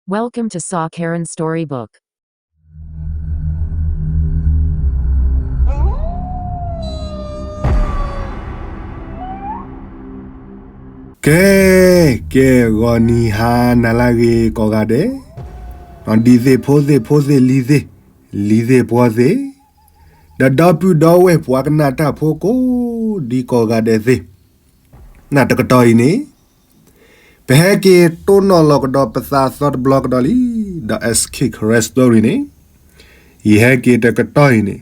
Welcome to Saw Karen Storybook. ကဲ, ကဲ, ဂီၤနံၤဟါနၤလၢအဂ့ၤကိးဂၤဒဲး, ဒ်သ့ၣ်ဖိသ့ၣ်ဖိသ့ၣ်လံၤသ့ၣ်, လံၤသ့ၣ်ပှီၤသ့ၣ်, ဒီးဒီပုၢ်ဒီဝဲၢ်ပှၤကနၣ်တၢ်ဖိကိးဒံကိးဂၤဒဲးသ့ၣ်, နတကတီၢ်အံၤန့ၣ် ပဟဲက့ၤတိၢ်နီၣ်လီၤကဒီးပသးသီတဘျီကဒီးလံ, ဒီး S K Karen Story န့ၣ်, ယဟဲက့ၤတကတီၢ်အံၤန့ၣ်,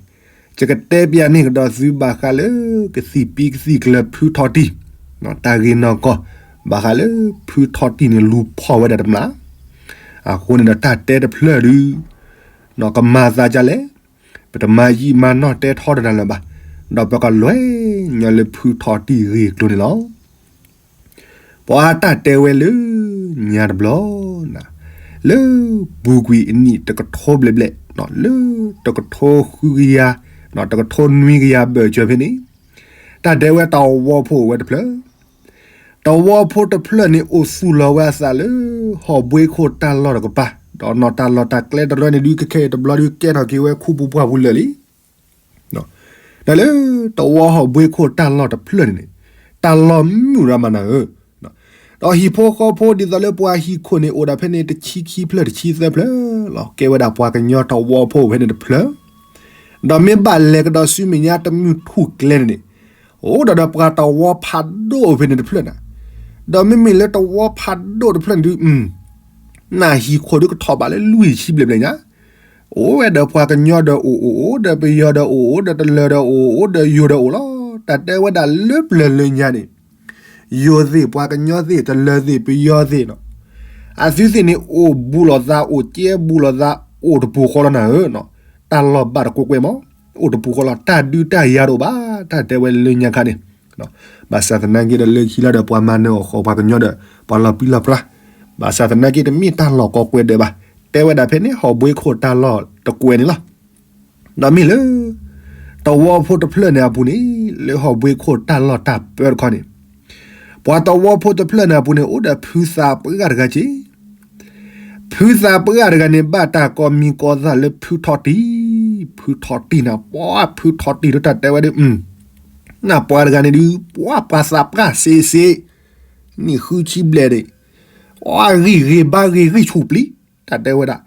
ယကတဲပျးန့ၢ်ကဒီးသုဘၣ်ဃးလၢ ကသံၣ်ပံကသံၣ်ကျၢၤဖုထီတံၢ်, တၢ်ဂ့ၢ်နီၢ်ကီၢ်, ဘၣ်ဃးလၢဖုထီတံၢ်န့ၣ်လူၤဖီၣ်ဝဲဒၣ်တမျၢ်, အဃိန့ၣ်ဒီးတၢ်တဲတဖျၢၣ်ဒုး ကမၤသးဒ်လဲၣ်, ပတမၤယံာ်မၤနီၢ်တဲထီတနၤလၢၤဘၣ်, ဒီးပကလဲၤညီလၢဖုထီတံၢ်ဂ့ၢ်ကျိၤန့ၣ်လီၤ. ပှၤတၢ်တဲဝဲလၢညါတဘျီ, လၢပူၤကွံာ်အနံၣ်တကထိဘျဲၣ်ဘျဲၣ်, လၢတကထိဃုကယၤ, တကထိနွံကယၤဘၢၣ်စၢၤဖဲန့ၣ်, တၢ်တဲဝဲတဝီဖိအိၣ်ဝဲတဖျၢၣ် တဝီဖိတဖျၢၣ်န့ၣ်အိၣ်သူၣ်လီၤဝဲအသးလၢ ဟီၣ်ဘှ့ခိၣ်တၢ်လီၢ်တကပၤ, ဒီးနီၢ်တၢ်လီၢ်တၢ်ကျဲတရၢန့ၣ်ဒုး ကခဲအံၤတဘျီဒုးကဲထီၣ်က့ၤဝဲခူပူၤပှၢ်ပူၤလၢာ်လံ. ဒီးလၢတဝီဟီၣ်ဘှ့ခိၣ်တၢ်လီၢ်တဖျၢၣ်န့ၣ်န့ၣ်, တၢ်လီၢ်မုၢ်ရၤမးနၤဧၢ, ဒီးဟံၣ်ဖိဃီဖိဒ်သိးလၢပှၤဟံၣ်ခိၣ်န့ၣ်အိၣ်ဒၣ်ဖဲန့ၣ် တဆံခံဖျၢၣ်တဆံသၢဖျၢၣ်လီၤ. ကဲဝဲဒၣ်ပှၤကညီတဝီဖိဖဲန့ၣ်တဖျၢၣ်, ဒီးမ့ၢ်ဘၣ်လဲၤကဒီးဆူမဲာ်ညါတမုၢ်ထူၣ်ကျဲန့ၣ်န့ၣ်, အိၣ်ဒၣ်ဒီးပှၤတဝီဖးဒိၣ်ဖဲန့ၣ်တဖျၢၣ်နၤ, ဒီးမ့မ့ၢ်လၢတဝီဖးဒိၣ်တဖျၢၣ်န့ၣ်ဒုး နဟံၣ်ခိၣ်ဒုးကထီၣ်ဘးလၢလွံၢ်ဆံဘျဲၣ်ဘျဲၣ်ညါ, အိၣ်ဝဲဒီးပှၤကညီဒီးအိၣ်အိၣ် အိၣ်ဒီးပယီၤဒီးအိၣ်အိၣ် ဒီးတလၢၤဒီးအိၣ်အိၣ် ဒီးယိၤဒီးအိၣ်လီၤ. တၢ်တဲဝဲဒၣ်လၢပျၢၤလၢညါန့ၣ်, ယိၤသ့ၣ်ပှၤကညီသ့ၣ် တလၢၤသ့ၣ်ပယီၤသ့ၣ်နီၤ, အသုသ့ၣ်န့ၣ် အိၣ်ဘူးလိာ်သး အိၣ်ကဲဘူးလိာ်သး အိၣ်တပူၤဃီလီၤနၤဧၢ, တၢ်လီၢ်ဘၣ်တကွဲကွဲမး, အိၣ်တပူၤဃီလီၤ တၢ်ဒုးတၢ်ယၤတအိၣ်ဘၣ်, တၢ်တဲဝဲလၢညါခါန့ၣ် ဘၣ်ဆၣ်သနာ်က့ဒီးလၢခံလီၤဒီးပှၤမၤနၢၤအီၣ်ဃီၤပှၤကညီဒီး ပှၤလီၤပြံလီၤပြါ, ဘၣ်ဆၣ်သနာ်က့တမ့ၢ်တၢ်လီၢ်ကိးကွဲဒဲးဘၣ်, တဲဝဲဒၣ်ဖဲန့ၣ် ဟီၣ်ဘှ့ခိၣ်တၢ်လီၢ်တကွဲန့ၣ်လီၤ. ဒီးမ့ၢ်လၢ တဝီဖိတဖျၢၣ်န့ၣ်အပူၤန့ၣ်, လၢဟီၣ်ဘှ့ခိၣ်တၢ်လီၢ်တၢ်ပၢတခီန့ၣ်, ပှၤတဝီဖိတဖျၢၣ်န့ၣ်အပူၤန့ၣ် အိၣ်ဒီးဖုသးပှၢ်တဂၤက့ ဖုသးပှၢ်တဂၤန့ၣ် ဘၣ်တၢ်ကိးမံၤကိးသးလၢဖုထီတံၢ်, ဖုထီတံၢ်နၤ, ပှၤဖုထီတံၢ်ဒီးတၢ်တဲဝဲဒၣ်, နၢ်ပှၤတဂၤန့ၣ်ဒုး ပှၤပှၤသးပှၢ်စ့စ့, နံၣ်ဃုဆံဘျဲၣ်န့ၣ်, အဂံၢ်ဂ့ၤဘါဂ့ၤဂံၢ်ဆူၣ်ပျံၤ, တၢ်တဲဝဲဒၣ်,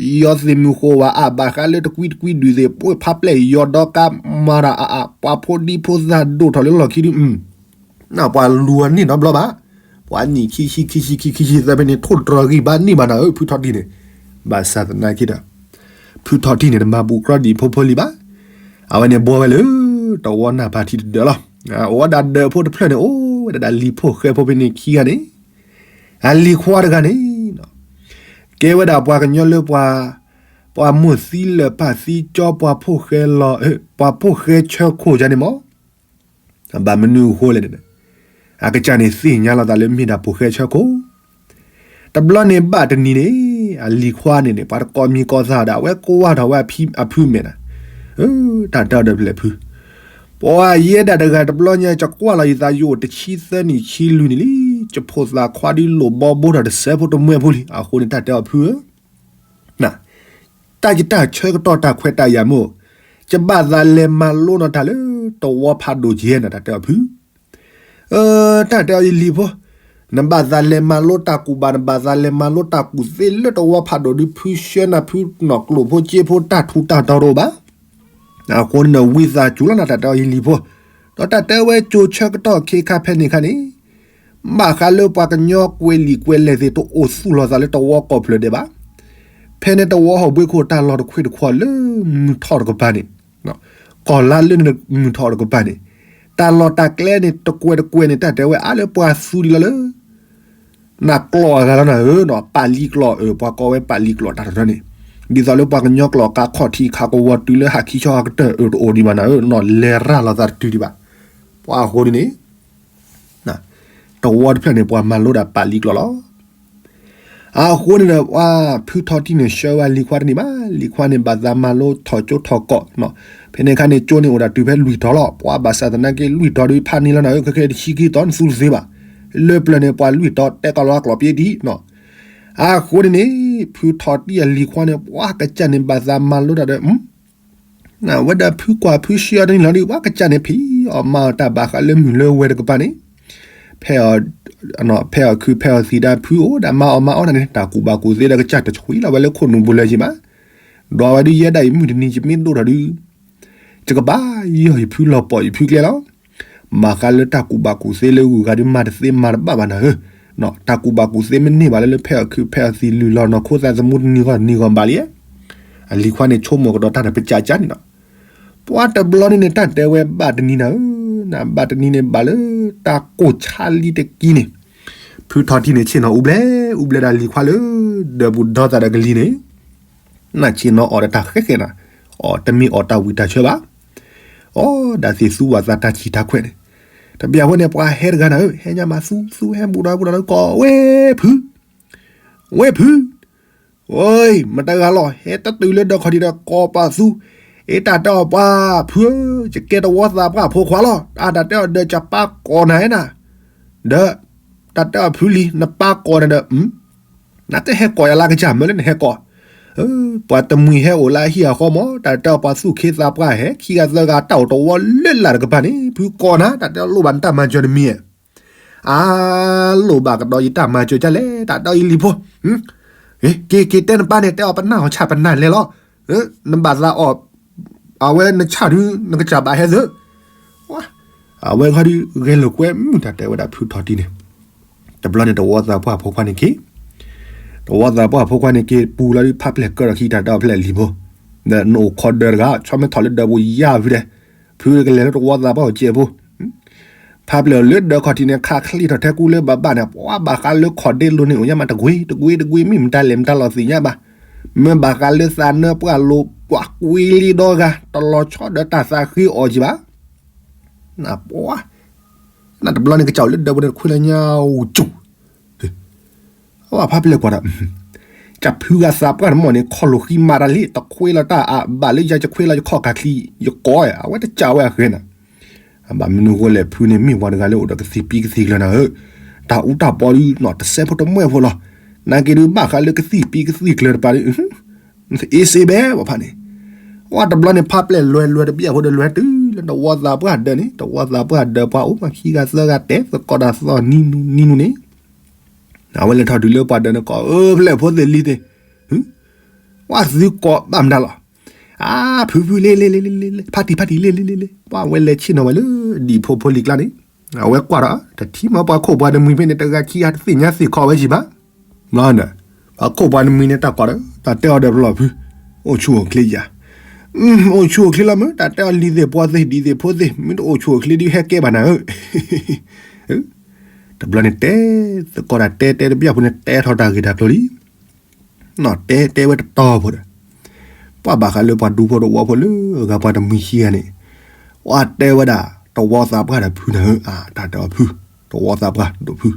ယီၤသ့ၣ်မုၢ်ဃိဝဲအါဘၣ်ဃးလၢတကွံတကွံဒုးသ့ၣ် ပှ့ၤဖးပျဲၢ်ယီၤဒီကါမၤတၢ်အါအါ ပှၤဖိဒံဖိသၣ်ဒိၣ်ထီၣ်လၢလီၢ်ခံဒုး နၢ်ပှၤလူၤအန့ၢ်နီတဘျီဘၣ်, ပှၤနံၣ်ခံဆံခံဆံခံခံဆံသၢဖဲန့ၣ် ထိၣ်တြီၤဂံၢ်ဘါန့ၢ်ဘၣ်နၤဧၢ ဖုထီတံၢ်န့ၣ်, ဘၣ်ဆၣ်သနာ်က့ဒီး ဖုထီတံၢ်န့ၣ် တမၤဘူးကြီဒံးဖိဖိလံၤဘၣ်, အဝဲန့ၣ်ဘှီဝဲလၢ တဝီနၢ်ဖးထံတဒၢးလီၤ. အိၣ်ဝဲဒၣ်ဒၢးဖိတဖျၢၣ်န့ၣ် အိၣ်ဝဲဒၣ်ဒၣ်လံၤဖိၣ်ဃဲဖိဖဲန့ၣ်ခံဂၤန့ၣ်, အလံၤခွါတဂၤန့ၣ် ကဲဝဲဒၣ်ပှၤကညီလၢပှၤ, ပှၤမိၢ်သံလၢာ်ပၢ်သံကၠီ ပှၤဖိၣ်ဃဲလီၤ, ပှၤဖိၣ်ဃဲဆၢခိၣ်ယါန့ၣ်မး, ဘၣ်မနုၤအဃိလဲၣ်န့ၣ်, အကစၢ်န့ၣ်သ့ၣ်ညါလီၤသးလၢမ့ၢ်ဒၣ်ဖိၣ်ဃဲဆၢခိၣ်, တဘျီန့ၣ်ဘၣ်တနံၤန့ၣ် အလံၤခွါန့ၣ်န့ၣ် ပှၤတကိးမံၤကိးသးဒၣ် အဝဲကွၢ်ထီၣ်ဝဲအဖုမဲာ်နၤ, တၢ်တဲအီၤဒီးဖျဲၣ်ဖု ပှၤယဲဒၣ်တဂၤတဘျီညါ ယကွၢ်လီၤယသးယအိၣ်တဆံသၢနံၣ်ဆံလွံၢ်နံၣ်လံ, ယဖိသၣ်ခွါဒုးလိၣ်ဘီဘိထီၣ်တစဲးဖိတမှဲဖိလံ, အဃိန့ၣ်တၢ်တဲအီၤဖုဧၢ, တၢ်ယတၢ်ဆၢကတီၢ်တၢ်ခွဲးတၢ်ယာ်မ့ၢ်, ယဘၣ်သးလဲၤမၤလိနီၢ်တၢ်လၢတဝီဖးဒိၣ်ကဲနၤ တၢ်တဲအီၤဖု တၢ်တဲအီၤယလံၤဖိ, နဘၣ်သးလဲၤမၤလိတၢ်ကူၣ်ဘၣ် နဘၣ်သးလဲၤမၤလိတၢ်ကူၣ်သ့လၢတဝီဖးဒိၣ်ဒုး ဖုဆှၢနၤဖုနီၢ်ကျိၣ်ဖိစ့ဖိတၢ်ထူးတၢ်တီၤတအိၣ်ဘၣ်, အဃိန့ၣ်ဝံသးစူၤလီၤနၤ တၢ်တဲအီၤယလံၤဖိ, ဒီးတၢ်တဲဝဲကၠိဆၢကတီၢ်ခဲခါဖဲန့ၣ်ခါန့ၣ်, ဘၣ်ဃးလၢပှၤကညီကွဲးလံာ်ကွဲးလဲၢ်သ့ၣ် တအိၣ်သူၣ်လီၤသးလၢတဝီကိးဖျၢၣ်ဒဲးဘၣ်, ဖဲန့ၣ်တဝီဟီၣ်ဘှ့ခိၣ်တၢ်လီၢ်တခွ့ၣ်တခွီၣ်လၢမုၢ်ထီၣ်တကပၤန့ၣ် ကီၢ်လါလၢန့ၣ်မုၢ်ထီၣ်တကပၤန့ၣ်, တၢ်လီၢ်တၢ်ကျဲန့ၣ် တကွဲးတကွဲးန့ၣ် တၢ်တဲဝဲအါလၢပှၤသူဒံးလီၤလၢ နကျိာ်အဂၤလီၤနၤဧၢ, ပာ်လံကျိာ်အၢ ပှၤကိးဝဲပာ်လံကျိာ်တၢ်တရၢန့ၣ်, ဒ်သိးလၢပှၤကညီကျိာ်ကါခီၣ်ထံးခးကဝီၤတုၤလၢဟးခံဆီဟးကတၢၢ်အၢတအိၣ်ဒံးဘၣ်နၤဧၢ, နီၢ်လဲၤရၤလီၤသးတတုၤဒံးဘၣ်, ပှၤအဃိန့ၣ် တဝီတဖျၢၣ်န့ၣ် ပှၤမၤလိဒၣ်ပာ်လံကျိာ်လီၤ. အဃိန့ၣ်ဒီး ပှၤဖုထီတံၢ်န့ၣ် ဆှၢဝဲလံၤခွါတန့ၢ်ဘၣ်, လံၤခွါန့ၣ် ဘၣ်သးမၤလိထီၣ်ကၠိထီၣ်ကီၢ်, ဖဲန့ၣ်အခါန့ၣ် ကၠိန့ၣ်အိၣ်ဒၣ်တုၤဖဲလွံၢ်တီၤလီၤ, ပှၤဘၣ်ဆၣ်သနာ်က့ လွံၢ်တီၤဒုးဖးန့ၢ်လီၤနၤဧၢ, ခဲခဲတဆံခံတီၤနသူတသ့ဘၣ်, လၢပျၢၤန့ၣ် ပှၤလွံၢ်တီၤတဲကီးလီၤကျိာ်ပ့ဒံး, အဃိန့ၣ်န့ၣ် ဖုထီၣ်တံၢ်အလံၤခွါန့ၣ် ပှၤကစၢ်န့ၣ်ဘၣ်သးမၤလိတၢ်ဒီး အဝဲဒၣ်ဖုကွၢ်ဖုဆှၢတန့ၢ်လီၤဒီး ပှၤကစၢ်န့ၣ်ဖံးအီၣ်မၤအီၣ်တၢ်ဘၣ်ဃးလၢမုၢ်လၢဝဲတကပၤန့ၣ်, ဖဲအီၣ်ခုးဖဲအီၣ်သံးဒၣ်ဖုအိၣ်ဒၣ်မၤအီၣ်မၤအီၣ်တၢ်န့ၣ် တၢ်ကူၣ်ဘၣ်ကူၣ်သ့ဒီးကစၢ်တဆှံလီၤဝဲလၢခိၣ်နူာ်ပူၤလၢၤက့ၤဘၣ်. ဒွးဝဲဒုးယဲဒၣ်အံၤမုၢ်တနံၤယမ့ၢ်ဒိၣ်ထီၣ်ဒုး ယကဘၣ်ယီၢ်ယဖုလီၤပီၢ်ယဖုကျဲလီၤ. ဘၣ်ဃးလၢတၢ်ကူၣ်ဘၣ်ကူၣ်သ့လၢဂုၤဂၤဒုးမၤတသ့မၤတဘၣ်ဘၣ်နၤဧၢ, တၢ်ကူၣ်ဘၣ်ကူၣ်သ့မ့ၢ်န့ၢ်ဘၣ်လၢ လၢဖဲအီၣ်ခုးဖဲအီၣ်သံးလုၢ်လီၤနီၢ်ခိသးသမူတနံၤဂီၢ်တနံၤဂီၢ်ဘၣ်လံ. အလံၤခွါန့ၣ်ဆိကမိၣ်ကဒီးတၢ်တပစၢကၢန့ၣ်လီၤ. ပှၤတဘျီန့ၣ်န့ၣ် တၢ်တဲဝဲဘၣ်တနံၤနၤဧၢ, နဘၣ်တနံၤန့ၣ်ဘၣ်လၢ တၢ်ကိၢ်ဆါလံတကံန့ၣ်, ဖုထီၣ်တံၢ်န့ၣ်ဆ့ၣ်နီၤအူဘျဲၣ်အူဘျဲၣ်ဒီးလံၤခွါလၢ ဒၢးပူၤဒီသးဒီးကလံၤန့ၣ် နဆ့ၣ်နီၤအီၤဒီးတၢ်ဃဲဃဲနၤ, အီၤတမ့ၢ်အီၣ်တၢ်ဝံၤတၢ်ဆၢဘၣ်. အီ ဒၣ်သ့ၣ်သူဝဲသးတၢ်ဆံးတၢ်ခွဲးန့ၣ်, တဘျီအဃိန့ၣ် ပှၤဟဲတဂၤနၤဧၢ, ဟဲညါမးသူသူဟဲဘူးဒီးဘူးဒီးလၢကီၢ်ဝဲဖု, ဝဲဖု, အိ မတဂၤလီၤ ဟဲတတုၤလၢဒၢးခီၣ်ထံးဒီးကိးပသူ, အ့ တၢ်တဲအီၤပှၤဖုဧၢ, ယကဲတဝီသးပှၢ်ဖိခွါလီၤ, အတၢ်တဲအီၤဒီးကပၢ်ကိးနၤဧနၤ, ဒီး တၢ်တဲအီၤဖုလံ နပၢ်ကိးနၤဒီး နတဟဲကိးယၤလၢကစၢ်မၢလၢနဟဲကိး, ပှၤတမှံၤဟဲအိၣ်လၢအဟံၣ်အဃီမး တၢ်တဲအီၤပှၤသူၣ်ခ့သးပှၢ်ဟဲ ခံဂၤသၢဂၤတၢ်အိၣ်တဝီလၢလာ်တကပၤန့ၣ် ဖုကိးနၤ တၢ်တဲအီၤလိၣ်ဘၣ်နတၢ်မၤစၢၤတမံၤဧါ, အါ လိၣ်ဘၣ်ကဒီးယတၢ်မၤစၢၤဒ်လဲၣ် တၢ်တဲအီၤယလံၤဖိ, က့ၤက့ၤတဲနပၢ်န့ၣ် တဲအီၤပနၢ်အီၤဆၣ်ပနၢ်လဲၤလီၤ, နဘၣ်သးအီၣ် အဝဲနဆၣ်ဒု နကစၢ်ဘၣ်ဟဲသၢ အဝဲခီဒု ဂဲၤလိာ်ကွဲမုၢ်တၢ်တဲဝဲဒၣ်ဖုထီၣ်တံၢ်န့ၣ်, တဘျီန့ၣ်တဝီသးပှၢ်ဖိခွါန့ၣ်က့ၤ, တဝီသးပှၢ်ဖိခွါန့ၣ်က့ၤပူၤလီၤဒုး ဖးပျဲၢ်ကၢထီၣ်ခံတၢ်တဲအီၤဖဲလဲၣ်လံၤဖိ, ဒီးနအိၣ်ခိးဒၢးတဂၤ ဆီမ့ၢ်ထီၣ်လၢဒၢးပူၤယါဝံၤဒီး, ဖုကလဲၤလၢတဝီသးပှၢ်အိၣ်စဲးဖိ ဖးပျဲၢ်လၢဒၢးခီၣ်ထံးန့ၣ် ခးချံထီၣ်ထဲကူလၢဘၣ်ဘၣ်န့ၣ် ပှၤဘၣ်ဃးလၢခီၣ်ဒ့လိၤန့ၣ် အိၣ်ညါမးတကွ့တကွ့တကွ့ မ့ၢ်မတၤလဲၣ်မတၤလီၤသ့ၣ်ညါဘၣ်, မ့ၢ်ဘၣ်ဃးလၢသးနၢပှၢ်လိၤ ပှၤကွ့လံဒီဂၤ တလီၤဆီဒီးတၢ်သးဃ့အီၤက့ၤဘၣ်, နပှၤ နတဘျီန့ၣ် ကစၢ်အိၣ်လၢဒၢးပူၤန့ၣ် တခွ့လၢညါအိၣ်ကၠူၣ် အဝဲဖးပျဲၢ်ကွၢ်ဒီး, ကၢ်ဖုဂၤသးပှၢ်တမီၢ်န့ၣ် ခီၣ်လိာ်ဃံမၤတၢ်လံ တခွ့လီၤတၢ်အဘၣ်လၢယၤ ယခွ့လီၤယခီၣ်ကၢ်ချံ ယကိး အဝဲတကးဝဲအဃဲနၤ, အဘၣ်မနုၤဃိလဲၣ် ဖုန့ၣ်မ့ၢ်ပှၤတဂၤလၢအိၣ်ဒီးကသံၣ်ပံကသံၣ်ကျၢၤနၤဧၢ, တၢ်အူတၢ်ပီဒု နီၢ်တစဲးဖိတမှဲဖိလီၤ, နာ်က့ဒုဘၣ်ဃးလၢကသံၣ်ပံကသံၣ်ကျၢၤတပၤဒု အ့စ့ဘဲပှၤဖးန့ၣ်, ဝဲတဘျီန့ၣ် ဖးပျဲၢ်လွဲလွဲတဘျီအဃိဒီး လွဲတုၤလၢတဝီသးပှၢ်ဒၢးန့ၣ် တဝီသးပှၢ်ဒၢးပှၤအိၣ်မးခံဂၤသၢဂၤ တဲသကိးတၢ်သီၣ်နံၤနံၤနံၤန့ၣ်, အဝဲလဲၤထီၣ်တုၤလၢပှၤဒၢးန့ၣ် ကိးအၢဖျဲၣ်ဖိသ့ၣ်လံၤသ့ၣ်, ဝဲသုကိးဘၣ်မတၤလီၤ, အါ ဖုဖုလ့လ့လ့လ့လ့ ဖါတံၢ်ဖါတံၢ်လ့လ့လ့လ့ ပှၤဝဲလဲၤဆ့ၣ်နီၤဝဲလၢ ဒံၣ်ဖိဖိလံၤကျါန့ၣ်, အဝဲကွၢ်ဒီး တထံၣ်မးပှၤခိၣ်ပှၤတမှံၤဖဲန့ၣ် တဂၤခံဂၤတသ့ၣ်ညါသ့ၣ်ခီဝဲက့ၤဘၣ်, ပှၤခိၣ်ပှၤတမှံၤန့ၣ် တၢ်ကိးဒီး တၢ်တဲအီၤဒီးပလီၢ်ဖု, အိၣ်ဆူၣ်အိၣ်ချ့ယၤ, အိၣ်ဆူၣ်အိၣ်ချ့လီၤမ့ၢ် တၢ်တဲအီၤလံၤသ့ၣ်ပှၤသ့ၣ်ဒံၣ်သ့ၣ်ဖိသ့ၣ် မ့ၢ်တအိၣ်ဆူၣ်အိၣ်ချ့ဒုးဟဲကဲဘၣ်နၤဧၢ, တဘျီန့ၣ်တဲ, သကိးတၢ်တဲတဲတဘျီဖိန့ၣ် တဲထီၣ်တၢ်ဂ့ၢ်တၢ်ကျိၤလံ, နီၢ်တဲတဲဝဲတတီၤဖိဒီး, ပှၤဘၣ်ဃးလၢပှၤဒူဖိတဝီဖိလၢအဂၤပှၤတမှံၤခံဂၤန့ၣ်, ပှၤတဲဝဲဒၣ် တဝီသးပှၢ်ဒီးဖုနၤဧၢ, တၢ်တဲအီၤဖု, တဝီသးပှၢ်ဒိၣ်ဖု,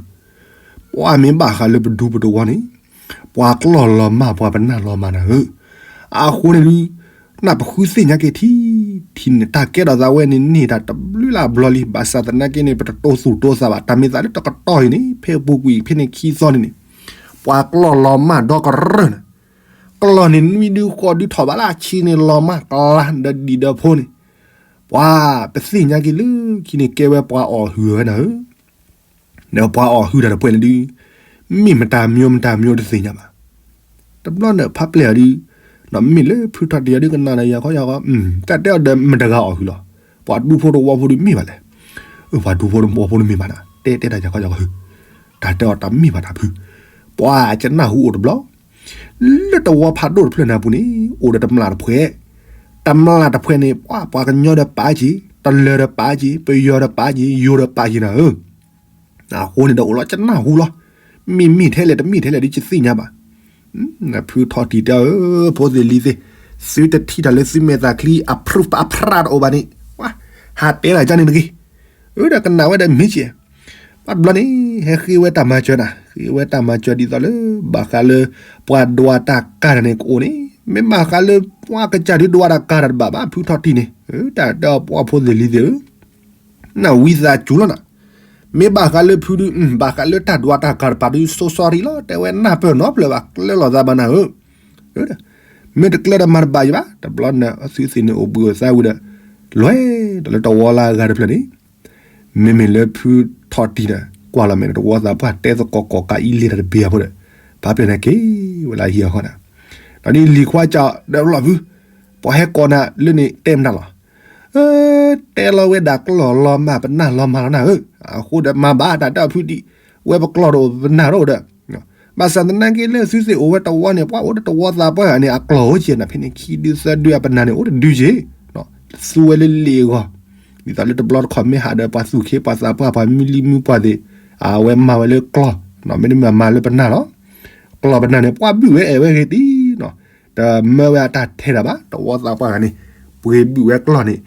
ပှၤမ့ၢ်ဘၣ်ဃးလၢပဒူပတဝီန့ၣ်, ပှၤကျီၢ်လီၤမၢ်ပှၤပနၢ်လီၤမၢ်နၤဧၢ, အဃိန့ၣ်ဒုး နပဃုသ့ၣ်ညါက့ၤထံထံန့ၣ် တၢ်ကဲထီၣ်သးဝဲန့ၣ်န့ၢ်တၢ်တဘျုးလၢ်ဘျီလံ ဘၣ်ဆၣ်သနာ်က့န့ၣ် ပတတိၢ်သူၣ်တိၢ်သးဘၣ် တၢ်မ့ၢ်သးလၢတကတီၢ်အံၤန့ၣ် ဖဲပူၤကွံာ်ဖဲန့ၣ်ခံသီန့ၣ်န့ၣ်, ပှၤကျီၢ်လီၤမၢ်ဒီကရၢၢ်န့ၣ်, ကျီၢ်န့ၣ်နွံဒုဃီဒုထီၣ်ဘၣ်လၢအဆံန့ၣ် လီၤမၢ်ကျါဒီးဒံၣ်ဒီးဖိန့ၣ်, ပှၤပသ့ၣ်ညါက့ၤလၢခံန့ၣ် ကဲဝဲပှၤအီၣ်ဟုၣ်ဝဲနၤဧၢ ဒီးပှၤအီၣ်ဟုၣ်တၢ်တပှဲၤန့ၣ်ဒုး, မ့ၢ်မတၤမၠိမတၤမၠိတသ့ၣ်ညါဘၣ်. တဘျီန့ၣ်ဖးပျဲၢ်အီၤဒုး, မ့ၢ်လၢဖုထီၣ်တံၢ်အီၤဒုးကနၣ်ဒီးယၤခီယၤခီ, တၢ်တဲအီၤဒီးမတဂၤအီၣ်ဟုၣ်လီၤ. ပှၤဒူဖိတဝီဖိဒုးမ့ၢ်ဘၣ်လဲၣ်. ပှၤဒူဖိတဝီဖိဒုးမ့ၢ်ဘၣ်နၤ, တဲတဲတၢ်ယၤခီယၤခီ, တၢ်တဲအီၤတၢ်မ့ၢ်ဘၣ်တၢ်ဖု, ပှၤကနၢ်ဟူအိၣ်တဘျီ လၢတဝီဖးဒိၣ်တဖျၢၣ်နၢ်ပူၤန့ၣ် အိၣ်ဒီးတမျၢ်တဖှဲး, တမျၢ်တဖှဲးန့ၣ် ပှၤပှၤကညီဒီးပာ်က့ၤ, တလၢၤဒီးပာ်က့ၤ, ပယီၤဒီးပာ်က့ၤ, ယိၤဒီးပာ်က့ၤနၤဧၢ. အဃိန့ၣ်ဒီးအိၣ်လီၤကနၢ်ဟူလီၤ. မ့မ့ၢ်ထဲလဲၣ်တမ့ၢ်ထဲလဲၣ်ဒုးတသ့ၣ်ညါဘၣ်. ဖုထီၣ်တံၢ်တဲအီၤဧၢ, ဖိသ့ၣ်လံၤသ့ၣ်, သုတထံၣ်တၢ်လၢသုမဲာ်သၣ်ချံအဖရူၣ်အဖရၣ်တအိၣ်ဘၣ်န့ၣ်, ဟးတဲတၢ်ကန့ၣ်တဂ့ၤ. အၢ ဒီးကနၣ်ဝဲဒီးမ့ၢ်ကဲ ဘၣ်တဘျီန့ၣ် ဟဲဃ့ဝဲတၢ်မၤစၢၤနၤ, ဃ့ဝဲတၢ်မၤစၢၤဒ်သိးလၢ ဘၣ်ဃးလၢ ပှၤဒွးတၢ်ကၤတၢ်န့ၣ်ကအိၣ်န့ၣ်, မ့ၢ်ဘၣ်ဃးလၢ ပှၤကစၢ်ဒုးဒွးတၢ်ကၤတၢ်တဘၣ်ဘၣ် ဖုထီၣ်တံၢ်န့ၣ်, တၢ်တဲအီၤပှၤဖိသ့ၣ်လံၤသ့ၣ်ဧၢ, နဝံသးစူၤလီၤနၤ, မ့ၢ်ဘၣ်ဃးလၢဖုဒုး ဘၣ်ဃးလၢတၢ်ဒွးတၢ်ကၤတပၤဒုး စိၤစီၤရံလီၤ တဲဝဲနၢ်ပၢၢ်နီတဖျၢၣ်ဘၣ် ကျၢၤလိာ်သးဘၣ်နၤဧၢ, မ့ၢ်တကျၢၤဒီးမၤတဘၣ်ယံၤဘၣ် တဘျီန့ၣ် သုသ့ၣ်န့ၣ်အိၣ်ဘှံးအိၣ်သါဝံၤဒီး လဲၤဒီးလၢတဝီလၢအဂၤတဖျၢၣ်န့ၣ် မ့မ့ၢ်လၢဖုထီၣ်တံၢ်ဒီး ကွၢ်လီၤမဲာ်န့ၣ် တဝီသးပှၢ်တဲသကိးကိးကးအံၤလ့ၤတၢ်တဘ့ၣ်အဖိဒီး ဖးဖျၢၣ်န့ၣ်က့ၤဝဲလၢအဟံၣ်အဃီန့ၣ်, ဒီးဒ်လံၤခွါကဒီးလီၤဖု, ပှၤဟဲကိးနၤလၢန့ၣ်တဲမနုၤလီၤ, တဲလီၤဝဲဒၣ်ကျီၢ်လီၤမၢ်ပနၢ်လီၤမၢ်လီၤနၤဧၢ, အဃိဒီးမၤဘၣ်တၢ်တဲအီၤဖုဒံး, ဝဲပကျီၢ်တအိၣ်ပနၢ်တအိၣ်ဒီး ဘၣ်ဆၣ်သနာ်က့လၢသုသ့ၣ်အိၣ်ဝဲတဝီန့ၣ် ပှၤအိၣ်ဒီးတဝီသးပှၢ်ဂၤန့ၣ် အကျီၢ်အိၣ်က့ၤနၤ ဖဲန့ၣ်ခံဒုသၢဒုအပနၢ်န့ၣ် အိၣ်တဒုက့ၤ, သူဝဲလၢလံာ်အဂီၢ်, ဒ်သိးလၢတဘျီတခီၣ်မ့ၢ်ဟးဒီးပှၤသူၣ်ခ့ပှၤသးပှၢ်ပှၤမုၢ်လံၢ်မုၢ်ပှၢ်သ့ၣ်, အဝဲမၤဝဲလၢကျီၢ်, မ့တမ့ၢ်မၤလၢပနၢ်လီၤ, ကျီၢ်ပနၢ်န့ၣ် ပှၤဘုၣ်ဝဲအဲၣ်ဝဲဂ့ၤတံၢ်နီၤ, တမၢဝဲအတၢ်ထဲတၢ်ဘၣ် တဝီသးပှၢ်ဂၤန့ၣ်, ပှ့ၤဘုၣ်ဝဲကျီၢ်န့ၣ်,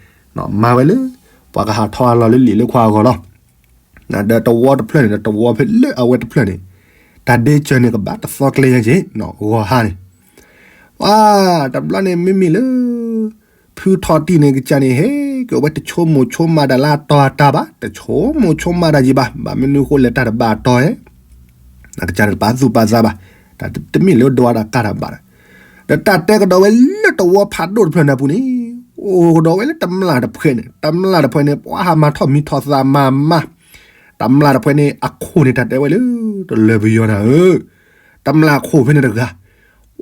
မၤဝဲလၢ ပှၤကဟးထီၣ်အလီၢ်လၢလံာ်လၢခွါအဂီၢ်လီၤ. ဒီးတဝီတဖျၢၣ်န့ၣ် ဒီးတဝီဖဲလၢအဝဲတဖျၢၣ်န့ၣ်, တၢ်ဒ့စၢၤန့ၣ်ကဘၣ်တသီကျဲညါက့ၤ, ဂီၤဟါန့ၣ်, ပှၤတဘျီန့ၣ်မ့မ့ၢ်လၢ ဖုထီၣ်တံၢ်န့ၣ် ကစၢ်န့ၣ် ဟဲက့ၤဝဲတဆိကမိၣ်ဆိကမးတၢ်လၢအတီၤအတၢ်ဘၣ်, တဆိကမိၣ်ဆိကမးတၢ်ယံၤဘၣ်, ဘၣ်မနုၤအဃိလဲၣ်တၢ်တဘၣ်အတီၤဧဲ ကစၢ်န့ၣ်တပာ်သူၣ်ပာ်သးဘၣ်, တမ့ၢ်လၢဒွးတၢ်ကၤတၢ်ဘၣ်, ဒီးတၢ်တဲကဒီးဝဲလၢတဝီဖးဒိၣ်တဖျၢၣ်န့ၣ်အပူၤန့ၣ်, အိၣ်ကဒီးဝဲလၢတမျၢ်တဖှဲးန့ၣ်, တမျၢ်တဖှဲးန့ၣ် ပှၤဟးမၤထီၣ်မံၤထီၣ်သးမၤမါ, တမျၢ်တဖှဲးန့ၣ် အခိၣ်န့ၣ်တၢ်တဲဝဲလၢ တလၢပယီၤနၤဧၢ, တမျၢ်ခိၣ်ဖဲန့ၣ်တဂၤ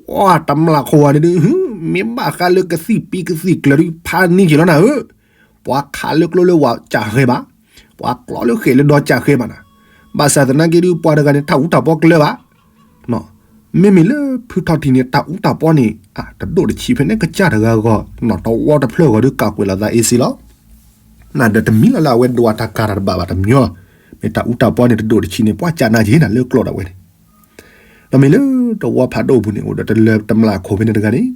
ပှၤတမျၢ်ခိၣ်ဝဲန့ၣ်ဒုး, မ့ၢ်ဘၣ်ဃးလၢကသံၣ်ပံကသံၣ်ကျၢၤဒုး ဖးန့ၢ်က့ၤလီၤနၤဧၢ, ပှၤခးလၢကျိလၢဝၤကၢ်ဃဲဘၣ်, ပှၤကျီလၢဃဲးလၢဒီကၢ်ဃဲဘၣ်နၤ, ဘၣ်ဆၣ်သနာ်က့ဒုး ပှၤတဂၤန့ၣ် တၢ်အူတၢ်ပီကျၢၤဘၣ်, မ့မ့ၢ်လၢဖုထီၣ်တံၢ်န့ၣ် တၢ်အူတၢ်ပီန့ၣ် တဒိၣ်တဆံးဖဲန့ၣ် ကစၢ်တဂၤဂီၢ်, တဝီတဖျၢၣ်ဂီၢ်ဒုးကးကွံာ်လိာ်သးအ့စ့လီၤ. နဒီးတမံၤလၢ်လၢအဝဲဒွးတၢ်ကၤတၢ်တဘၣ်ဘၣ်တမံၤ, မ့ၢ်တၢ်အူတၢ်ပီန့ၣ် တဒိၣ်တဆံးန့ၣ် ပှၤကးနၢ်က့ၤနၤလၢကျိာ်ဒၣ်ဝဲန့ၣ်, ဒီးမ့ၢ်လၢတဝီဖးဒိၣ်အပူၤန့ၣ် အိၣ်ဒီးတလၢတမျၢ်ခိၣ်ဖဲန့ၣ်တဂၤန့ၣ်,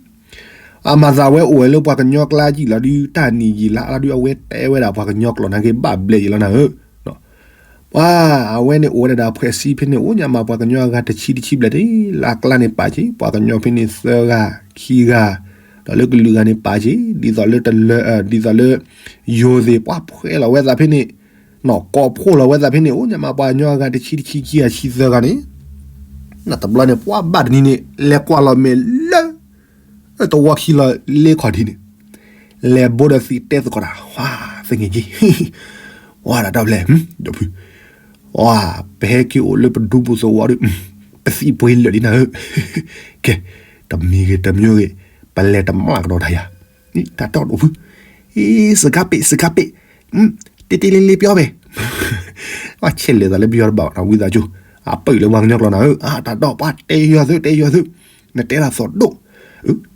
အမၤသးဝဲအိၣ်ဝဲလၢပှၤကညီကျါယံာ်လီၤဒုး တၢ်နံၣ်ယံာ်လါလီၤဒုး အဝဲတဲဝဲဒၣ်ပှၤကညီကျိာ်နာ်က့ၤဘၣ်ဘျဲးယံာ်လီၤနၤဧၢ ပှၤအဝဲန့ၣ်အိၣ်ဝဲဒၣ်ဒီးဖှဲးစံဖဲန့ၣ် အိၣ်ညါမးပှၤကညီအဂၤတဆံတဆံဘျဲၣ်ဒၣ် လၢအကျါန့ၣ်ပာ်က့ၤ ပှၤကညီဖဲန့ၣ်သၢဂၤ, ခံဂၤ, ဒီးလၢကလုာ်ဂၤန့ၣ်ပာ်က့ၤ ဒ်သိးလၢတလၢ, ဒ်သိးလၢ ယိၤသ့ၣ်ပှၤဖှဲးလီၤဝဲသးဖဲန့ၣ်, ကိးဖှိၣ်လီၤဝဲသးဖဲန့ၣ် အိၣ်ညါမးပှၤကညီအဂၤတဆံတဆံခံဂၤဆံသၢဂၤန့ၣ်, တဘျီန့ၣ် ပှၤဘၣ်တနံၤန့ၣ် လဲၤကွၢ်လီၤမဲာ်လၢ တဝီခံလီၤလ့ခီၣ်ထံးန့ၣ်, လဲၤဘိဒီးသံးတဲသကိးတၢ်, ဝါ, သ့ၣ်ငဲၢ်က့ၤ, ဝါဒၣ်ဒီဖျဲၣ်, ဒီဖု, ဝါ, ပဟဲက့ၤအိၣ်လၢပဒူပူၤသဝီဒီး, ပသံးပှ့ၤလၢာ်လံနၤဧၢ, ကဲ, တမံၤဂ့ၤတမံၤဂ့ၤ, ပလဲၤတမျၢ်ကဒီးတၢ်ယၤ, တၢ်တီၢ်ဒိၣ်ဖု, အ့, စကားပ့း, စကားပ့း, တ့တ့လ့လ့ပျီပဲ, ပှၤဆဲးလဲၤသးလၢပယီၤတဘၣ်ဘၣ် ဝံသးစူၤ, အပၢၢ်လၢပှၤကညီကျိာ်နၤဧၢ, အတၢ်တီၢ်ပှၤတဲယွၤသု, တဲယွၤသု, နတဲတၢ်သီၣ်ဒိၣ်,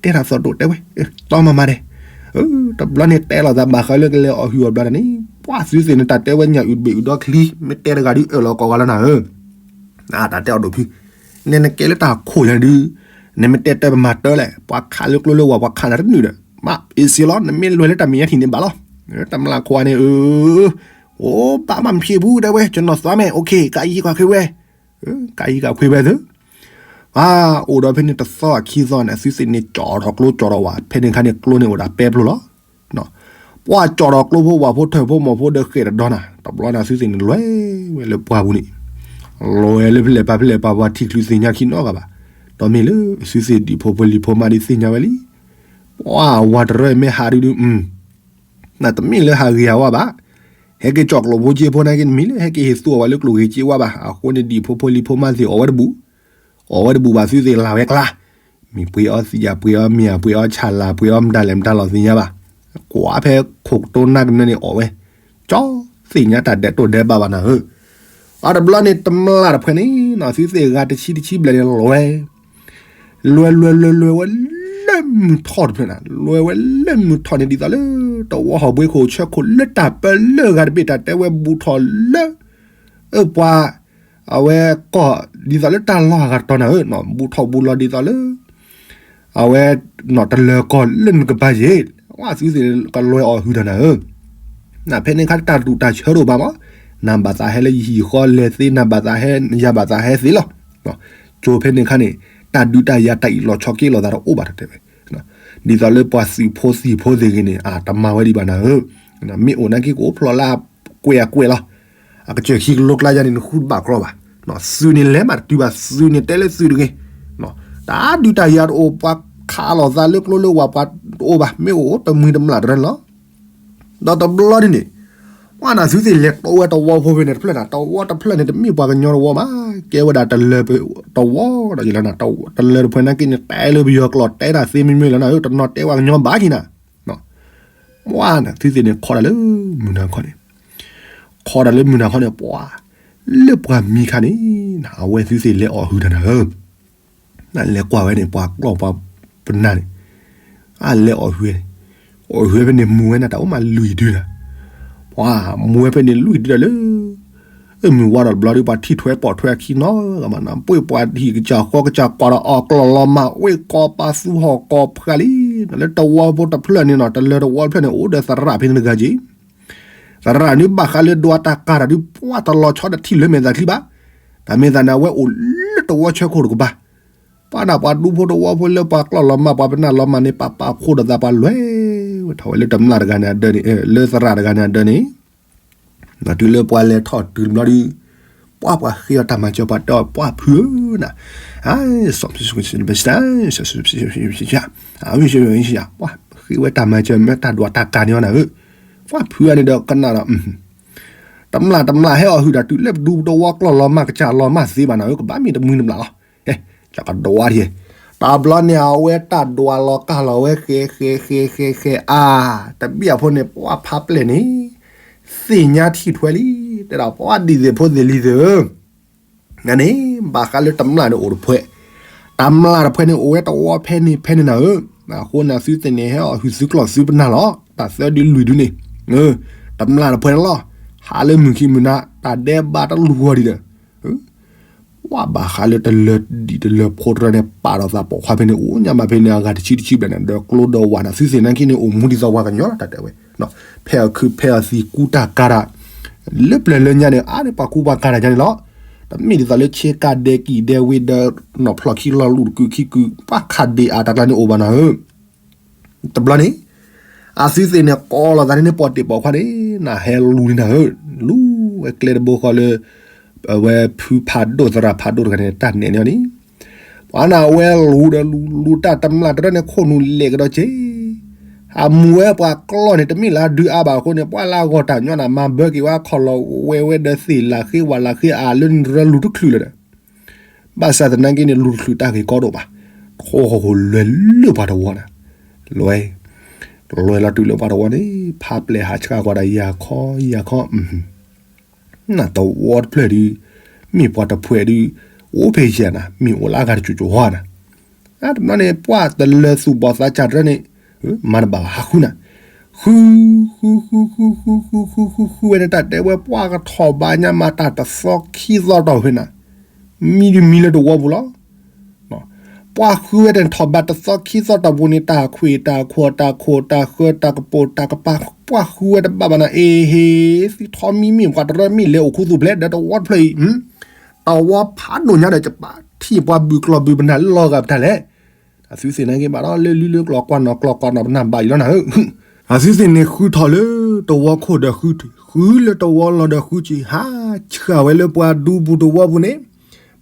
တဲတၢ်သီၣ်ဒိၣ်တဲဝဲ, တီမၤမၤဒဲး, တဘျီန့ၣ်တဲလီၤသးဘၣ်ဃးလၢကလဲၤအီၣ်ဟုၣ်အီၣ်ဘျါတၢ်န့ၣ်, ပှၤသုသ့ၣ်န့ၣ်တၢ်တဲဝဲညၣ်အုၣ်တဘ့ၣ်အုၣ်ဒီချံ, မ့ၢ်တဲတဂၤဒုးအၢၣ်လီၤကိးဂၤလီၤနၤဧၢ, တၢ်တဲအီၤဒိၣ်ဖု, နဲနကဲလၢတၢ်ခိၣ်ယၤဒုး, နမ့ၢ်တဲတၢ်ပမၤတၢ်လဲၣ်, ပှၤခးလၢကျိလၢဝၤပှၤခးနၤတနုာ်ဒီး, မးအ့စ့လီၤ နမ့ၢ်လွဲၤလၢတၢ်မဲာ်ညါထံၣ်န့ၣ်ဘၣ်လီၤ, တမျၢ်ခိၣ်န့ၣ်, အိၣ်ဘၣ်မး မ့ၢ်ဖံးဘူးတဲဝဲ ကျွန်တော်သွားမယ် okay ကယံကခွ့ဝဲ, ကယံကခွ့ဝဲသု, ပှၤအိၣ်ဒီးဖဲန့ၣ်တသီခံသီန့ၣ် သုသ့ၣ်န့ၣ်ကၠီၣ်ထီၣ်ကျိကၠီၣ်ထီၣ်ဝၤ ဖဲန့ၣ်ခါန့ၣ်ကျိန့ၣ်အိၣ်ဒၣ်ပဲပျိလီၤ, ပှၤကၠီၣ်ထီၣ်ကျိဖိဝၤဖိထၢၣ်ဖိမီၢ်ဖိဒီးဃဲၣ်တဒီနၤ, တဘျီန့ၣ်သုသ့ၣ်န့ၣ်လွဲၤဝဲလၢပှၢ်ပူၤန့ၣ်, လွဲၤလၢဖဲလဲၣ်ပၢ်ဖဲလဲၣ်ပၢ်ပှၤထံၣ်ချုးသ့ၣ်ညါခံနီတဂၤဘၣ်, ဒီးမ့ၢ်လၢသုသ့ၣ်ဒံၣ်ဖိဖိလံၤဖိမးဒုးသ့ၣ်ညါဝဲလံ, ပှၤဝၤတရၢမ့ၢ်ဟးဒုးဒုး နတမ့ၢ်လၢဟးဂ့ၤဟးဝါဘၣ်, ဟဲက့ၤကၠီၣ်ကျိၣ်ဖိက့ဖိနာ်က့ နမ့ၢ်လၢဟဲက့ၤဟ့ၣ်သူအီၤဝဲလၢကျိၣ်ဂ့ၤက့ဝါဘၣ်, အဃိန့ၣ်ဒံၣ်ဖိဖိလံၤဖိမးသ့ၣ်အီၣ်ဝဲတဘူၣ်, အီၣ်ဝဲတဘူၣ်ဘၣ်သုသ့ၣ်လၢ်ဝဲကျါ, မ့ၢ်ပှ့ၤအီသံးယၤ ပှ့ၤအီမ့ၤယၤ ပှ့ၤအီဆၣ်လၤ ပှ့ၤအီမတၤလဲၣ်မတၤလီၤသ့ၣ်ညါဘၣ်, ကွၢ်ဖဲခိၣ်ကတိၤနၢ်ကနၢန့ၣ်အီၣ်ဝဲ, ကၠီသ့ၣ်ညါတၢ်ဒဲးတိၢ်ဒဲးဘၣ်ဘၣ်နၤဧၢ, အတဘျီန့ၣ်တမျၢ်တဖှဲးန့ၣ် သုသ့ၣ်ဂၤတဆံတဆံဘျဲၣ်န့ၣ်လွဲၤ လွဲၤလွဲၤလွဲၤလွဲၤဝဲလၢမုၢ်ထီၣ်တဖျၢၣ်န့ၣ်, လွဲၤဝဲလၢမုၢ်ထီၣ်န့ၣ် ဒ်သိးလၢ တဝီဟီၣ်ဘှ့ခိၣ်ဆၢခိၣ်လၢတၢ်ပၢလၢဂၤတဘ့ၣ် တၢ်တဲဝဲဘူးထီၣ်လၢ အၢ ပှၤ အဝဲကီၢ် ဒ်သိးလၢတၢ်လီၢ်အဂၤတတီၤနၤဧၢ, ဘူးထီၣ်ဘူးလီၤဒ်သိးလၢ အဝဲ တလၢၤကီၢ်လၢနကပၤယ့ၣ်, ဝဲသုသ့ၣ်ကလွဲၤအီၤဟုၣ်တၢ်နၤဧၢ, နဖဲန့ၣ်ခါတၢ်ဒူၣ်တၢ်ဆၢတအိၣ်ဘၣ်မး, နဘၣ်သးဟဲလၢယဟံၣ်ဃီလဲၤသ့ နဘၣ်သးဟဲ ယၤဘၣ်သးဟဲသ့လီၤ. ကၠိဖဲန့ၣ်ခါန့ၣ် တၢ်ဒုးတၢ်ယၤတၢ်အံၣ်လီၤဆီက့လိာ်သးတအိၣ်ဘၣ်တဲဝဲ, ဒ်သိးလၢပှၤသုးဖိသံၣ်ဖိသ့ၣ်ဂ့ၤန့ၣ် အတမၤဝဲဒံးဘၣ်နၤဧၢ, မ့ၢ်အိၣ်နာ်က့ကအိၣ်ဖျိလၢအကွဲးအကွဲးလီၤ. အကစၢၢ်ခံကလိကျါယၤန့ၣ် နဃုတဘၣ်ကြီဘၣ်. သုးန့ၣ်လဲၤမးတတုၤဘၣ်, သုးန့ၣ်တဲလၢသုးတဂ့ၤ. တၢ်ဒုးတၢ်ယၤတအိၣ်, ပှၤခးလိာ်သးလၢကျိလၢဝၤပှၤတအိၣ်ဘၣ်, မ့ၢ်အိၣ်တမှံၤတမျၢ်တရၢန့ၣ်လီၤ. ဒီးတဘျီန့ၣ်န့ၣ်, ပှၤနၤသုးသ့ၣ်လဲၤတိဝဲတဝီဖိဖဲန့ၣ်တဖျၢၣ်နၤ, တဝီတဖျၢၣ်န့ၣ် တမ့ၢ်ပှၤကညီတဝီဘၣ်, ကဲဝဲဒၣ်တလၢၤတဝီဒီးယလီၤနၤ, တလၢၤတဖှဲန့ၣ်က့န့ၣ် တဲလၢပယီၤကျိာ်တဲတၢ်သ့မ့မ့ၢ်လီၤနၤဧၢ, တနီၤတဲပှၤကညီဘၣ်က့နၤ. ပှၤနၤသုးသ့ၣ်န့ၣ်ခီဒၣ်လၢမုၢ်နၤခီန့ၣ်, ခီဒၣ်လၢမုၢ်နၤခီန့ၣ် ပှၤ, လၢပှၤမံၤခါန့ၣ်, အဝဲသုးသ့ၣ်လဲၤအီၣ်ဟုၣ်တၢ်နၤဧၢ. နလဲၤကွၢ်ဝဲန့ၣ် ပှၤကျီၢ်ပှၤပနၢ်န့ၣ်, အလဲၤအီၣ်ဟုၣ်ဝဲ, အီၣ်ဟုၣ်ဝဲဖဲန့ၣ် မူဝဲနၤတၢ်အိၣ်မးလွံၢ်ဒုနၤ, ပှၤမူဝဲဖဲန့ၣ်လွံၢ်ဒုဒီးလၢ မုၢ်ဝါဒီးတဘျီဒီး ပှၤထံၣ်ထွဲပိာ်ထွဲအခံနီၤ, ပှ့ၤပှၤဟံၣ်ကစၢ်ဃီကစၢ်ကွၢ်ဒီးအီၣ်ကျီၢ်လီၤမၢ် ဝ့ၢ်ကီၢ်ပာ်သူဟီၣ်ကီၢ်ဖှါလံ, လၢတဝီဖိတဖျၢၣ်န့ၣ်နီၤ, တလၢၤတဝီတဖျၢၣ်န့ၣ် အိၣ်ဒီးသရၣ်ဖဲန့ၣ်တဂၤက့ၤ, သရၣ်န့ၣ်ဘၣ်ဃးလၢဒွးတၢ်ကၤတၢ်ဒုး ပှၤတလီၤဆီဒီးထံၣ်လၢမဲာ်သးချံဘၣ်, တၢ်မ့ၢ်သးန့ၣ် အဝဲအိၣ်လၢတဝီဆၢခိၣ်တကပၤ, ပှၤနၢ်ပှၤဒူဖိတဝီဖိလၢပှၤကျီၢ်လီၤမၢ် ပှၤပနၢ်လီၤမၢ်န့ၣ် ပာ်ပာ်ဖှိၣ်ဒီးသးပှၤလွဲၢ်ဝဲထီၣ်ဝဲလၢတမျၢ်တဂၤန့ၣ်အဒၢးန့ၣ်, လၢသရၣ်တဂၤန့ၣ်အဒၢးန့ၣ်, ဒီးတုၤလၢပှၤလဲၤထီၣ်တုၤတဘျီဒီး, ပှၤပှၤဃ့အီၤတၢ်မၤစၢၤ ပှၤတဲအီၤ ပှၤဖုဧၢနၤ, စီၤပဆ ပဆ ပဆ ပဆ ပဆ ပဆ ပဃ့ဝဲတၢ်မၤစၢၤ မ့ၢ်တၢ်ဒွးတၢ်ကၤန့ၣ်အီၤနၤဧၢ, ပှၤဖုအါန့ၣ်ဒီးကနၣ်ဒီး တမျၢ်တမျၢ်ဟဲအီၣ်ဟုၣ်တၢ်တုၤလၢပဒူပတဝီကျီၢ်လီၤမၢ်ကစၢ်လီၤမၢ်သ့ဘၣ်နၤဧၢ, ကဘၣ်မ့ၢ်တမှံၤတမျၢ်လီၤ. ဟဲ, ကကဒွးဒ်, တဘျီန့ၣ် အဝဲတၢ်ဒွးလီၤကၢ်လီၤဝဲဃဲဃဲဃဲဃဲအါ, တဘ့ၣ်အဖိန့ၣ် ပှၤဖးပျဲၢ်န့ၣ် သ့ၣ်ညါထံၣ်ထွဲလံ, တဲဒၣ်ပှၤဒ်သိးဖိသ့ၣ်လံသ့ၣ်ဧၢ နန့ၣ် ဘၣ်ဃးလၢတမျၢ်န့ၣ်အိၣ်တဖှဲး, တမျၢ်တဖှဲးန့ၣ် အိၣ်ဝဲတဝီဖဲန့ၣ်ဖဲန့ၣ်နၤဧၢ, အဃိန့ၣ်သုသ့ၣ်န့ၣ် ဟဲအီၣ်ဟုၣ်သုကျီၢ်သုပနၢ်လီၤ, တၢ်သၢဒုလွံၢ်ဒုန့ၣ်, တမျၢ်တဖှဲးန့ၣ်လီၤ, ဟးလၢမုၢ်ခံမုၢ်နၤ တၢ်ဒဲးဘးတလူၤအီၤဒံးဒီး ပှၤဘၣ်ဃးလၢတလၢၤဒံးတလၢၤဖိတရၢန့ၣ် ပာ်ဒီးသးပိာ်ခွါဖဲန့ၣ် အိၣ်ညါမးဖဲန့ၣ် အဂၤတဆံတဆံဘျဲၣ်န့ၣ် ဒီးကျိဒီးဝးန့ၣ် သုသ့ၣ်နာ်က့န့ၣ် အိၣ်မူဒ်သိးပှၤကညီလီၤ တၢ်တဲဝဲ, ဖဲအီၣ်ခုးဖဲအီၣ်သံကူတၢ်ကၤတၢ်, လၢပျၢၤလၢညါန့ၣ် အါန့ၣ်ပှၤကူပှၤကၤတၢ်ယါန့ၣ်လီၤ, တမ့ၢ်ဒ်သိးလၢဆ့ကၤဒဲးကံၣ်ဒဲးဝ့ၤဒီး နီၢ်ဖျီၣ်ခံလီၤလူၤတကုာ်ခံကုာ် ပှၤခးဒ့ၣ်အါတၢ်ကျါန့ၣ်အိၣ်ဘၣ်နၤဧၢ တဘျီန့ၣ်, အသုသ့ၣ်န့ၣ် ကိးလီၤသးန့ၣ် ပှၤတ့ၢ်ပိာ်ခွါန့ၣ် နဟဲလူၤန့ၣ်နၤဧၢ, လူၤဝဲကျဲတဘိဃီလၢ အဝဲဖုဖးဒိၣ်သရၣ်ဖးဒိၣ်တဂၤန့ၣ် တၢ်နဲၣ်န့ၢ်အီၤန့ၣ်, ပှၤနၤဝဲလူၤဒီးလူၤလူၤတၢ်တမျၢ်တရၢန့ၣ် ခိၣ်နူာ်လဲၢ်ကဒီးက့ၤ, အမူဝဲပှၤကျီၢ်န့ၣ် တမ့ၢ်လၢအဒုးအါဘၣ်အဃိန့ၣ် ပှၤလၢအဂီၢ်တၢ်ညီနၤ မၤဘၢက့ၤဝဲခီၣ်လီၤဝဲဝဲဒီးသ့ၣ်လၢဃ့ဝဲလၢဃ့အါလၢနရၢလူၤတချုးလၢၤဒီး ဘၣ်ဆၣ်သနာ်က့န့ၣ် လူၤတချုးတၢ်ဂ့ၢ်ကီဒိၣ်ဘၣ်, ဃိဃိလွဲၤလၢပှၤတဝီန့ၣ်, လွဲၤ, လွဲၤလီၤတုၤလၢပှၤတဝီန့ၣ် ဖးပျဲၢ်ဟးဆှၣ်ကွၢ်ဒီးယၤခီယၤခီ, နတဝီတဖျၢၣ်ဒုး, မ့ၢ်ပှၤတဖှဲးဒုး, အိၣ်ဖဲယဲၢ်နၤ မ့ၢ်အိၣ်လၢအဂၤတစိၤစိၤဟီနၤ, တဘျီန့ၣ် ပှၤတလၢသူၣ်ဘီၣ်သးစၢ်တရၢန့ၣ်, မၤတဘၣ်ဘၣ်ဟးဃုနၤ, ဃု, ဃုဃုဃုဃုဃုဃုဃုဃုဃုဝဲန့ၣ် တၢ်တဲဝဲပှၤကထီၣ်ဘးညါမးတၢ်တသီခံသီတီၢ်ဖဲနၤ, မံဒုးမံလၢတဝီပူၤလီၤ. ပှၤဃုဝဲတထီၣ်ဘးတသီခံသီတီၢ်ပူၤန့ၣ် တၢ်ခွံၣ်တၢ်ခိၣ်တၢ်ခိၣ်တၢ်ဃၢတၢ်ကပိာ်တၢ်ကပၤ ပှၤဃုဝဲတဘၣ်ဘၣ်နၤ အ့ဟ့, သုထီမံမ့ၢ်ပှၤတရၢမ့ၢ်လဲၤအိၣ်ခူသူၣ်ဖျဲးဒီးတဝီတဖျၢၣ်အံၤ, တဝီဖးဒိၣ်ညါဒီးကပာ်ထံၣ်ပှၤဘုၣ်ကျီၢ်ဘုၣ်ပနၢ်လၢလီၤဂာ်ပတၢ်လဲၣ်, အသုသ့ၣ်နာ်က့ဘၣ်ဒီးလၢလုၢ်လၢကျိာ်ကွၢ်နီၣ်ကျိာ်ကွၢ်နီၣ်ပနၢ်ဘၣ်အံၤလီၤနၤဧၢ, အသုသ့ၣ်န့ၣ်ဃုထီၣ်လၢတဝီခိၣ်ဒီးဃု, ဃုလၢတဝီလီၤဒီးဃုက့ၤ ဟးဆှၣ်ဝဲလၢပှၤဒူပူၤတဝီပူၤန့ၣ်,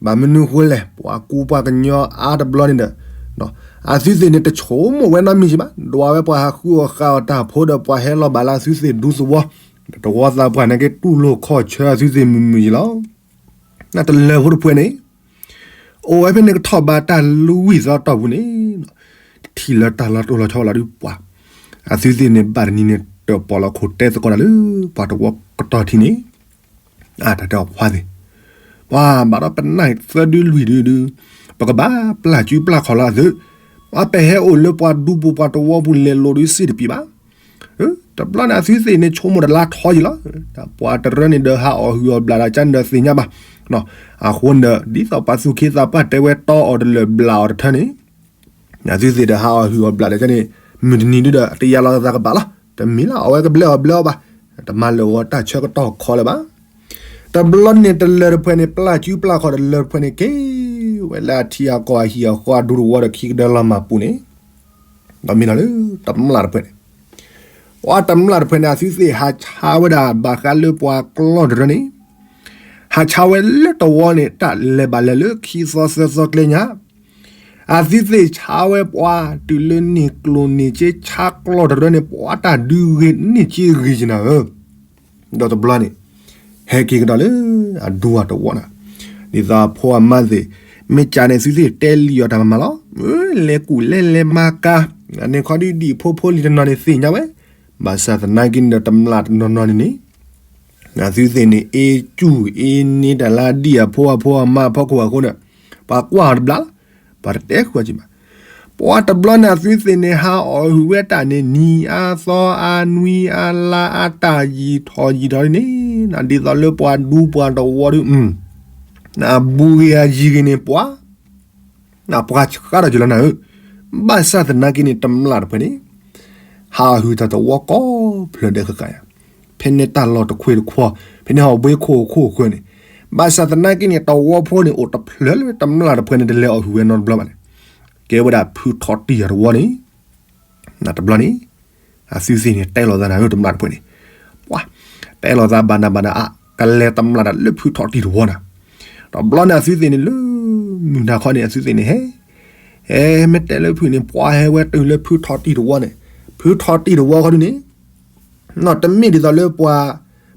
ဘၣ်မနုၤဃိလဲၣ် ပှၤကူပှၤကညီအါတဘျီန့ၣ်ဒီး, အသုသ့ၣ်န့ၣ်တဆိကမိၣ်ဝဲနီတမံၤဘၣ်, ဒွးဝဲပှၤဟးဃုအီၣ်ဃာ်အီၣ်တၢ်ဖိဒီးပှၤဟဲလီၤဘၣ်လၢအသုသ့ၣ်ဒူသဝီ, တဝီသးပှၢ်နာ်က့တူၢ်လိာ်ခီၣ်ဆၢအသုသ့ၣ်မုာ်မုာ်ယံၤလီၤ. နတလၢၤဖိတဖှဲးန့ၣ် အိၣ်ဝဲဖဲန့ၣ်ကထီၣ်ဘးတၢ်လွံၢ်သီတီၢ်ပူၤန့ၣ်, ထံၣ်လၢတၢ်လီၤတိၢ်လီၤဆီလီၤဒုးပှၤ, အသုသ့ၣ်န့ၣ်ဘၣ်တနံၤန့ၣ် တၢၣ်ပီၣ်လီၤခိၣ်တဲသကိးတၢ်လၢပှၤတဝီကတီၢ်ထံန့ၣ်, အတၢ်တဲအီၤခွါသ့ၣ်, ပှၤဘၣ်ဒီးပနၢ်သၢဒုလွံၢ်ဒုဒု, ပကဘၣ်ပျၢ်စုပျၢ်ခီၣ်လီၤအသု, ပှၤပဟဲအိၣ်လၢပှၤဒူပူၤပှၤတဝီပူၤလဲၤလိာ်ဒုးစ့တပံၤဘၣ် တဘျီန့ၣ်အသုသ့ၣ်န့ၣ်ဆိကမိၣ်တလါထီယံၤလီၤ, ပှၤတရၢန့ၣ်ဒီးဟးအီၣ်ဟုၣ်အီၣ်ဘျးဒီးကန့ၣ်ဒီးသ့ၣ်ညါဘၣ်, အဃိန့ၣ်ဒီး ဒ်သိးပှၤသူၣ်က့သးပှၢ်တဲဝဲတီအီၤတလၢာ်ဘျးအီၤတထၢန့ၣ်, အသုသ့ၣ်ဒီးဟးအီၣ်ဟုၣ်အီၣ်ဘျးဒီးကန့ၣ်, မုၢ်တနံၤဒုဒီးတယါလီၤသးကဘၣ်လီၤ, တမ့ၢ်လၢအဝဲကဘျဲအီၤဘျဲအီၤဘၣ်, တမၤလၢာ်ဂီၤတၢ်ဆၢကတီၢ်ခီလၢၤဘၣ် တဘျီန့ၣ်တလၢၤတဖှဲးန့ၣ် ပျၢ်စုပျၢ်ခီၣ်တလၢၤတဖှဲးန့ၣ် က့ၤဝဲလၢအထံအကီၢ်အဟံၣ်အဃီအဒူတဝီဒီးခံကဒၢလီၤမၢ်ပူၤန့ၣ်, ဒီးမ့ၢ်လီၤလၢတမျၢ်တဖှဲးန့ၣ်, ပှၤတမျၢ်တဖှဲးန့ၣ် အသုသ့ၣ်ဟးဆါဝဲဒၣ်ဘၣ်ဃးလၢပှၤကျီၢ်တရၢန့ၣ်, ဟးဆါဝဲလၢတဝီန့ၣ် တၢ်လဲၤဘၣ်လဲၤလၢခံသီသၢသီကျဲညါ, အသုသ့ၣ်ဆါဝဲပှၤ တုၤလၢန့ၢ်ကျိၣ်န့ၢ်စ့ဆါကျီၢ်တရၢန့ၣ် ပှၤတၢ်ဒုးဂ့ၤန့ၢ်စ့ဂ့ၤကနၤဧၢ, ဒီးတဘျီန့ၣ် ဟဲက့ၤကဒီးလၢအဒူအတဝီနၤ, ဒ်သိးအဖိအမါသ့ၣ် မ့ၢ်ကးန့ၣ် သုသ့ၣ်တဲလံာ်အီၤတၢ်မၤမၤလီၤ, လဲၤကူၣ်လဲၤလဲၤမၤကၤ, အန့ၣ်ခီဒုးဒံၣ်ဖိဖိလံၤတနီၤန့ၣ်သ့ၣ်ညါဝဲ, ဘၣ်ဆၣ်သနာ်က့န့ၣ်ဒီးတမျၢ်တနီၤနီၤန့ၣ်န့ၣ် အသုသ့ၣ်န့ၣ် အ့ၣ်ကူၣ်အ့ၣ်န့ၢ်တၢ်လၢဒ်အဖိအဖိအမါအဖီခိၣ်အဃိန့ၣ်, ပှၤကွၢ်အီၤတဘျါလီၤ, ပှၤတတဲဃုာ်အီၤက့ၤဘၣ်. ပှၤတဘျီန့ၣ်အသုသ့ၣ်န့ၣ် ဟးအီၣ်ဟုၣ်ဝဲတၢ်န့ၣ် နံၤအါသီအါနွံအါလါအါ တၢ်ယံာ်ထီၣ်ယံာ်ထီၣ်ဒ်န့ၣ်, ဒ်သိးလၢပှၤဒူပှၤတဝီဒုး နဘူးဂ့ၤအယံၤဂ့ၤန့ၣ် ပှၤ နပှၤဆှၢထီၣ်က့ၤလီၤနၤဧၢ, ဘၣ်ဆၣ်သနာ်က့န့ၣ် တမျၢ်တဖုန့ၣ် ဟးအီၣ်ဟုၣ်တၢ်တဝီကိးဖျၢၣ်ဒဲးဃၣ်ဃၣ်ယၤ, ဖဲန့ၣ်တၢ်လီၢ်တခွ့ၣ်တခွီၣ်, ဖဲန့ၣ်ဟးအီၣ်ဘှ့ခိၣ်အခိၣ်အဃၢၤန့ၣ်, ဘၣ်ဆၣ်သနာ်က့န့ၣ် တဝီဖိန့ၣ် အိၣ်တဖျၢၣ်လၢတမျၢ်တဖုန့ၣ် တလဲၤအီၣ်ဟုၣ်ဝဲနီတဘျီဘၣ်န့ၣ်, ကဲဝဲဒၣ်ဖုထီၣ်တံၢ်အတဝီန့ၣ် နတဘျီန့ၣ် အသုသ့ၣ်န့ၣ် တဲလိာ်သးနၤဧၢ တမျၢ်တဖုန့ၣ်, ပှၤ တဲလိာ်သးဘၣ်နၤဘၣ်နၤအါ ကလဲၤတမျၢ်တၢ်လၢဖုထီၣ်တံၢ်တဝီနၤ, တဘျီန့ၣ်အသုသ့ၣ်န့ၣ်လၢ မုၢ်နၤခီန့ၣ် အသုသ့ၣ်န့ၣ်ဟဲ, ဟဲမ့ၢ်တဲလၢဖုန့ၣ် ပှၤဟဲဝဲတုၤလၢဖုထီၣ်တံၢ်တဝီန့ၣ်, ဖုထီၣ်တံၢ်တဝီခီဒုန့ၣ် နီၢ်တမ့ၢ်ဒ်သိးလၢပှၤ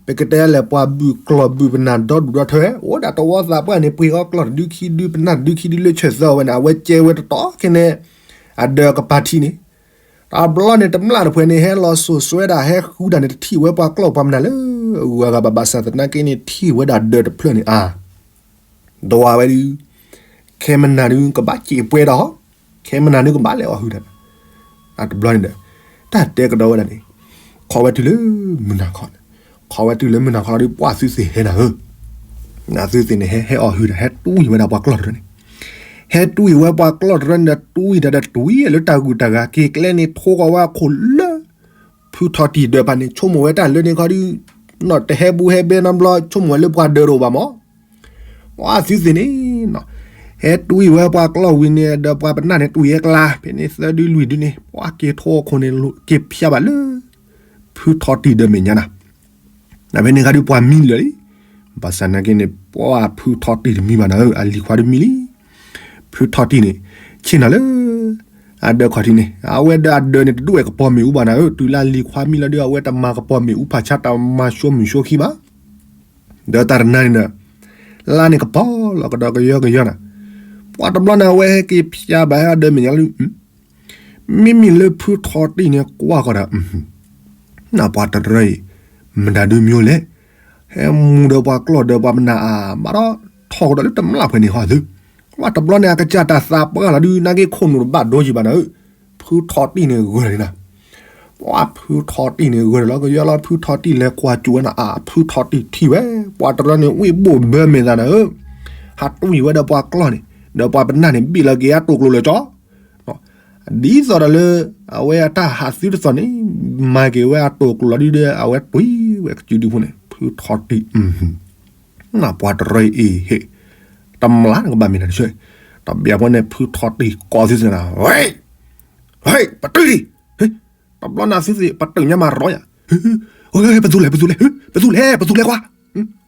ပကတဲလဲၣ် ပှၤဘုၣ်ကျီၢ်ဘုၣ်ပနၢ်ဒီဒူၣ်ဒီထၢဝဲ အိၣ်ဒၣ်တဝီသးပှၢ်န့ၣ် ပှ့ၤဃီကျီၢ်တဒုခံဒု ပနၢ်တဒုခံဒုလၢဆၢၣ်သၢအီၤဝဲန့ၣ် အဝဲကဲဝဲတတီၤခဲန့ၣ် အဒၢးကပၤထံးန့ၣ်, တဘျီန့ၣ် တမျၢ်တဖုန့ၣ် ဟဲလီၤစိာ်စွဲဒၣ် ဟဲဃုဒၣ်န့ၣ် တထံၣ်ဝဲပှၤကျီၢ်ပှၤပနၢ်လၢအဂုၤအဂၤဘၣ် ဘၣ်ဆၣ်သနာ်က့န့ၣ် ထံၣ်ဝဲဒၣ်ဒၢးတဖျၢၣ်န့ၣ် အါ ဒွးဝဲဒုး ခဲမနၤဒုး ကဘၣ်စံးပှဲၤဒီး ခဲမနၤဒုး ကဘၣ်လဲၤအီၣ်ဟုၣ်တၢ်, အတဘျီန့ၣ်ဒီး တၢ်တဲကဒီးဝဲဒၣ်န့ၣ် ခိးဝဲတုၤလၢမုၢ်နၤခီန့ၣ်, ခိးဝဲတုၤလၢမုၢ်နၤခီလီၤဒုး ပှၤသုသ့ၣ်ဟဲနၤဧၢ, သုသ့ၣ်န့ၣ် ဟဲဟဲအီၣ်ဟုၣ်တၢ် ဟဲတွံၢ်ဝဲဒၣ်ပှၤကျီၢ်တရၢန့ၣ်, ဟဲတွံၢ်ဝဲပှၤကျီၢ်တရၢန့ၣ်ဒီး တွံၢ်တၢ်ဒီးတွံၢ်လၢတၢ်ဂုၤတၢ်ဂၤ က့ၤကျဲန့ၣ် ထိဃီၤဝဲအခိၣ်လၢ ဖုထီၣ်တံၢ်ဒၢးပၤန့ၣ် ဆိကမိၣ်ဝဲတၢ်လၢန့ၣ်ခီဒုး နီၢ်တဟဲဘူးဟဲဘဲနီတဘျီ ဆိကမိၣ်ဝဲလၢပှၤဒၢးတအိၣ်ဘၣ်မး, ပှၤသုသ့ၣ်န့ၣ် ဟဲတွံၢ်ဝဲပှၤကျီၢ်ဝံၤန့ၣ် ဒီးပှၤပနၢ်န့ၣ် တွံၢ်ဝဲကျါ ဖဲန့ၣ်သၢဒုလွံၢ်ဒုန့ၣ် ပှၤက့ၤထိအခိၣ်န့ၣ် က့ၤဖျါဘၣ်လၢ ဖုထီၣ်တံၢ်ဒၢးမဲာ်ညါနၤ, ဖဲန့ၣ်ခါဒုးပှၤမံလၢာ်လံ, ဘၣ်ဆၣ်နာ်က့န့ၣ် ပှၤဖုထီၣ်တံၢ်တမံဘၣ်နၤဧၢ အလံၤခွါဒုးမံလံ, ဖုထီၣ်တံၢ်န့ၣ် ဆ့ၣ်နီၤလၢ အဒၢးခီၣ်ထံးန့ၣ် အဝဲဒီးအဒၢးန့ၣ် တဒူၣ်ဝဲကပီၤမ့ၣ်အူဘၣ်နၤဧၢ တုၤလၢအလံၤခွါမံလီၤဒုး အဝဲတမၤကပီၤမ့ၣ်အူဖးဆါ တမၤဆိမုၢ်ဆိခံဘၣ် ဒီးတၢ်တနၤန့ၣ်ဒီး လါန့ၣ်ကပီၤလီၤကဒီးကယီကယီနၤ, ပှၤတဘျီန့ၣ် အဝဲဟဲက့ၤဖျါဘၣ်ဟဲအဒၢးမဲာ်ညါလၢ မ့မ့ၢ်လၢဖုထီၣ်တံၢ်န့ၣ်ကွၢ်ကီးဒီး နပှၤတရၢအံၤ မတၤဒုးမ့ၢ်လဲၣ်, ဟဲမူဒီးပှၤကျီၢ်ဒီးပှၤပနၢ်အါ ဘၣ်ဒီးထီၣ်ကဒီးလၢတမျၢ်ဖဲန့ၣ်ဟီသု, ပှၤတဘျီန့ၣ် အကစၢ်တၢ်သးပှၢ်လီၤဒုး နာ်က့ခိၣ်နူာ်တဘၣ်ဒိကံဘၣ်နၤဧၢ, ဖုထီၣ်တံၢ်န့ၣ်ဂၢၢ်လီၤနၤ ပှၤဖုထီၣ်တံၢ်န့ၣ်ဂၢၢ်လီၤ ကယီလီၤ ဖုထီၣ်တံၢ်လဲၤကွၢ်ကၠူၣ်ဝဲနၤအါ ဖုထီၣ်တံၢ်ထံၣ်ဝဲ ပှၤတရၢန့ၣ် ဝံၣ်ဘိၣ်ဘၢမဲာ်သးနၤဧၢ, ဟးတွံၢ်ဝဲဒီးပှၤကျီၢ်န့ၣ် ဒီးပှၤပနၢ်န့ၣ် ဘ့ၣ်လီၤက့ၤအတိာ်ကျိၤလၢကၠီ ဒ်သိးဒီးလၢ အဝဲအတၢ်ဟးသုတသိးန့ၣ် မၤက့ၤဝဲအတိာ်ကျိၤလီၤဒုးဒီး အဝဲတွံၢ်ဝဲကစုဒုဖိန့ၣ် ဖုထီၣ်တံၢ် နပှၤတရၢအံၤဟ့ၣ် တမျၢ်နကဘၣ်မ့ၢ်နၤတဆၢ တဘၣ်ဖဲန့ၣ် ဖုထီၣ်တံၢ်ကိးသုသ့ၣ်နၤ ဟဲ ဟဲ ပတုာ်လံ တဘျီနၤသုသ့ၣ် ပတုာ်ညါမၤရီယၤ ပသူလဲၣ် ပသူလဲၣ် ပသူလဲၣ် ပသူလဲၣ်ကွၢ်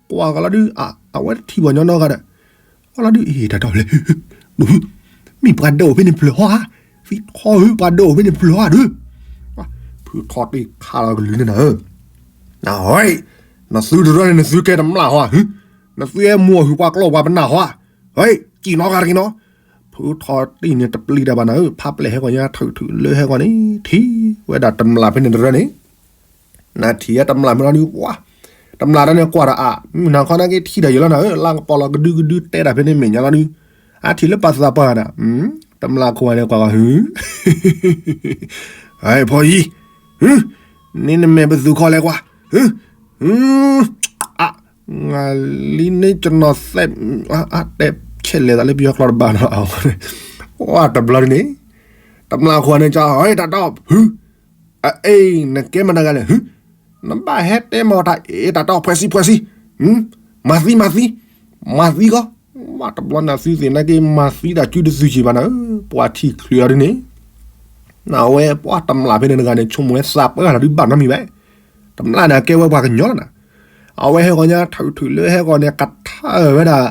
ကွၢ်ကလီၤဒုး အဝဲတထံၣ်ပှၤညီနီတဂၤဒီး အလီၤဒုး အ့ၣ် တၢ်တီၢ်လဲၣ် မ့ၢ်ပှၤဒၢးအိၣ်ဖဲန့ၣ်ဖျၢၣ်ဟီဧါ သံထီၣ်ဧၢ ပှၤဒၢးအိၣ်ဖဲန့ၣ်ဖျၢၣ်ဟီဧါဒုး ဖုထီၣ်တံၢ်ခးလီၤကလုာ်န့ၣ်နၤဧၢ နသုတရၢန့ၣ် နသုကဲတမျၢ်ဟီဧါ နသုအဲၣ်မူအီၣ်ဟုၣ်ပှၤကျီၢ်ပှၤပနၢ်ဟီဧါ ဟဲ ကံၣ်နီၣ်ဂၤတက့ၢ်နီၤ ဖုထီၣ်တံၢ်န့ၣ် တပျံၤတၢ်ဘၣ်နၤဧၢ ဖးပျဲၢ်ဟဲဂီၤညါ ထုးထုးလၢဟဲဂီၤန့ၣ် ထံၣ်ဝဲဒၣ်တမျၢ်ဖဲန့ၣ်တရၢန့ၣ် နထံၣ်ဝဲတမျၢ်မ့ၢ်လီၤဒုး ပှၤ တမျၢ်တၢ်န့ၣ်ကွၢ်ဒီးအါ မုၢ်နၤခီနာ်က့ထံၣ်ဒီးယလီၤနၤဧၢ လါကပီၤလီၤကဒုကဒုတဲတၢ်ဖဲန့ၣ်မဲာ်ညါလီၤဒုး အထံၣ်လၢပှၤသးပှၢ်ဒီး တမျၢ်ခိၣ်န့ၣ်ကွၢ်ကွၢ် ဟူ ဟဲ ဖီယံၤ ဟူ န့ၣ်နမဲာ်ပသူခီလဲၣ်ကွၢ် ဟူ ဟူ အ ငါလံန့ၣ်ကနီၤသဲး အတဲဆဲးလဲၤသးလၢပယီၤကျိာ်တဘၣ်နီၤ အဝဲ တဘျီန့ၣ် တမျၢ်ခိၣ်န့ၣ် ကဟဲတၢ်တီၢ် ဟူ အအ့ နကဲမတၤတဂၤလဲၣ် ဟူ နဘၣ်ဟဲတဲမၤတၢ်အ့ တၢ်တီၢ် ဖှဲးစံ ဖှဲးစံ မၤသံ မၤသံ မၤသံကီး တဘျီန့ၣ်သုသ့ၣ်နာ်က့ မၤသံတၢ်စုတသုးကံဘၣ်နၤဧၢ ပှၤထံၣ်ချုးအီၤဒ်န့ၣ် နဝဲပှၤတမျၢ်ဖဲန့ၣ်တဂၤန့ၣ် ဆိကမိၣ်ဝဲသးပှၢ်လီၤဒုးဘၣ်နီတမံၤဘၣ် တမျၢ်န့ၣ် အကဲဝဲပှၤကညီလီၤနၤ အဝဲဟဲဂီၤညါထုးထုးလၢဟဲဂီၤန့ၣ် ကထၢဝဲဒၣ်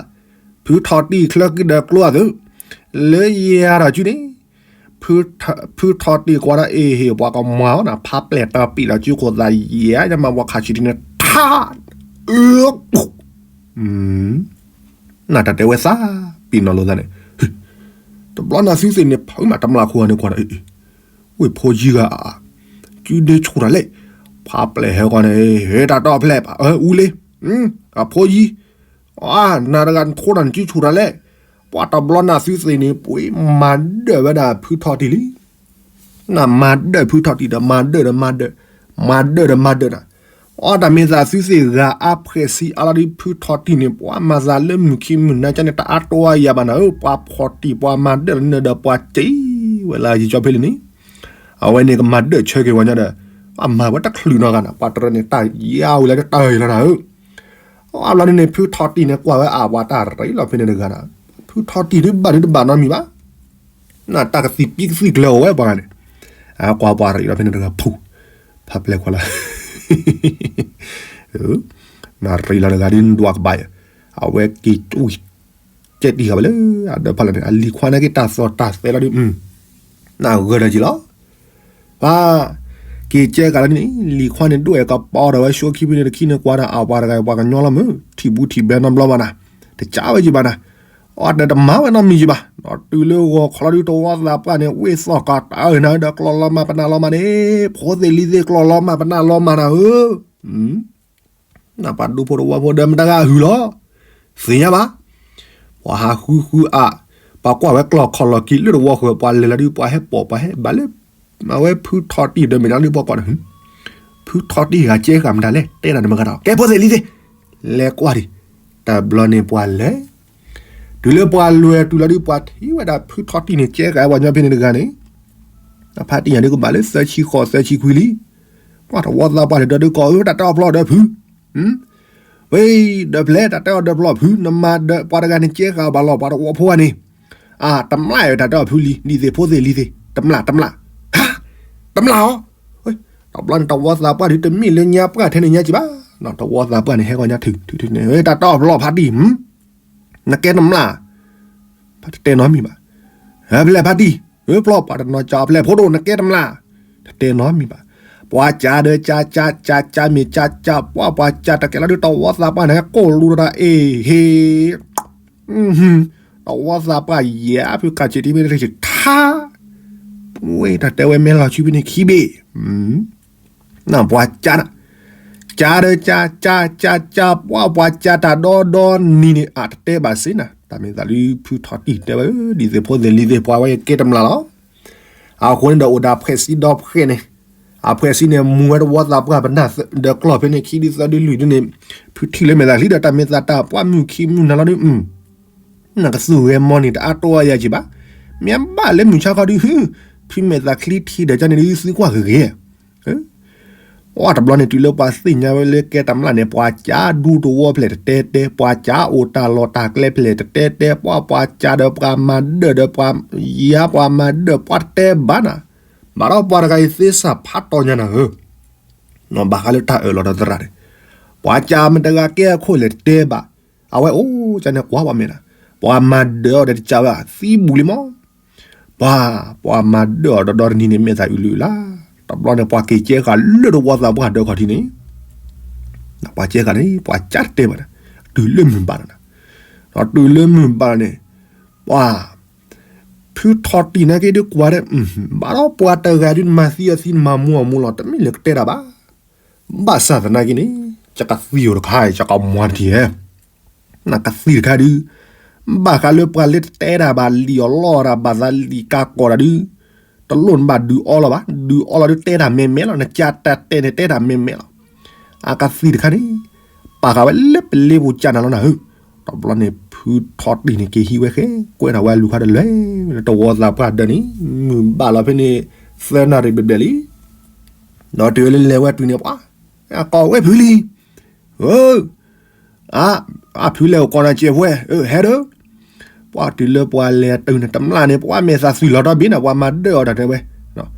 ဖုထီၣ်တံၢ်ချၢကံဒီးကျိအသုး လၢယၤဒီးကုန့ၣ် ဖုထီၣ်တံၢ်ကွၢ်ဒၣ်အ့ၣ်ဟ့ၣ်ပှၤကမၤအီၤနၤ ဖးပျဲၢ်တၢ်ပံာ်ဒီးကုခိၣ်သးယဲၢ် ယမၤပှၤခးဆံးတံၢ်န့ၣ် ထါ အၢ နတၢ်တဲဝဲသးပ့ၤနီၣ်လိာ်သးန့ၣ် တဘျီနၤသုသ့ၣ်န့ၣ် ဖုမးတမျၢ်ခိၣ်ဂၤန့ၣ်ကွၢ်ဒီး ဝ့ၢ်ဖိယံၤဂၤအါ, ကုဒ့ဆူၣ်တၢ်လဲၣ်, ဖးပျဲၢ်ဟဲဂီၤန့ၣ် ဟ့ၣ်တၢ်တီၢ်ဖျဲၣ် အူလ့, အဖိယံၤ, နတဂၤနထိဒီးနကုဆူၣ်တၢ်လဲၣ်, ပှၤတဘျီနၤသုသ့ၣ်န့ၣ် ပှ့ၤမၤဒၢၣ်ဝဲဒၣ်ဖုထီၣ်တံၢ်လံ နမၤဒၢၣ်ဖုထီၣ်တံၢ်ဒီးမၤဒၢၣ်ဒီးမၤဒၢၣ်, မၤဒၢၣ်ဒီးမၤဒၢၣ်နၤ, အီတၢ်မ့ၢ်သးသုသ့ၣ်ဂၤအါဖှဲးဆံးအါလီၤဒ်ဖုထီၣ်တံၢ်န့ၣ် ပှၤမၤသးလၢမုၢ်ခံမုၢ်နၤကန့ၣ် တအါတီယၤဘၣ်နၤဧၢ, ပှၤဖီၣ်တံၢ်ပှၤမၤဒၢၣ်လီၤန့ၣ်ဒီးပှၤစံးဝဲလၢယကၠီဖဲလံန့ၣ်, အဝဲန့ၣ်ကမၤဒၢၣ်ဆၢက့ၤဝဲညါဒီး ပှၤမၤဝဲတချုးနီတဂၤနၤ, ပှၤတရၢန့ၣ်တၢ်ယါဝဲလၢတၢ်ယါလီၤနၤဧၢ အဘျီန့ၣ်န့ၣ် ဖုထီၣ်တံၢ်န့ၣ် ကွၢ်ဝဲအပှၤတၢ်ရ့လီၤဖဲန့ၣ်တဂၤနၤ, ဖုထီၣ်တံၢ်ဒုးဘၣ်ဒုးတဘၣ်နီတမံၤဘၣ်, နတၢ်ကသံၣ်ပံကသံၣ်ကျၢၤအိၣ်ဝဲပှၤဂၤန့ၣ်, အကွၢ်ပှၤရ့လီၤဖဲန့ၣ်တဂၤ ဖု, ဖးပျဲၢ်ခွါလၢ နရ့လီၤတဂၤဒ်နဒွးကဘၣ်ယၤ, အဝဲက့ၤ ကဲတံၢ်ဃာ်ဝဲလၢ အဒၢးဖးလီၤန့ၣ် အလံၤခွါန့ၣ်က့ၤတၢ်သီၣ်တၢ်သဲလီၤဒ်, နဂၢၢ်ဒီးက့ၤလီၤ, ပှၤ, က့ၤကဲဃာ်လီၤန့ၣ် လံၤခွါန့ၣ်ဒွဲၣ်ကပီၤဒီးဝဲ ဆှိခံဖုန့ၣ်တခံန့ၣ်ကွၢ်ဒီး အပှၤတဂၤပှၤကညီလီၤမုၢ် ထံၣ်ဘူးထံၣ်ဘဲနီတဘျီဘၣ်နၤ, တကးဝဲယံၤဘၣ်နၤ, အီတၢ်တမၤဝဲနီတမံၤယံၤဘၣ်, တုၤလၢဂီၤခီလီၤဒ်တဝီသးပှၢ်န့ၣ် ဝ့ၢ်သီၣ်ကီးတၢ်အၢၣ်နၤဒီး ကျီၢ်လီၤမးပနၢ်လီၤမးန့ၣ်, ဖိသ့ၣ်လံၤသ့ၣ်ကျီၢ်လီၤမးပနၢ်လီၤမးနၤဧၢ နပှၤဒူဖိတဝီဖိဒီးမတၤဂၤအဟုၣ်လီၤ, သ့ၣ်ညါဘၣ်, ပှၤဟးဃုဃုအါ, ပှၤကွၢ်ဝဲကျီၢ်ခီၣ်လီၢ်ခံလၢတဝီဃၢၤ ပှၤလဲၤလီၤဒ်ပှၤဟဲပိာ်ပှၤဟဲဘၣ်လၢ, အဝဲဖုထီၣ်တံၢ်ဒီးမ့ၢ်နၤလၢပှၤကွၢ်ဒီး, ဖုထီၣ်တံၢ်ဂၤကဲဃာ်မတၤလဲၣ် တဲနၤတမုၢ်ဂၤဒီး ကဲဖိသ့ၣ်လံၤသ့ၣ်, လဲၤကွၢ်ဒံး, တဘျီန့ၣ်ပှၤလဲၤ တုၤလၢပှၤလဲၤတုၤလီၤဒ်ပှၤထံၣ်ဝဲဒၣ်ဖုထီၣ်တံၢ်န့ၣ် ကဲဃာ်ပှၤညီဖဲန့ၣ်တဂၤန့ၣ်, ဖါတံၢ်ညါဒ်ကဘၣ်လၢသၢဆံဃိးသၢဆံခွံလံ, ပှၤတဝီသးပှၢ်န့ၣ်ဒီးဒ်ကီးဧၢ တၢ်တဲအီၣ်ဖျီဒီးဖု, ဝဲဒၢးဖျဲၣ် တၢ်တဲအီၣ်ဒၢးဖျီဖု နမၤဒၢးပှၤတဂၤန့ၣ် ကဲဃာ်ဘၣ်လီၤ ပှၤတဝီဖိန့ၣ်, အတမျၢ်အတၢ်တဲအီၣ်ဖုလံ ဒ်သ့ၣ်ဖိသ့ၣ်လံၤသ့ၣ် တမျၢ်တမျၢ်, ဟါ, တမျၢ်အီၤ, တဘျီန့ၣ်တဝီသးပှၢ်ဒ်တမ့ၢ်လၢညါပှၢ်ထဲန့ၣ်ညါကံဘၣ်, တဝီသးပှၢ်န့ၣ် ဟဲဂီၤညါထုးထုးန့ၣ် တၢ်တဲအီၣ်ဖျီဖါတံၢ် နကဲတမျၢ်, ဖါတတဲနီတမံၤဘၣ်, ဖဲလဲၣ်ဖါတံၢ်, ဖျီပှၤတနီၤကၠီဖဲလဲၣ်ဖိဒိၣ် နကဲတမျၢ်, တတဲနီတမံၤဘၣ်, ပှၤကၠါဒီးကၠါကၠါကၠါကၠါမ့ၢ်ကၠါကၠါ ပှၤပှၤကၠါတကဲလီၤဒ်တဝီသးပှၢ်န့ၣ် ကိၢ်လူတၢ်အ့ၣ်ဟ့ၣ် တဝီသးပှၢ်ယဲၢ်ဖုခးဆံးတံၢ်ဖဲန့ၣ်ထါ, ဝဲတၢ်တဲဝဲမဲလီၤဆူဖဲန့ၣ်ခံဘ့ၣ်, နပှၤကၠါနၤ, ကၠါဒီးကၠါ ကၠါကၠါကၠါ ပှၤပှၤကၠါတၢ်ဒီဒီနံၤန့ၣ် အတတဲဘၣ်စ့ၢ်နၤ, တၢ်မ့ၢ်သးလၢဖုထီၣ်တံၢ်တဲဝဲ ဒ်သ့ၣ်ဖိသ့ၣ်လံၤသ့ၣ်ပှၤဝဲကဲတမျၢ်လီၤ, အဃိန့ၣ်ဒီးအိၣ်ဒီးဖှဲးစံဒီဖှဲးန့ၣ်, အဖှဲးစံန့ၣ် မူဝဲတဝီသးပှၢ်ပနၢ်ဒီးကျီၢ်ဖဲန့ၣ်ခံဒုသၢဒုလွံၢ်ဒုန့ၣ်, ဖုထံၣ်လၢမဲာ်သးချံဒီးတၢ်မ့ၢ်သးတၢ်ပှၢ်မုၢ်ခံမုၢ်နၤလီၤဒု နကသူၣ်ဂဲၤမီၤန့ၣ် တအါတီအယၤကံဘၣ်, မ့ၢ်ဘၣ်လၢမုၢ်ဆါခီဒု, ဖုမဲာ်သးချံထံဒီးကန့ၣ်ဒု သုကွၢ်ဂ့ၤဂ့ၤ, အတဘျီန့ၣ်တုၤလၢပှၤသ့ၣ်ညါဝဲလၢကဲတမျၢ်န့ၣ် ပှၤကၠါဒူတဝီဖျဲၣ်တတဲတဲ, ပှၤကၠါအိၣ်တၢ်လီၢ်တၢ်ကျဲဖျဲၣ်တတဲတဲ, ပှၤပှၤကၠါဒီးပှၤမၤဒၢၣ်ဒီးပှၤယါပှၤမၤဒၢၣ်ပှၤတတဲဘၣ်နၤ, ဘၣ်ဒီးပှၤတဂၤအံၤသ့စၢ်ဖးတီညါနၤဧၢ ဘၣ်ဃးလၢတၢ်အၢၣ်လီၤဒီးသရၣ်န့ၣ်, ပှၤကၠါမတၤဂၤကဲအခိၣ်လဲၣ်တတဲဘၣ်, အဝဲအိၣ်ကန့ၣ်ကွၢ်ဝဲမဲာ်နၤ, ပှၤမၤဒၢၣ်အီၤဒီးတကးဝဲသံဘူးလံမီၢ်, ပှၤ, ပှၤမၤဒၢၣ်အီၤဒီးဒီတနံၤန့ၣ် မဲာ်သးအုးလုာ်လၢ်, တဘျီန့ၣ် ပှၤက့ၤကဲဃာ်လၢတဝီသးပှၢ်ဒၢးခီၣ်ထံးန့ၣ်, ပှၤကဲဃာ်န့ၣ် ပှၤကၠါတတဲဘၣ်နၤ, တုၤလၢမုၢ်ဘၣ်လီၤနၤ, ဒီးတုၤလၢမုၢ်ဘၣ်လီၤန့ၣ်, ပှၤ ဖုထီၣ်တံၢ်နာ်က့ဒုးကွၢ်ဒီး, ဘၣ်ဒီးပှၤတဂၤဒုးနမၤသံအီၤသံနမၤမူအီၤမူလီၤ တမ့ၢ်လၢကတဲတၢ်ဘၣ်, ဘၣ်ဆၣ်သနာ်က့န့ၣ်, ယကသံၣ်အီၤတခါ ယကမွၤတထံၣ်ဧဲ, နကသံၣ်တခါဒုး, ဘၣ်ဃးလၢပှၤလၢတတဲတၢ်ဘၣ်လံၣ်အီၤလီအီၤတၢ်ဘၣ်သးလံၣ်ကးကီၢ်တၢ်ဒုး, တလိၣ်နဘၣ်ဒုးအီလီၤဘၣ်, ဒုးအီလီၤဒုးတဲတၢ်မဲာ်မဲာ်လီၤ နကၢ်တၢ်တဲန့ၣ်တဲတၢ်မဲာ်မဲာ်လီၤ အကသံၣ်တခါန့ၣ်, ပာ်ဃာ်ဝဲလၢပလ့ပူၤကၢ်နၤလီၤနၤဧၢ, တဘျီန့ၣ် ဖုထီၣ်တံၢ်န့ၣ်က့ၤဟံးဝဲဃဲ, ကွဲးထီၣ်ဝဲအလူၤခါတလဲၤ, တဝီသးပှၢ်ဒၢးန့ၣ်, မုၢ်ဘၣ်လီၤဖဲန့ၣ်, သၢနၣ်ရံၣ်ဘျဲၣ်ဘျဲၣ်လံ, ဒီးတုၤလၢလဲၤဝဲတုၤန့ၣ်ပှၤ, အကိးဝဲဖုလံ, အ, အဖုလဲၤအိၣ်ကိးနၤစဲးဖဲ, ဟဲဒီး, ပှၤတုၤလၢပှၤလဲၤတုၤန့ၣ်တမျၢ်န့ၣ် ပှၤမဲာ်သးသွံၣ်လီၤတီဘ့ၣ်နၤ ပှၤမၤဒၢၣ်အီၤတၢ်တဲဝဲ,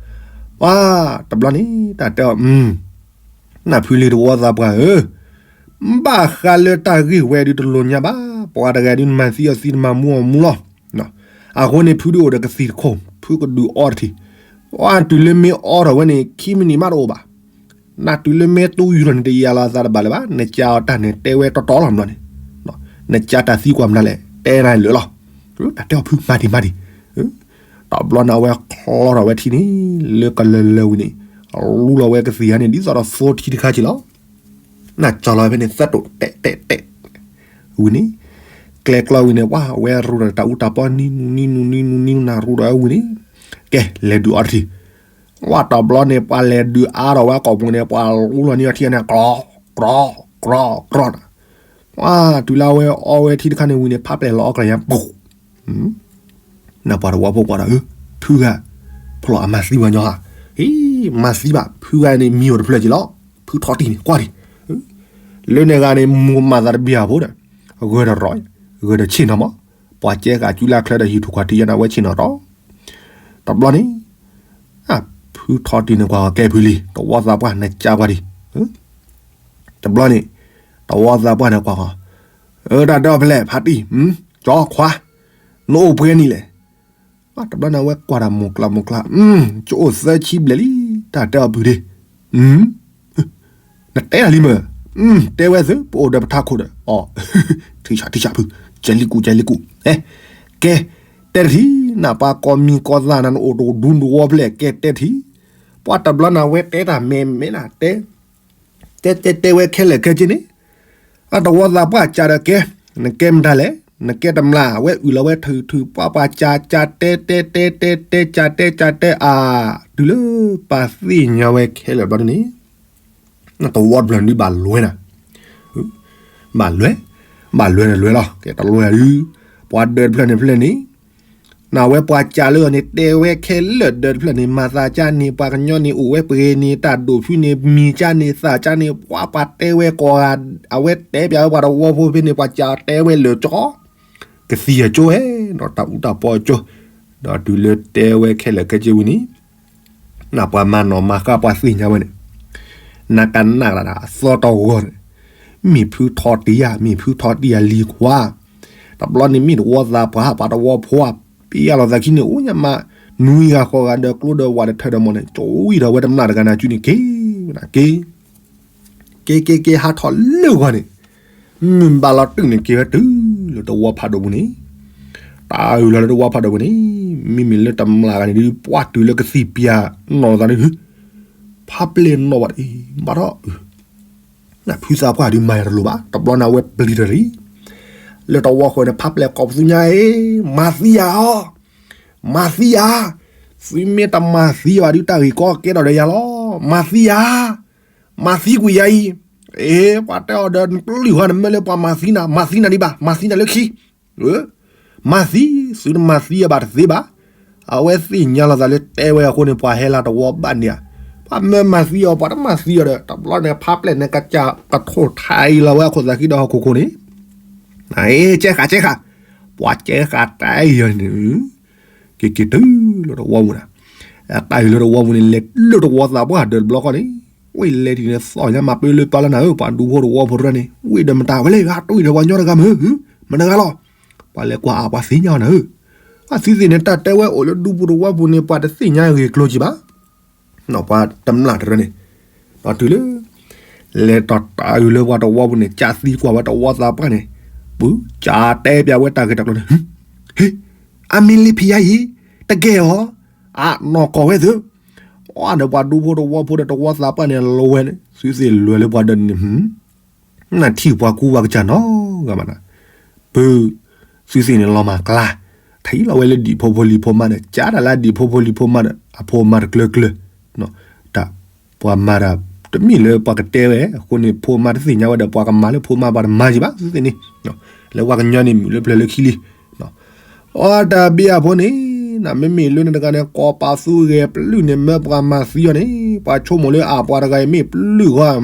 ပှၤ, တဘျီန့ၣ် တၢ်တဲအီၤ, နၢ်ဖုလံတဝီသးပှၢ်ဧၢ, ဘၣ်ဃးလၢတၢ်ဂ့ၢ်ဝဲဒုးတလိၤညါဘၣ်, ပှၤတဂၤဒုးမၤသံအီၤသံ တမၤမူအီၤမူလီၤ. အဃိန့ၣ် ဖုဒုးအိၣ်ဒီးကသံၣ်တခိၣ်, ဖုကဒုးအီတထံၣ်, အတုၤလၢမ့ၢ်အီထီၣ်ဝဲန့ၣ် ခံမံးနံးမးတအိၣ်ဘၣ်, နတုၤလၢမ့ၢ်တူယူၢ်ထီၣ်န့ၣ် တယာ်လီၤအသးတဘၣ်လၢၤဘၣ်, နကးအီၤတၢ်န့ၣ် တဲဝဲတီတီလီၤမးန့ၣ်, နကးတၢ်သံကွၢ်မနုၤလဲၣ်, တဲနၤလၢာ်လီၤ, တၢ်တဲအီၤဖု မၤဒံးမၤဒံး, တဘျီန့ၣ်အဝဲချီထီၣ်ဝဲထံန့ၣ် လၢကလၢၤလၢၤဝံၤန့ၣ်, လူလီၤဝဲကသံၣ်ဧါန့ၣ် ဒ်သိးဒီးသိထံတခါက့ၤလီၤ. နကၠီလီၤဖဲန့ၣ် သၢတိာ်တဲာ်တဲာ်တဲာ်, ဝံၤန့ၣ်, ကျဲကျီဝံၤန့ၣ် ပှၤဝဲရူဒီးတၢ်အူတၢ်ပီနံနူနံနူနံနူနံနူနၢ်ရူဒီးဝံၤန့ၣ်, ကဲ လဲၤဒုးအီတထံၣ်, ဝဲတဘျီန့ၣ် ပှၤလဲၤဒုးအါထီၣ်ဝဲကိာ်ပူၤန့ၣ် ပှၤလူလီၤန့ၢ်အီထံန့ၣ် ကြီ, ကြီ, ကြီ, ကြီနၤ, ဝဲတုၤလၢဝဲအီဝဲထံတခါန့ၣ်ဝံၤန့ၣ် ဖးပျဲၢ်လီၤအီကျဲၤညါ ပူၤ နပှၤတဝီဖိကွၢ်ဒီး ဖုဂၤ, ဖျီၣ်အမၤသံဝဲညီဧါ, မၤသံဘၣ် ဖုဂၤန့ၣ် မံၤအိၣ်တဖျၢၣ်က့ၤလီၤ, ဖုထီတံၢ်န့ၣ် ကွၢ်ဒံး, လၢန့ၣ်ဂၤန့ၣ် မိၢ်မၤသးတဘံၣ်အဖိဒီး, ဂၢၢ်ဒီးရီၣ်, ဂၢၢ်ဒီးဆ့ၣ်နီၤမး, ပှၤကဲဃာ်ကၠူလၢချၢဒီးဟံၣ်ထူၣ်ခီၣ်ထံးယဲန့ၣ် အဝဲဆ့ၣ်နီၤတီၢ်, တဘျီန့ၣ်, ဖုထီတံၢ်န့ၣ်ကွၢ်ကဲဖုလံ, တဝီသးပှၢ်နကၠါကွၢ်ဒံး, တဘျီန့ၣ်, တဝီသးပှၢ်န့ၣ်ကွၢ်ဃီ, တၢ်ဒၢဖဲလဲၣ် ဖါတံၢ်, ကၠီခွါ, နအိၣ်ပှဲၤနံၣ်လဲၣ်, တဘျီန့ၣ် အဝဲကွၢ်တၢ်မိၢ်ကျါမိၢ်ကျါ, ကအိၣ်သၢဆံဘျဲၣ်လံ, တၢ်တဲအီၤပုၢ်ဒ့, နတဲတၢ်လံမ့ၢ်, တဲဝဲသု ပအိၣ်ဒီးပထးခိၣ်ဒီး, ထံဆးထံဆးဖု, ကဲလံကူၣ် ကဲလံကူၣ်, ကဲ, တဲတထံၣ်, နပှၤကိးမံၤကိးသးနၤ နအိၣ်တဒူတဝီဖဲလဲၣ် ကဲတဲတထံၣ်, ပှၤတဘျီန့ၣ် အဝဲတဲတၢ်မဲာ်မဲာ်နၤ, တဲ တဲတဲတဲဝဲခဲလၢာ်ခဲဆ့န့ၣ်, အတဝီသးပှၢ်ကးဒီးကဲ, နကဲမတၤလဲၣ်, နကဲတမျာ်, အဝဲအုၣ်လီၤဝဲထုးထုး ပှၤပှၤကးကးတဲတဲတဲတဲတဲ ကးတဲကးတဲအါ, တုၤလၢပှၤသ့ၣ်ညါဝဲခဲလၢာ်ဘျီဒ်န့ၣ်, တဝီတဖျၢၣ်ဒုးဘၣ်လွဲနၤ, ဘၣ်လွဲ, ဘၣ်လွဲဒီးလွဲလီၤ, ကဲတလွဲဒုး, ပှၤဒၢးတဖျၢၣ်န့ၣ်ဖဲလဲၣ်န့ၣ် နဝဲပှၤကးလၢအီၤန့ၣ် တဲဝဲခဲလၢာ်ဒၢးတဖျၢၣ်န့ၣ် မၤသးကါန့ၣ် ပှၤကညီန့ၣ် အိၣ်ဝဲပှဲၤန့ၣ် တၢ်ဒိၣ်ဖုန့ၣ် မံၤကါန့ၣ် သးကါန့ၣ် ပှၤပှၤတဲဝဲကိးဂၤ, အဝဲတဲပၠးဝဲပှၤတဝီဖိဖဲန့ၣ် ပှၤကးတဲဝဲလၢာ်ကၠီ, ကသံၣ်အကၠိဝဲ, ဒီးတၢ်အူတၢ်ပီအကၠိ, ဒီးတုၤလၢတဲဝဲခဲလၢာ်ခဲဆ့ဝံၤန့ၣ် နပှၤမၤနီၣ်မၤဃါပှၤသ့ၣ်ညါဝဲန့ၣ်, နကနၣ်တၢ်အသီတဂီၢ်န့ၣ်, မ့ၢ်ဖုထီတံၢ်ဧါ, မ့ၢ်ဖုထီတံၢ်ဧါလံၤခွါ, တဘျီန့ၣ်မ့ၢ်တဝီသးပှၢ် ပှၤတဝီဖိဧါ, ပယါလီၤသးခံန့ၣ် အိၣ်ညါမး, နွံဂၤဃိးဂၤဒီးကျိဒီးဝးဒီးထၢဒီးမီၢ်န့ၣ် ကဝံၤဒီးဝဲတမျာ်တဂၤန့ၣ် စုန့ၣ်က့ၤ, က့ၤ က့ၤက့ၤက့ၤဟးထီၣ်လၢဂီၢ်န့ၣ်, မုၢ်ဘၣ်လီၤတုၤန့ၣ်က့ၤဝဲတုၤလၢတဝီဖးဒိၣ်ပူၤန့ၣ်, တၢ်အုၣ်လီၤလၢတဝီဖးဒိၣ်ပူၤန့ၣ်, မ့မ့ၢ်လၢတမျာ်ဂၤန့ၣ်ဒုး ပှၢ်တုၤလၢကသံၣ်ပၠးနီၢ်သးန့ၣ်, ဖးပျဲၢ်နီၢ်ဘၣ်အံၤ ဘၣ်ထီၣ်, ဖုသးပှၢ်ဒုးမၤယၤတလိၤဘၣ်, တဘျီန့ၣ်အဝဲပျံၤတရံး, လၢတဝီဃီန့ၣ် ဖးပျဲၢ်ကိးပသူညါအံၤ, မၤသံယၤအီၤ, မၤသံယၤ, သုမ့ၢ်တမၤသံဘၣ်ဒုးတၢ်ဂ့ၢ်ကီကဲထီၣ်ဒီးယၤလီၤ, မၤသံယၤ မၤသံကွံာ်ယၤအံၤ, အ့ ပှၤတဲအီၤဒီးနပျုၢ်ဃီန့ၣ် မ့ၢ်လၢပှၤမၤသံနၤ, မၤသံနၤဒံးဘၣ်, မၤသံနၤလၢခံ, မၤသံ, သုတမၤသံအဘၣ်တသ့ဘၣ်, အဝဲသ့ၣ်ညါလီၤသးလၢတဲဝဲအဃိန့ၣ် ပှၤဟဲလၢတဝီဘၣ်န့ၣ်ဧါ, ပှၤမၢမၤသံအီၤ ပှၤတမၤသံအီၤဒီး တဘျီန့ၣ် ဖးပျဲၢ်န့ၣ် ကစၢ်ကထိၣ်ထါအံၤလီၤဝဲအခိၣ်သးခံဒီးဟီၣ်ခိၣ်ခိၣ်န့ၣ်, ကဲဃာ်ကဲဃာ်, ပှၤကဲဃာ်တၢ်အံၤန့ၣ် က့ၤက့ၤတုၤလၢတဝီပူၤန့ၣ်, တၢ်အုၣ်လၢတဝီပူၤန့ၣ် လဲၤလၢတဝီသးပှၢ်ဒၢးတဘျီဃီန့ၣ်, ဝံၤလဲၤထံၣ်န့ၣ် သီၣ်ညါမၤပၢလၢပၢလၢနၤဧၢ, ပှၤဒူဖိတဝီဖိတဖၣ်န့ၣ် ဝံၤဒီးမတၤဝဲလဲၣ် ဟးတူၢ်အံၤဒီးပှၤကညီတဂၤမ့ၢ်ဧါ, မတၤတဂၤလီၤ, ပှၤလဲၤကွၢ်အါ ပှၤသ့ၣ်ညါအီၤနၤဧၢ, အသုသ့ၣ်န့ၣ် တၢ်တဲဝဲအိၣ်လၢဒူပူၤတဝီပူၤန့ၣ် ပှၤတသ့ၣ်ညါဂ့ၢ်ကျိၤက့ၤဘၣ် ပှၤတမျာ်တရၢန့ၣ်, ဒီးတုၤလၢ လဲၤတီၤတၢ်အုၣ်လၢပှၤတဝီပူၤန့ၣ် ကးသံကွၢ်ဝဲတဝီသးပှၢ်န့ၣ်, ပူၤကးတဲပၠးဝဲတၢ်ဂ့ၢ်တၢ်ကျိၤန့ၣ်, ဟ့, အမ့ၢ်လံဖံးယါအံၤ, တကဲအီၤ, အနီၢ်ကီၢ်ဝဲသု, အဒီးပှၤဒူဖိတဝီဖိဒီးတဝီသးပှၢ်န့ၣ် လီၤဝဲန့ၣ် သုသ့ၣ်လွဲၢ်လၢပှၤဒီးန့ၣ် နထံၣ်ပှၤကူပှၤကစၢ်နီတဂၤဘၣ်နၤ, ပ သုသ့ၣ်န့ၣ်လီၤမၢ်ကျါ, ထံၣ်လီၤဝဲလၢဒံၣ်ဖိဖိလံၤဖိမါဒီး ကးတၢ်လၢအဒံၣ်ဖိဖိလံၤဖိမါဒီး အဖိအမါတကျၢၤကျၢၤ, တၢ် ပှၤမၤတၢ် တမ့ၢ်လၢပှၤကတဲဝဲ အဃိန့ၣ် ဖိမါတသ့ၣ်ညါဝဲဒီး ပှၤကမၤလၢဖိမါပှၤတမၤယံၤဘၣ် သုသ့ၣ်န့ၣ်, လၢပှၤကညီန့ၣ် မုၢ်လၢပျၢၤလၢခံလံ အီတၢ်ဘံၣ်အဖိန့ၣ် နမ့မ့ၢ်လၢနတဂၤန့ၣ် ကိးပသူဂဲၤပျုၢ်န့ၣ် မၢပှၤမၤသံအီၤန့ၣ် ပှၤဆိကမိၣ်လၢအပှၤတဂၤအံၤမ့ၢ်ပျုၢ်ဃီ,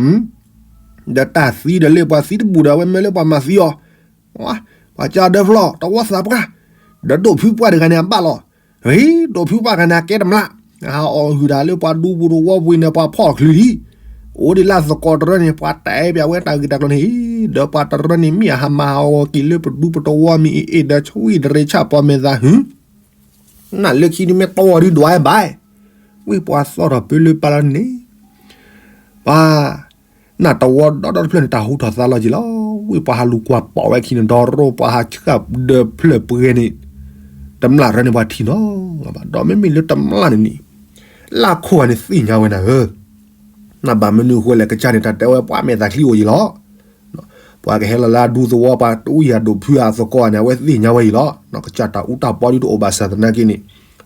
ဒီးတၢ်သံဒီးလၢပှၤသံတဘူၣ်ဒီး အဝဲမၢလၢပှၤမၤသံအီၤ, ပှၤကၢ်ဒၢဖျီၣ် တဝီသးပှၢ်, ဒီးဒိၣ်ဖုပှၢ်တဂၤန့ၣ် အဘၣ်လီၤ, ဒိၣ်ဖုပှၢ်တဂၤန့ၣ် အကဲတမျၢ်, ဟးအီၣ်ဟုၣ်တၢ်လၢပှၤဒူပူၤတဝီပူၤန့ၣ် ပှၤဖီၣ်ချုးလံ, ပ ပအိၣ်ဒံးလၢသကိးတရၢန့ၣ် ပှၤတဲပၠးဝဲတၢ်ဂ့ၢ်တၢ်ကျိၤန့ၣ်အံၤ, ဒီးပှၤတရၢန့ၣ်မ့ၢ်အဟးမၤဟးဂီၤက့ၤလၢပဒူပတဝီမ့ၢ်အံၤအ့ၣ် ဒီးဆဝံၣ်တရ့ဆၣ်ပီၣ်မဲာ်သးဟု, နလၢခံဒုးမ့ၢ်တီၢ်ဒုးဒွးဘၣ်, ဝံၢ်ပှၤသီၣ်ထီၣ်ပၢလၢပၢ်လီၤန့ၣ်, ပှၤ နတဝီဒီဒီတဖျၢၣ်န့ၣ် တၢ်ဟူထီၣ်သါလီၤက့ၤလီၤ. ဝံၢ်ပှၤဟးလူၤကွၢ်ပိာ်ဝဲခံန့ၣ် ဒီရိပှၤဟးဆှၣ်ဒီးဖျၢၣ်ပှဲၤန့ၣ်, တမျၢ်ရၢန့ၣ်ပှၤထံၣ်နီၤဘၣ်, ဒီးမ့မ့ၢ်လၢတမျၢ်န့ၣ်န့ၣ်, လၢခိၣ်ဂၤန့ၣ်သ့ၣ်ညါဝဲနၤဧၢ, နဘၣ်မနုၤအဃိလဲၣ် ကစၢ်န့ၣ် တၢ်တဲဝဲပှၤမဲာ်သးချံအိၣ်ယံၤလီၤ. ပှၤကဟဲလီၤလၢအဒူသဝီ ပှၤတအူယၤဒိၣ်ဖုအသကိးန့ၣ် အဝဲသ့ၣ်ညါဝဲယံၤလီၤ. ကစၢ်တၢ်အူတၢ်ပီဒုတအိၣ်ဘၣ်ဆၣ်သနာ်က့န့ၣ်,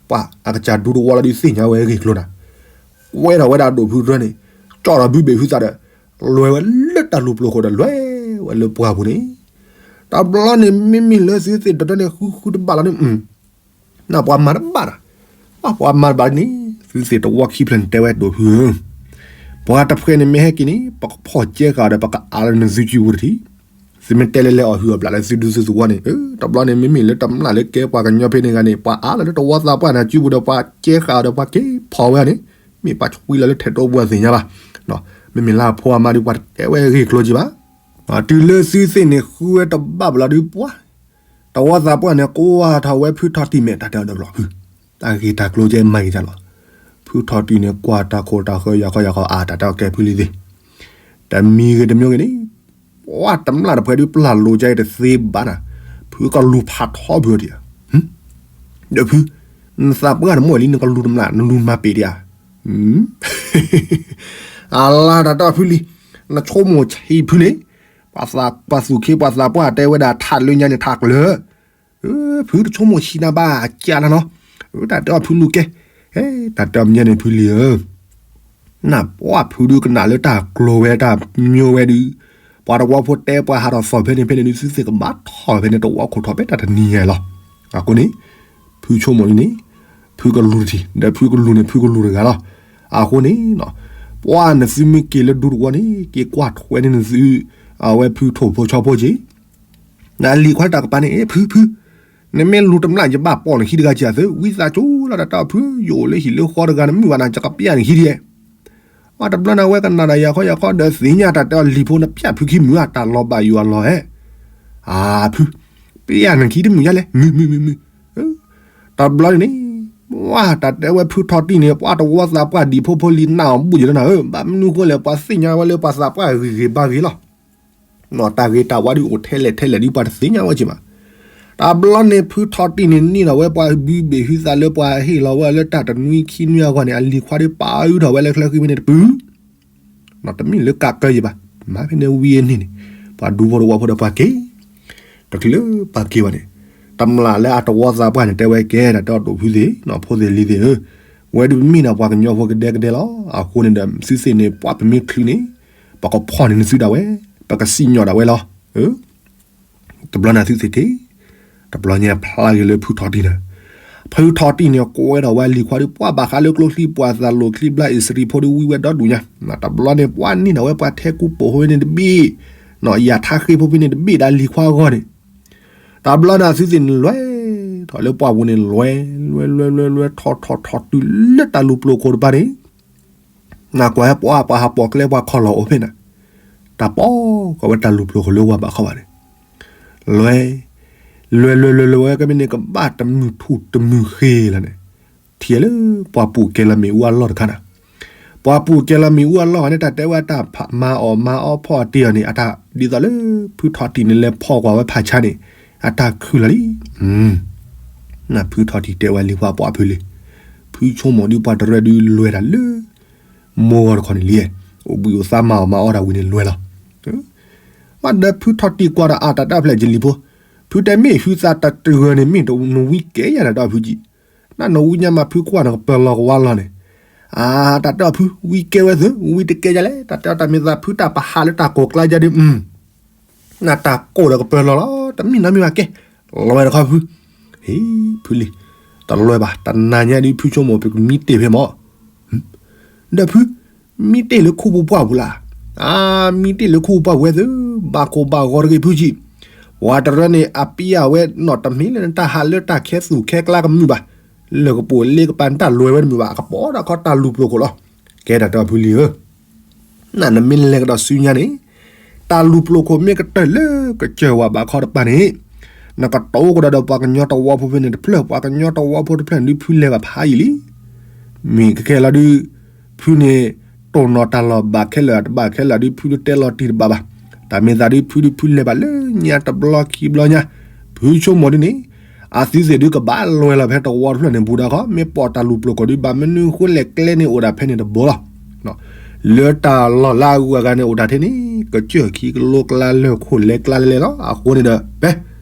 ပှၤအကစၢ်ဒူသဝီလီၤဒုးသ့ၣ်ညါဝဲအဂ့ၢ်အကျိၤနၤ, ကွဲထီၣ်ဝဲဒၣ်ဒိၣ်ဖုတရၢန့ၣ်, ကၠီၣ်ထီၣ်ဘုဘ့ၣ်ဖုသးဒီး, လဲၤဝဲလၢတၢ်လူၤပျိၤခိၣ်ဒီးလဲၤဝဲလၢပှၢ်ပူၤန့ၣ်, တဘျီန့ၣ်မ့မ့ၢ်လၢသုသ့ၣ်တဒၢန့ၣ် ဃုဃုတဘၣ်လီၤန့ၣ်, နပှၤမၤတဘၣ်ဒီး, ပှၤမၤတဘၣ်န့ၣ်, သုသ့ၣ်တဝီခံဖျၢၣ်န့ၣ်တဲဝဲဒိၣ်ဖုဧၢ, ပှၤတဖှဲးန့ၣ်မ့ၢ်ဟဲက့ၤန့ၣ် ပကဖီၣ်ကဲဃာ်ဒီးပကအးလၢနသုစုပူၤတထံၣ်, သုမ့ၢ်တဲလဲၤလဲၤအီၣ်ဟုၣ်အီၣ်ဘျးလၢသုဒူသုသဝီန့ၣ်, တဘျီန့ၣ်မ့မ့ၢ်လၢတမျၢ်လၢကဲပှၤကညီဖဲန့ၣ်ဂၤန့ၣ် ပှၤအးလီၤလၢတဝီသးပှၢ်န့ၣ်စုပူၤဒီးပှၤကဲဃာ်ဒီးပှၤက့ၤဖီၣ်ဝဲန့ၣ်, မ့ၢ်ပှၤကွံလီၤလၢထဲးတိပူၤအသ့ၣ်ညါဘၣ်, မ့မ့ၢ်လၢအဖိအမါဒုးပှၤတတဲဝဲအဂ့ၢ်အကျိၤက့ၤဘၣ်, တုၤလၢသုသ့ၣ်န့ၣ်ဃုဝဲတဘၣ်ဘၣ်လီၤဒုးပှၤ တဝီသးပှၢ်န့ၣ် ကွၢ်ထီၣ်ဝဲဖုထီတံၢ်မဲာ် တၢ်တဲအီၤဒီးဘျီဖု, တၢ်ဂ့ၢ်တၢ်ကျိၤကဲမၤဂ့ၤတၢ်လီၤ, ဖုထီတံၢ်န့ၣ် ကွၢ်တၢ်ခိၣ်တၢ်ဃၢယၤခီယၤခီအါ တၢ်တဲအီၤကဲဖုလံသ့ၣ်, တမံၤဂ့ၤတမံၤဂ့ၤန့ၣ်, ပှၤတမျၢ်တဖှဲးဒုးပျၢ်လိာ်ကဲအံၤတသ့ဘၣ်နၤ, ဖုကလူၤဖးထီဖုအီၤဒံးဧါ, ဒီးဖု, နသးပှၢ်နမိၢ်လံ နကလူၤတမျၢ် နလူၤမၤပ့ၤဒံးဧါ, အလါတၢ်တဲအီၤဖုလံ, နဆိကမိၣ်ဆံးဖုန့ၣ်, ပှၤသူၣ်ခ့ပှၤသးပှၢ်တဲဝဲဒၣ်ထးလၢညါန့ၣ်ထးကျၢၤ ဖုတဆိကမိၣ်ဆံးနၤဘၣ် ကးလၢနီၤ, တၢ်တဲအီၤဖုလူၤကဲ, တၢ်တဲအီၤမ့ၢ်န့ၣ်ဖုလံဧၢ, နပှၢ်ဖုဒုးကနၣ်လၢတၢ်ကျိၤဝဲတၢ်မံဝဲဒုး, ပှၤတဝီဖိတဲပှၤဟးထီၣ်သီၣ်ဖဲန့ၣ်ဖဲန့ၣ်ဒုး သုသ့ၣ်ကဘၣ်ထီၣ်ဖဲန့ၣ် တဝီခိၣ်ထီၣ်ဖဲတၢ်တနံၤညါလီၤ, အဃိန့ၣ်, ဖုဆိကမိၣ်ဒ်န့ၣ်, ဖုကလူၤတထံၣ် ဒီးဖုကလူၤန့ၣ် ဖုကလူၤတဂၤလီၤ, အဃိန့ၣ်, ပှၤနသုမ့ၢ်က့ၤလၢဒူသဝီန့ၣ် က့ၤကွၢ်ထွဲန့ၢ်နသု, အဝဲဖုထိၣ်ဖိဆီဖိက့ၤ နလံၤခွါတၢ်ကပၤန့ၣ် ဖုဖု, နမ့ၢ်လူၤတမျၢ်ယဘၣ်ပိာ်နခံတဂၤက့ၤသု ဝံသးစူၤလီၤ တၢ်တဲအီၤဖု ယအိၣ်လၢဟံၣ်လၢဃီတဂၤ နမုၢ်ဘၣ်နၤ ယကပျၢ်နခံဒ်, အတဘျီနၤဝဲကနၣ်ဒီးယၤခီယၤခီဒီးသ့ၣ်ညါ တၢ်တဲအီၤလံၤဖိ နပျၢ်ဖုခံမုၢ်ဧါ တၢ်လီၤဘၣ်ယိၣ်အလီၢ်ဧဲ, အၢ ဖု, ပျၢ်နခံတမုၢ်ယါလဲၣ် မုၢ်မုၢ်မုၢ်မုၢ်, တဘျီန့ၣ်န့ၣ်, ဝဲတၢ်တဲဝဲဖုထီတံၢ်န့ၣ် ပှၤတဝီသးပှၢ်ဒံးဖိဖိလံၤ နၢ်အီၤဘူၣ်ယံၤလီၤနၤဧၢ, ဘၣ်မနုၤဃိလဲၣ် ပှၤသ့ၣ်ညါဝဲလၢပှၤသးပှၢ်ဂ့ၤဂ့ၤဘၣ်ဂ့ၤလီၤ တၢ်ဂ့ၤတၢ်ဝါဒုးအိၣ်ထဲလဲၣ်ထဲလဲၣ်ဒုး ပှၤတသ့ၣ်ညါဝဲက့ၤဘၣ်. တဘျီန့ၣ် ဖုထီတံၢ်န့ၣ် န့ၢ်ထီၣ်ဝဲပှၤဘုဘ့ၣ်ဟုသးလၢပှၤဟ့ၣ်လီၤဝဲလၢတၢ်တနွံခံနွံအဂီၢ်န့ၣ် အလံၤခွါဒုးပာ်အုးထီၣ်ဝဲလၢချၢဃံဖဲန့ၣ်တပုၢ်, တမ့ၢ်လၢကးကၢယံၤဘၣ်, မၤဖဲန့ၣ်ဝံၤအန့ၣ်န့ၣ် ပှၤဒူဖိတဝီဖိဒီးပှၤက့ၤ တချုးပှၤက့ၤဘၣ်န့ၣ်, တမျၢ်လၢအတဝီသးပှၢ်န့ၣ် တဲဝဲကဲ တၢ်တဲအီၤဒိၣ်ဖုသ့ၣ် ဖိသ့ၣ်လံၤသ့ၣ်ဧၢ, ဝဲဒုးပမ့ၢ်ဒၣ်ပှၤကညီဖိကဒဲကဒဲလီၤ. အဃိန့ၣ်ဒီး သုသ့ၣ်န့ၣ် ပှၤပမ့ၢ်ချုးန့ၣ် ပကဖီၣ်န့ၢ်နသုဒၣ်ဝဲ, ပကစံၣ်ညီၣ်ဒၣ်ဝဲလီၤ. တဘျီန့ၣ်သုသ့ၣ်က့ၤ, တဘျီညါဖျါဂ့ၤလၢဖုထီတံၢ်န့ၣ်, ဖုထီတံၢ်န့ၣ် ကိးဝဲဒၣ်ဝဲလံၤခွါဒုး ပှၤဘၣ်ဃးလၢကျိချံ ပှၤသးလိာ်ချံဘျါအံၣ်စရံဖိဒုးဝံဝဲဒီဒူၣ်ညါ, တဘျီန့ၣ် ပှၤန့ၢ်ဒၣ်ဝဲပှၤထဲကူပိာ်ဖိဖဲန့ၣ်တဘ့ၣ်, ယၤထါဃ့ဖိဖဲန့ၣ်တဘ့ၣ် ဒၣ်လံၤခွါအဂီၢ်န့ၣ်, တဘျီန့ၣ်သုသ့ၣ်န့ၣ်လဲၤထီၣ်လၢပှၢ်ပူၤန့ၣ် လဲၤ, လဲၤ လဲၤ လဲၤ လဲၤ ထီၣ်ထီၣ်ထီၣ်တုၤလၢတၢ်လူၤပျိၤခိၣ်တပၤန့ၣ် နကွၢ်ဟဲပှၤ ပှၤဟးပိာ်ကျဲ ပှၤခီၣ်လီၤအိၣ်ဖဲန့ၣ်, တၢ်ပိာ်ကီၤဝဲတၢ်လူၤပျိၤခိၣ်လၢဝၤဘးခီဘၣ်န့ၣ်, လဲၤ, လဲၤ လဲၤ လဲၤ လဲၤဝဲကမ့ၢ်န့ၣ် ကဘၣ်တမုၢ်ထူၣ်တမုၢ်ဃ့လီၤန့ၣ်, ထံၣ်လၢပှၤပူၤကဲလီၤမ့ၣ်အူအလီၢ်တခါန့ၣ်, ပှၤပူၤကဲလီၤမ့ၣ်အူအလီၢ်ဂၤန့ၣ် တၢ်တဲဝဲတၢ်မၤအီၣ်မၤအီဖီၣ်အတ့ၢ်အီၤန့ၣ် အတၢ်ဒ်သိးလၢဖုထီတံၢ်န့ၣ် လဲၤဖီၣ်ကွၢ်ဝဲဖးဆါန့ၣ် အတၢ်ခုၣ်လီၤလံ နဖုထီတံၢ်တဲဝဲလံၤခွါပှၢ်ဖုလံၤ, ဖုဆိကမိၣ်ဒ်ပှၤတရၢဒုးလွဲၢ်တၢ်လၢ မိၢ်ဂီၤတခီန့ၣ်လံ, အိၣ်ဘှံးအိၣ်သါမၤအီၣ်မၤအီတၢ်ဝံၤန့ၣ်လွဲၢ်လီၤ. ဘၣ်ဒီးဖုထီတံၢ်ကွၢ်ဒီးအတၢ်တဲဖျဲၣ်ကလံၤဖိ, ဖုတဲမ့ၢ်ဟုသးတတဂၢၢ်န့ၣ် မ့ၢ်နဝံကဲယၤနတၢ်ဖုကံ, နနဝံညါမးဖုကွၢ်နကပၢၤလီၤကဝါလီၤန့ၣ်, အတၢ်တဲအီၤဖု ဝံကဲဝဲသုဝံတကဲယၤလဲၣ်, တၢ်တဲအီၤတၢ်မ့ၢ်သးဖုတၢ်ပဟးလၢတၢ်ကိၢ်ကျါယၤဒုး နတၢ်ကိၢ်ဒီးကပၢၤလီၤလီၤ တမ့ၢ်နီတမံၤဘၣ်ကဲ, လီၤဝဲတခီဖု, ဟ့ ဖုလံၤ, တလီၤဘၣ် တနၤညါဒုးဖုဆိကမိၣ်ပကမံတ့ၢ်ဖဲမၢ်, ဒီးဖု, မံတ့ၢ်လၢခိပူၤပှၢ်ပူၤလၢ်, အါ မံတ့ၢ်လၢခိပူၤပှၢ်ပူၤဝဲသု, ဘၣ်ကိၢ်ဘၣ်ဂီၤတဂ့ၤဖုကံ, ပှၤတရၢန့ၣ် အပျဲဝဲနီၣ်တမ့ၢ်လၢနတၢ်ဟးလၢတၢ်ခဲသူၣ်ခဲကျါကမုာ်ဘၣ်, လၢကပိာ်လ့ကပၤနတၢ်လွဲဝဲတမုာ်ဘၣ် အကပိာ်ဒီးခီတၢ်လူၤပျိၤခိၣ်လီၤ, ကဲတၢ်တဲအီၤဖုလံၤဧၢ ဒီး နမ့ၢ်လဲၤကဒီးဆူညါန့ၣ်, တၢ်လူၤပျိာ်ခိၣ်မ့ၢ်ကတၢၢ်လၢကစၢၢ်ဝဲဘးခီတပၤန့ၣ်, နကတိၤကဒီးဒီးပှၤကညီတဝီဖိဖဲန့ၣ်တဖျၢၣ်, ပှၤကညီတဝီဖိတဖျၢၣ်န့ၣ်ဒုးဖုလဲၤဘၣ်ဖးယံာ်လံ. မ့ၢ်ခဲခဲလီၤဒုး ဖုန့ၣ် တိၢ်နီၣ်တၢ်လီၢ်ဘၣ်ခဲလၢာ်တဘၣ်ခဲလၢာ်ဒုး ဖုဒုးတဲလီၤတံၢ်တဘၣ်ဘၣ်. တၢ်မ့ၢ်သးဒုး ဖုဒုးဖုလဲၤဘၣ်လၢညါတဘျီခံဘျီညါ, ဖုဆိကမိၣ်ဒ်န့ၣ်, အသုသ့ၣ်ဒုးကဘၣ်လဲၤလီၤဖဲတဝီတဖျၢၣ်န့ၣ်ဘူးဒီးခီ, မ့ၢ်ပိာ်တၢ်လူၤပျိာ်ခိၣ်ဒုး ဘၣ်မနုၤဃိလဲၣ်ကျဲန့ၣ်အိၣ်ဒၣ်ဖဲန့ၣ်တဘိလီၤ. လၢတၢ်လီၢ်လၢအဂုၤအဂၤန့ၣ်အိၣ်တၢ်ထဲန့ၣ် ကစၢၢ်ခံကလိကျါလၢၢ်ခိၣ်လဲၤကျါလဲၤလဲၤလီၤ. အဃိန့ၣ်ဒီး ဖဲ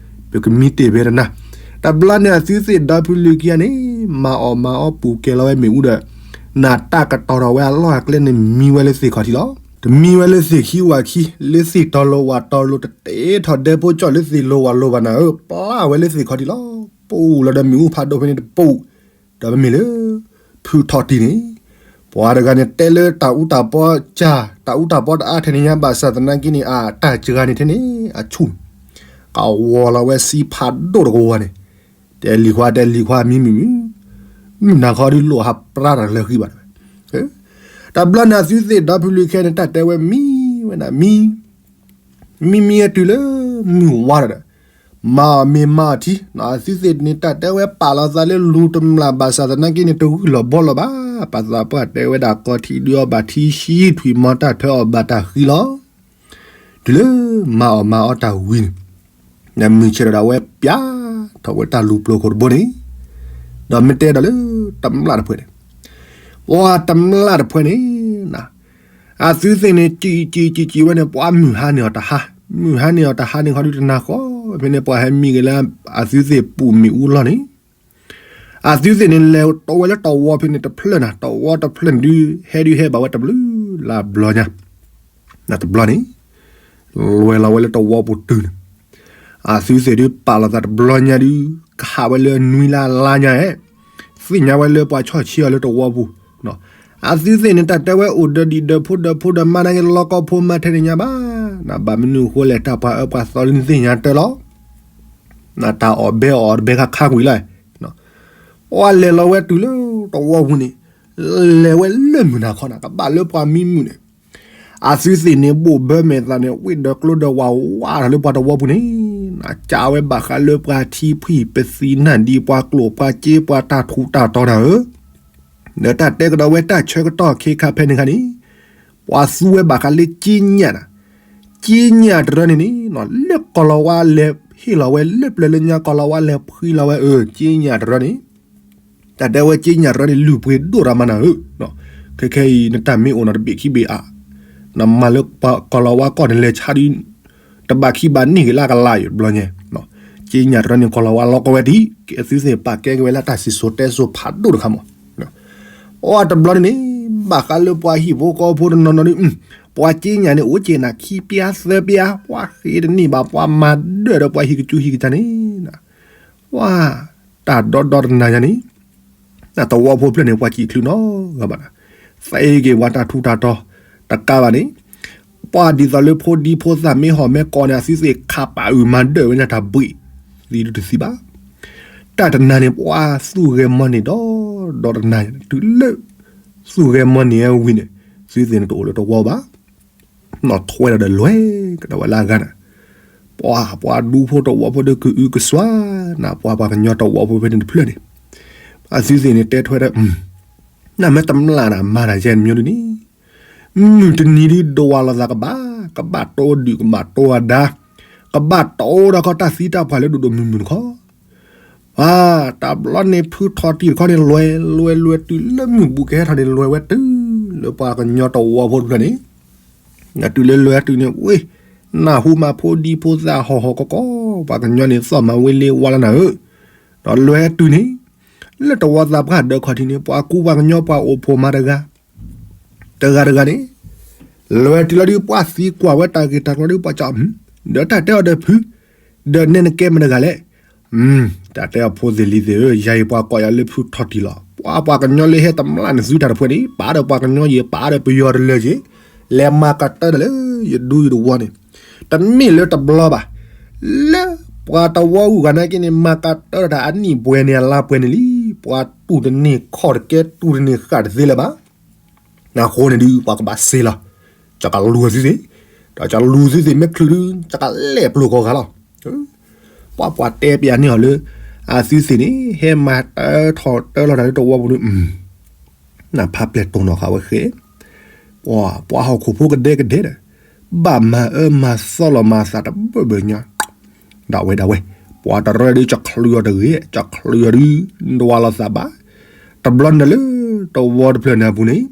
ပကမံတ့ၢ်ဖဲတနၤ, တဘျီန့ၣ်အသုသ့ၣ်ဒီဖုလံၤခံဂၤန့ၣ် မၤအီၣ်မၤအီပူၤကဲၤလီၤဝဲမ့ၣ်အူဒီး နတၢ်ကတီၤထီၣ်ဝဲအလီၢ်အကျဲန့ၣ် မံဝဲလၢသ့ၣ်ခီၣ်ထံးလီၤ. တမံဝဲလၢသ့ၣ်ခံဝၣ်ခံ, လၢသ့ၣ်တီၤလိၤဝၣ်တီၤလိၤ တတ့ထီၣ်ဒဲဖိကၠီၣ်လၢသ့ၣ်လိၤဝၣ်လိၤဘၣ်နၤဧၢ, ပျၢ်ဝဲလၢသ့ၣ်ခီၣ်ထံးလီၤ. ပူၤလီၤဒီးမ့ၣ်အူဖးဒိၣ်ဖဲန့ၣ်တပူၤ, ဒီးမ့မ့ၢ်လၢ ဖုထီၣ်တံၢ်န့ၣ်, ပှၤတဂၤန့ၣ်တဲလၢတၢ်အူတၢ်ပီစှၤ, တၢ်အူတၢ်ပီတအါထဲန့ၣ်ညါဘၣ်ဆၣ်သနာ်က့န့ၣ် အတၢ်စှၤန့ၣ်ထဲန့ၣ် အဆူၣ် ကဝီၤလီၤဝဲဆံးဖးဒိၣ်တကဝီၤန့ၣ်, တဲလံၤခွါတဲလံၤခွါမံမုာ်မုာ်, မုၢ်နၤခီဒုးလိၣ်ဟးပြါတၢ်လၢဃံဘၣ်တဝဲ, တဘျီန့ၣ်အသုသ့ၣ်ဒီဖုလံၤခံဂၤန့ၣ် တၢ်တဲဝဲမံဝဲနၤမံ မံမံအတုၤလၢ မုၢ်ဝါဒီး, မၤအီၣ်မ့ၤမၤအီၣ်ထံ, အသုသ့ၣ်န့ၣ် တၢ်တဲဝဲပာ်လီၤသးလၢလူၤတမျၢ်ဘၣ်ဆၣ်သနာ်က့န့ၣ် တဂုၢ်လီၤဘီလီၤဘၣ်, ပှၤသးပှၢ်တဲဝဲဒၣ်ကီထံဒုးအီၣ်ဘၣ်ထံဆံး ထွံၣ်မီၤတၢ်ထၢအီၣ်ဘၣ်တၢ်ဃံလီၤ. တုၤလၢမၤအီၣ်မၤအီတၢ်ဝံၤန့ၣ်, နမုၢ်ဆဲးဒီးဒၣ်ဝဲပျၢ်ထီၣ်ဝဲတၢ်လူၤပျိာ်ခိၣ်တဘိန့ၣ်, ဒီးမ့ၢ်တဲဒီးလၢ တမျၢ်တဖုန့ၣ်, ပှၤတမျၢ်တဖုန့ၣ် အသုသ့ၣ်န့ၣ် စံးစံးစံးစံးဝဲန့ၣ် ပှၤမုၢ်ဟါန့ၢ်အီၤတဟါ, မုၢ်ဟါန့ၢ်အီၤတဟါန့ၣ်ခီဒုး တနၤဃီဖဲန့ၣ် ပှၤဟဲမံက့ၤလၢ အသုသ့ၣ်ပူၤမ့ၣ်အူလီၢ်န့ၣ်, အသုသ့ၣ်န့ၣ် လဲၤတိဝဲလၢတဝီဖဲန့ၣ်တဖျၢၣ်နၤ, တဝီတဖျၢၣ်န့ၣ်ဒုး ဟဲဒုးဟဲဘၣ်ဝဲတဘျုးလၢ်ဘျီညါ, တဘျီန့ၣ် လဲၤလီၤဝဲလၢတဝီပူၤတုၤန့ၣ်, အသုသ့ၣ်ဒုးပာ်လီၤသးတဘျီညါဒုး ကဟးဝဲလၢနွံလၢ်လါညါဧဲ, သ့ၣ်ညါဝဲလၢပှၤဆီၣ်ဆံအီၤလၢတဝီပူၤ, အသုသ့ၣ်န့ၣ် တၢ်တဲဝဲအိၣ်ဒီးဒံးဒီးဖိဒီးဖိဒီးမါနာ်က့ လီၢ်ကီၢ်ဖိမါထဲန့ၣ်ညါဘၣ်, နဘၣ်မနုၤအဃိလဲၣ် တၢ်ပှၤအၢပှၤသီလၢနသ့ၣ်ညါတၢ်လီၤ, နတၢ်အီၣ်ဘဲအီၣ်တဘဲခါခါကွံာ်လီၤ, ပှၤလဲၤလီၤဝဲတုၤလၢတဝီပူၤန့ၣ်, လဲၤဝဲလၢမုၢ်နၤခီနၤ ကဘၣ်လၢပှၤမံမုာ်န့ၣ် အသုသ့ၣ်န့ၣ် ဘိၣ်ဘၢမဲာ်သးန့ၣ် ဝ့ၢ်ဒီးကျိဒီးဝးဝးထီၣ်လၢပှၤတဝီပူၤန့ၣ်, ကးဝဲဘၣ်ဃးလၢပှၤထံဖှံၣ်ပသံနၢ်ဒံးပှၤကျိာ်ပှၤစ့ပှၤတၢ်ထူးတၢ်တီၤနၤဧၢ, ဒီးတၢ်တဲကဒီးဝဲတၢ်ဆၢကတီၢ်ခ့ခါဖဲန့ၣ်ခါန့ၣ်, ပှၤသူဝဲဘၣ်ဃးလၢက့ညၣ်နၤ, က့ညၣ်တရၢန့ၣ်န့ၣ်, လၢကီၢ်လီၤဝါလဲၤဟ့ၣ်လီၤဝဲလၢပျၢၤလၢညါကီၢ်လီၤဝါလဲၤဖှံလီၤဝဲအၢ က့ညၣ်တရၢန့ၣ် တၢ်တဲဝဲက့ညၣ်တရၢန့ၣ် လုၢ်ပှ့ၤဒိၣ်ရၤမးနၤဧၢ, ခဲခဲအံၤ နတၢ်မ့ၢ်အိၣ်နီတဘ့ၣ်ခံဘ့ၣ်အါ, နမၤလၢကီၢ်လီၤဝါကီၢ်န့ၣ်လဲၤဆါဒုး တဘၣ်ခံဘၣ်န့ၢ်က့ၤလၢကလါအံၤတဘျီညါ, က့ညၣ်တရၢန့ၣ် ကီၢ်လီၤဝါလီၤကီဝဲဒ် အသုသ့ၣ်ပာ်ကဲက့ၤဝဲလၢတၢ်စံၣ်စိၤတဲစိၤဖးဒိၣ်တခါမး, အီတဘျီန့ၣ်န့ၣ် ဘၣ်ဃးလၢပှၤဟံၣ်ဖိဃီဖိတနီၤနီၤဒ် ပှၤက့ညၣ်န့ၣ် အိၣ်က့ၤနၤခံပျၢ်သၢပျၢ် ပှၤဃ့တန့ၢ်ဘၣ် ပှၤမၤဒၢၣ်ဒီးပှၤဟံၣ်ကစူဟံၣ်ကစၢ်န့ၣ်, ပှၤ တၢ်ဒီဒီတနၤညါန့ၣ်, တဝီဖိဖျၢၣ်န့ၣ် ပှၤစံးချုးနီတဂၤဘၣ်နၤ, သ့က့ၤပှၤတၢ်ထူးတၢ်တီၤ တကးဘၣ်န့ၣ်, ပှၤဒ်သိးလၢဖိဒံဖိသၣ်မ့ၢ်ဟီၣ်မ့ၢ်ကီးန့ၣ် အသုသ့ၣ်ခးပာ်အုၣ်မၤဒၢၣ်ဝဲညါတၢ်ဘှံး, သံဒုတသံဘၣ်, တၢ်တနၤန့ၣ် ပှၤသူၣ်ဂဲၤမီၢ်န့ၢ်ဒီဒီတနၤညါ တုၤလၢ သူၣ်ဂဲၤမီၢ်န့ၢ်ဝံၤန့ၣ် သုသ့ၣ်န့ၣ်တအိၣ်လၢတဝီဘၣ် နီၣ်ထွဲဒီးလွဲၢ်ကဒီးဝဲလၢအဂၤန့ၣ်, ပှၤ ပှၤဒူဖိတဝီဖိဒီးကအုကစွါ, နပှၤပှၤကညီတဝီဖိဖဲန့ၣ်တဖျၢၣ်န့ၣ်, အသုသ့ၣ်န့ၣ်တဲထွဲဒီး, နမ့ၢ်တမျၢ်နၤမၤတၢ်ယဲၢ်မံၤဒ်န့ၣ်, မုၢ်တနံၤဒ်ဒိးဝါလိာ်သးကဘၣ်, ကဘၣ်တိဒုၣ်ကဘၣ်တိအဒါ, ကဘၣ်တိဒီးခီတၢ်သံတၢ်ပှၢ်လၢဒိၣ်ဒိၣ်မုၢ်မုၢ်တခီ ပှၤ တၢ်ဘျီန့ၣ်ဖုထီၣ်တံၢ်တခီန့ၣ် လွဲၢ်လွဲၢ်လွဲၢ်တုၤလၢမုၢ်ဘူးကဟဲထီၣ်န့ၣ် လွဲၢ်ဝဲတုၤလၢပှၤကညီတဝီဖိတဖျၢၣ်န့ၣ်, တုၤလၢလွဲၢ်တုၤန့ၣ် ဝ့ၢ် နၢ်ဟူမးဖိဒံဖိသၣ်ဟီၣ်ဟီၣ်ကီကီ, ပှၤကညီန့ၣ်သီၣ်မၤဝ့လ့ဝါလၢနၤဧၢ, ဒီးလွဲၢ်တုၤန့ၣ် လၢတဝီသးပှၢ်ဒၢးခီၣ်ထံးန့ၣ် ပှၤကူပှၤကညီပှၤအိၣ်ဖှိၣ်မၤတဂၤ တဂၤတဂၤန့ၣ်, လွဲၢ်တုၤလီၤဒုး ပှၤသံကွၢ်ဝဲတၢ်ဂ့ၢ်တၢ်ကျိၤဒုး ပှၤကၠီ, ဒီးတၢ်တဲအီၤဒီးဖု, ဒီးနဲနကဲမတဂၤလဲၣ်, တၢ်တဲအီၤဖိသ့ၣ်လံၤသ့ၣ်ဧၢ, ယၤအံၤပှၤကိးယၤလၢဖုထီၣ်တံၢ်လီၤ. ပှၤ ပှၤကညီလၢဟဲတမျၢ်န့ၣ် သုတၢ်တဖှဲန့ၣ် ပာ်ဒီးပှၤကညီယံၤ ပာ်ဒီးပယီၤတလၢာ်က့ၤ, လဲၤမၤကတၢၢ်ဒီးလၢယဒူယတဝီန့ၣ်, တမ့ၢ်လၢတဘျီဘၣ် လၢပှၤတဝီဂုၤဂၤနာ်က့န့ၣ် မၤကတၢၢ်တၢ်အနံၣ်ပှဲၤန့ၣ် အလါပှဲၤန့ၣ်လံ. ပှၤတူၢ်တန့ၢ်ခီၣ်တကဲ တူၢ်တန့ၢ်ဃာ်တသ့လၢၤဘၣ်. အဃိန့ၣ်ဒုး ပှၤကဘၣ်စ့လီၤ. ကလူၤသုသ့ၣ်, ဒီးကလူၤသုသ့ၣ်မ့ၢ်ချုးဒုး ကလဲၤပျိၤကိးဂၤလီၤ. ပှၤပှၤတဲပျးန့ၢ်အီၤလၢ အသုသ့ၣ်န့ၣ် ဟဲမၤတၢထီၣ်တၢလီၤတၢ်လၢတဝီပူၤန့ၣ် နဖးပျဲၢ်တိၢ်နီၣ်ဃာ်ဝဲဃဲ, ပှၤဟီၣ်ခိၣ်ဖိကဒဲကဒဲဒီး ဘၣ်မၤအၢမၤသီလီၤမၤသးတဘၢၣ်ဘၢၣ်ညါ, ဒၣ်ဝဲဒၣ်ဝဲ, ပှၤတရၢဒုးကချုးအီၤတဂ့ၤ, ကချုးအီၤဒုး ဒွးလိာ်သးဘၣ်, တဘျီန့ၣ်လၢ တဝီတဖျၢၣ်န့ၣ်အပူၤန့ၣ်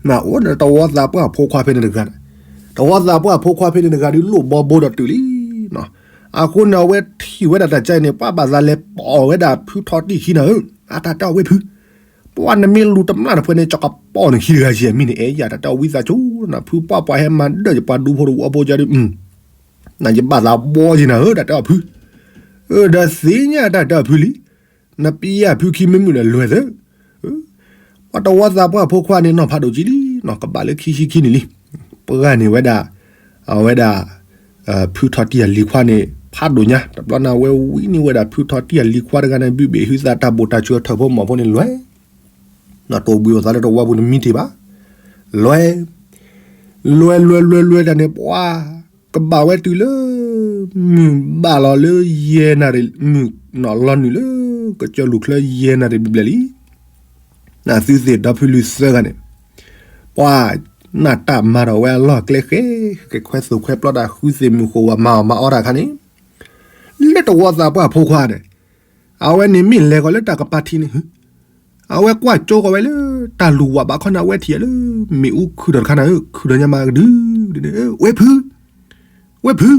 နအိၣ်ဒီးတဝီသးပှၢ်ဖိခွါဖဲန့ၣ်တဂၤ, တဝီသးပှၢ်ဖိခွါဖဲန့ၣ်တဂၤဒုး လိၣ်ဘီဘိဒီးတုၤလံ. အဃိန့ၣ် အဝဲထံၣ်ဝဲဒၣ်တၢ်ကါအံၤန့ၣ် ပှၤဘၣ်သးလဲၤပိာ်ဝဲဒၣ်ဖုထီတံၢ်ခံန့ၣ်ဧၢ, အတၢ်တဲအီၤဝဲဖု, ပှၤနမ့ၢ်လူၤတမျၢ်တဖုန့ၣ် ကကပိာ်နခံတဂၤယဲၢ်မံၤန့ၣ် အဲၣ်ယၤတၢ်တဲအီၤဝံသးစူၤနၤ ဖုပှၢ်ပှၤဟဲမၤဒၢၣ်ယပှၤဒူဖိတဝီဖိကါဒုး နယဘၣ်သးဘီယံၤနၤဧၢ တၢ်တဲအီၤဖု, ဒီးသ့ၣ်ညါတၢ်တဲအီၤဖုလံ. နပျဲၢ်ဖုခံမ့ၢ်မုာ်ဒီးလွဲၢ်သၢ, ပှၤတဝီသးပှၢ်ဖိခွါန့ၣ် နီၢ်ဖးဒိၣ်ကံလံ, နီၢ်ကဘၣ်လၢခံဆံခံနံၣ်လံ. ပှၤန့ၢ်ဝဲဒၣ်, အဝဲဒၣ်, ဖုထီတံၢ်အလံၤခွါန့ၣ် ဖးဒိၣ်ညါ, တဘျီန့ၣ် အဝဲဝံန့ၢ်ဝဲဒၣ်ဖုထီတံၢ်အလံၤခွါတဂၤန့ၣ် ဘုၣ်ဘ့ၣ်ဟုသးတၢ်ဘိၣ်တၢ်စၢၤထၢၣ်ဖိမီၤဖိန့ၣ်လွဲၢ်, နီၢ်တိၢ်ဘှံးအိၣ်သးလၢတဝီပူၤန့ၣ်မံတ့ၢ်ဘၣ်, လွဲၢ် လွဲၢ်လွဲၢ်လွဲၢ်တၢ်န့ၣ် ပှၤကဘၣ်ဝဲတုၤလၢ မုၢ်ဘၣ်လီၤလၢယဲၢ်နၣ်ရံၣ်, မုၢ်လီၤနုာ်လၢ ကစၢၢ်လူၢ်ချၢယဲၢ်နၣ်ရံၣ်ဘျဲၣ်လံ. နသုသ့ၣ်ဒီဖုလုၢ်သၢဂၤန့ၣ် ပှၤနၢ်တၢ်မၤထီၣ်ဝဲအလီၢ်အကျဲဃဲ, ဃဲခွဲသိၣ်ခွဲပျီတၢ် ဃုသ့ၣ်မုၢ်ဃိၣ်ဝဲမၤအီၣ်မၤအီတၢ်အခါန့ၣ်, လၢတဝီသးပှၢ်ဖိခွါန့ၣ်, အဝဲန့ၣ်မ့ၢ်လဲၤဃီၤလၢတၢ်ကပၤထံန့ၣ် အဝဲကွၢ်ကၠိဃီၤဝဲလၢ တၢ်လူၢ်ဝးဘးခီန့ၣ် အဝဲထံၣ်အီၤလၢ မ့ၣ်အူခုၣ်ထီၣ်တခါန့ၣ် ခုၣ်ထီၣ်ညါမးကဒု, ဝဲဖု, ဝဲဖု,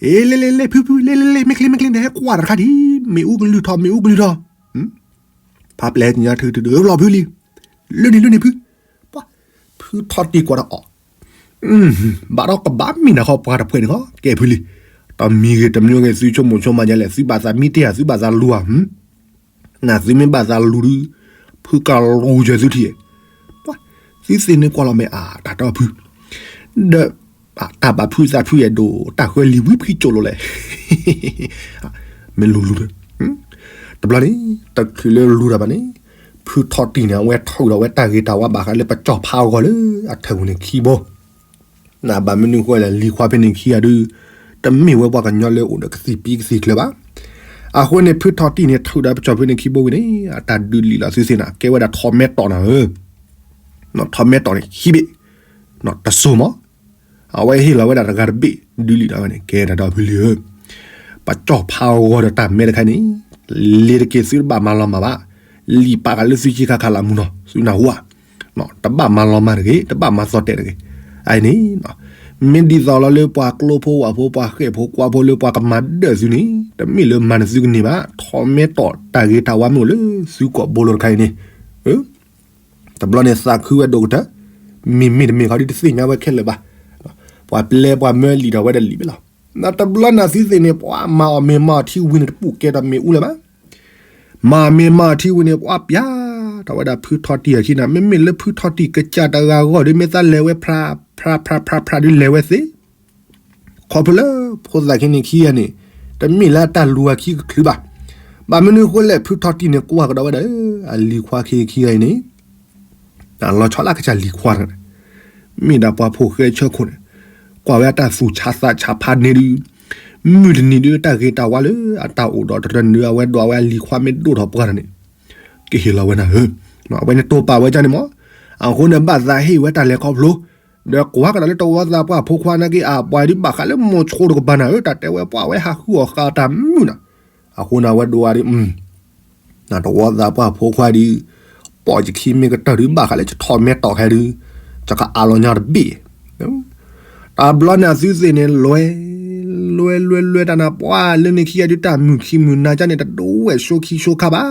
အ့ လဲၤလဲၤလဲၤ ဖုဖု လဲၤလဲၤလဲၤ မ့ၢ်ချ့မ့ၢ်ချ့န့ၣ် ဟဲကွၢ်တၢ်တခါဒံး, မ့ၣ်အူကလုၢ်ထီၣ် မ့ၣ်အူကလုၢ်ထီၣ်, ဖးပျဲၢ်ညါထုထု လီၤဖုလံ, လၢန့ၣ်လၢန့ၣ်ဖု, ပှၤ, ဖုထီတံၢ်ကွၢ်ဒီးအီၤ ဘၣ်ဒီးကဘၣ်မံနၤခီပှၤတဖှဲးန့ၣ်ခီ ကဲဖုလံ, တမံၤဂ့ၤတမံၤဂ့ၤ သုဆိကမိၣ်ဆိကမးယဲလဲၣ် သုဘၣ်သးမံတ့ၢ်ဧါ သုဘၣ်သးလူၤဧါ, နသုမ့ၢ်ဘၣ်သးလူၤဒုး, ဖုကလူၤယသုထံၣ်, ပှၤ, သုသ့ၣ်န့ၣ်ကွၢ်လီၤမ့ၢ်အတၢ်တီဖု, ဒီး, တၢ်ဘၣ်ဖုသးဖုယဲၢ်ဒိၣ် တၢ်ဃၢလံၤဝံဖံကၠိလိၤလဲၣ် မ့ၢ်လူၤလူၤဒီး, တဘျီန့ၣ်, တချုးလၢလူၤဒီးဘၣ်န့ၣ်, ဖုထီတံၢ်န့ၣ် အဝဲထုးဒီးဝဲတၢ်ဂ့ၤတၢ်ဝါဘၣ်ဃးလၢပကၠီၣ်ဖးအဂီၢ်လၢအထၢၣ်ပူၤန့ၣ်ခံဘိ, နဘၣ်မနုၤဃိလဲၣ် လံၤခွါဖဲန့ၣ်ခံဂၤဒုး, တမ့ၢ်ဝဲပှၤကညီလၢအိၣ်ဒီးကသံၣ်ပံကသံၣ်ကျၢၤဘၣ်. အဃိန့ၣ် ဖုထီတံၢ်န့ၣ် ထုးဒီးပကၠီၣ်ဖဲန့ၣ်ခံဘိဝံၤန့ၣ် အတၢ်ဒုးလံာ်လီၤသုသ့ၣ်နၤ ကဲဝဲဒၣ်ထီၣ်မဲာ်တီၢ်နၤဧၢ ထီၣ်မဲာ်တီၢ်န့ၣ်ခံဘ့ၣ်, တစိၢ်မး, အဝဲဟ့ၣ်လီၤဝဲဒၣ်တဂၤတဘ့ၣ် ဒုးလံာ်ဒီးဝဲန့ၣ် ကဲတၢ်ဒီဖုလံဧၢ, ပကၠီၣ်ဖးအဂီၢ်ဒီးတၢ်မဲာ်တခါန့ၣ်, လ့ၤတက့ၢ်သုတဘၣ်မၤလီၤမၢ်ဘၣ်, လံာ်ပာ်ဃာ်လၢသုဆံခါခါလၢမူနီၤ သုနၢ်ဟူဧါ, တဘၣ်မၤလီၤမၢ်တဂ့ၤ တဘၣ်မၤသီၣ်တဲာ်တဂ့ၤ, အအံၤန့ၣ် မ့ၢ်ဒ်သိးလီၤလၢပှၤကျိဖိဝၣ်ဖိ ပှၤဃဲၣ်ဖိကွၢ်ဖိလၢပှၤကမၤဒၢၣ်သုန့ၣ် တမ့ၢ်လၢမၤနသုကန့ၢ်ဘၣ်, ထီၣ်မဲာ်တီၢ်တၢ်ဂ့ၤတၢ်ဝါမ့ၢ်အိၣ်လၢသုကိာ်ဘိလိၤတခါအံၤန့ၣ်, တဘျီန့ၣ်သးခုဝဲဒိၣ်ကတၢၢ်, မ့ၢ်မ့ၢ်တမ့ၢ်ခီဒုးတသ့ၣ်ညါဝဲခဲလၢာ်ဘၣ်, ပှၤပျဲပှၤမၢလံာ်ဒီးဝဲဒီးလံာ်ဝဲလီၤ, တဘျီန့ၣ်သုသ့ၣ်န့ၣ် ပှၤမၤအီၣ်မ့ၤမၤအီၣ်ထံဝံၤန့ၣ် တပူၤကဲဒီးမ့ၣ်အူလၢၤဘၣ် မၤမ့ၤမၤထံဝံၤန့ၣ် ပှၤပျဲထီၣ်ဝဲဒၣ်ဖုထီတံၢ်အခံန့ၣ် မ့မ့ၢ်လၢဖုထီတံၢ်ကစၢ်တဂၤဂီၢ်ဒုး မ့ၢ်သးလဲၤဝဲဖြးဖြးဖြးဖြးဒုးလဲၤဝဲသ့, ခီဖျိလၢဖိသၣ်ခံန့ၣ်ခံဂၤန့ၣ် တမ့ၢ်လၢတၢ်လူၤအခံကချုးဘၣ်. ဘၣ်မနုၤဃိလဲၣ် ဖုထီတံၢ်န့ၣ်ကွၢ်ကဒီးဝဲဒၣ်လၢ အလံၤခွါခံခံဂၤအံၤန့ၣ် အလီၤဆီလၢကစၢ်လံၤခွါတဂၤန့ၣ် မ့ၢ်ဒၣ်ပှၤဖိၣ်ဃဲဆၢခိၣ်န့ၣ် ကွၢ်ဝဲအတၢ်သူၣ်ဆါသးဆါဖးန့ၣ်ဒုး မုၢ်တနံၤဒုးတၢ်ဂ့ၤတၢ်ဝါလၢအတၢ်အိၣ်ဒီးတရၢန့ၣ်ဒုး အဝဲဒိးဝဲအလံၤခွါမ့ၢ်ဒိၣ်ထီၣ်ပှၢ်တၢ်န့ၣ် ကဟ့ၣ်လီၤဝဲနၤဧၢ, အဝဲန့ၣ်တိာ်ပာ်ဝဲဒ်န့ၣ်မး, အဃိန့ၣ်ဘၣ်သးဟ့ၣ်ဝဲတၢ်လဲၤခီဖျိ, ဒီးကွၢ်ကဒီးလၢတဝီသးပှၢ်ဖိခွါနာ်က့ အပှၤဒုးဘၣ်ဃးလၢမိၤဆိတကပၤနၤဧၢ, တၢ်တဲဝဲပှၤဝဲဟးဃုအီၣ်ဃာ်တၢ်မုာ်နၤ, အဃိန့ၣ်အဝဲဒိးဝဲဒ် တဝီသးပှၢ်ဖိခွါဒုး, ပိာ်ယခံမ့ၢ်ကတၢၢ်ဒုးဘၣ်ဃးလၢယထီၣ်မဲာ်တီၢ်ခဲဒုး, ယကအးလီၤညါတဘ့ၣ်, တဘျီန့ၣ်အသုသ့ၣ်န့ၣ် လွဲ, လွဲလွဲလွဲတၢ်နၤပှၤလၢန့ၣ်ခံဂၤဒုးတၢ်မုာ်ခံမုာ်နၤကၢ်န့ၣ် တဒိးဝဲၢ်ဆိခံဆိခါဘၣ်,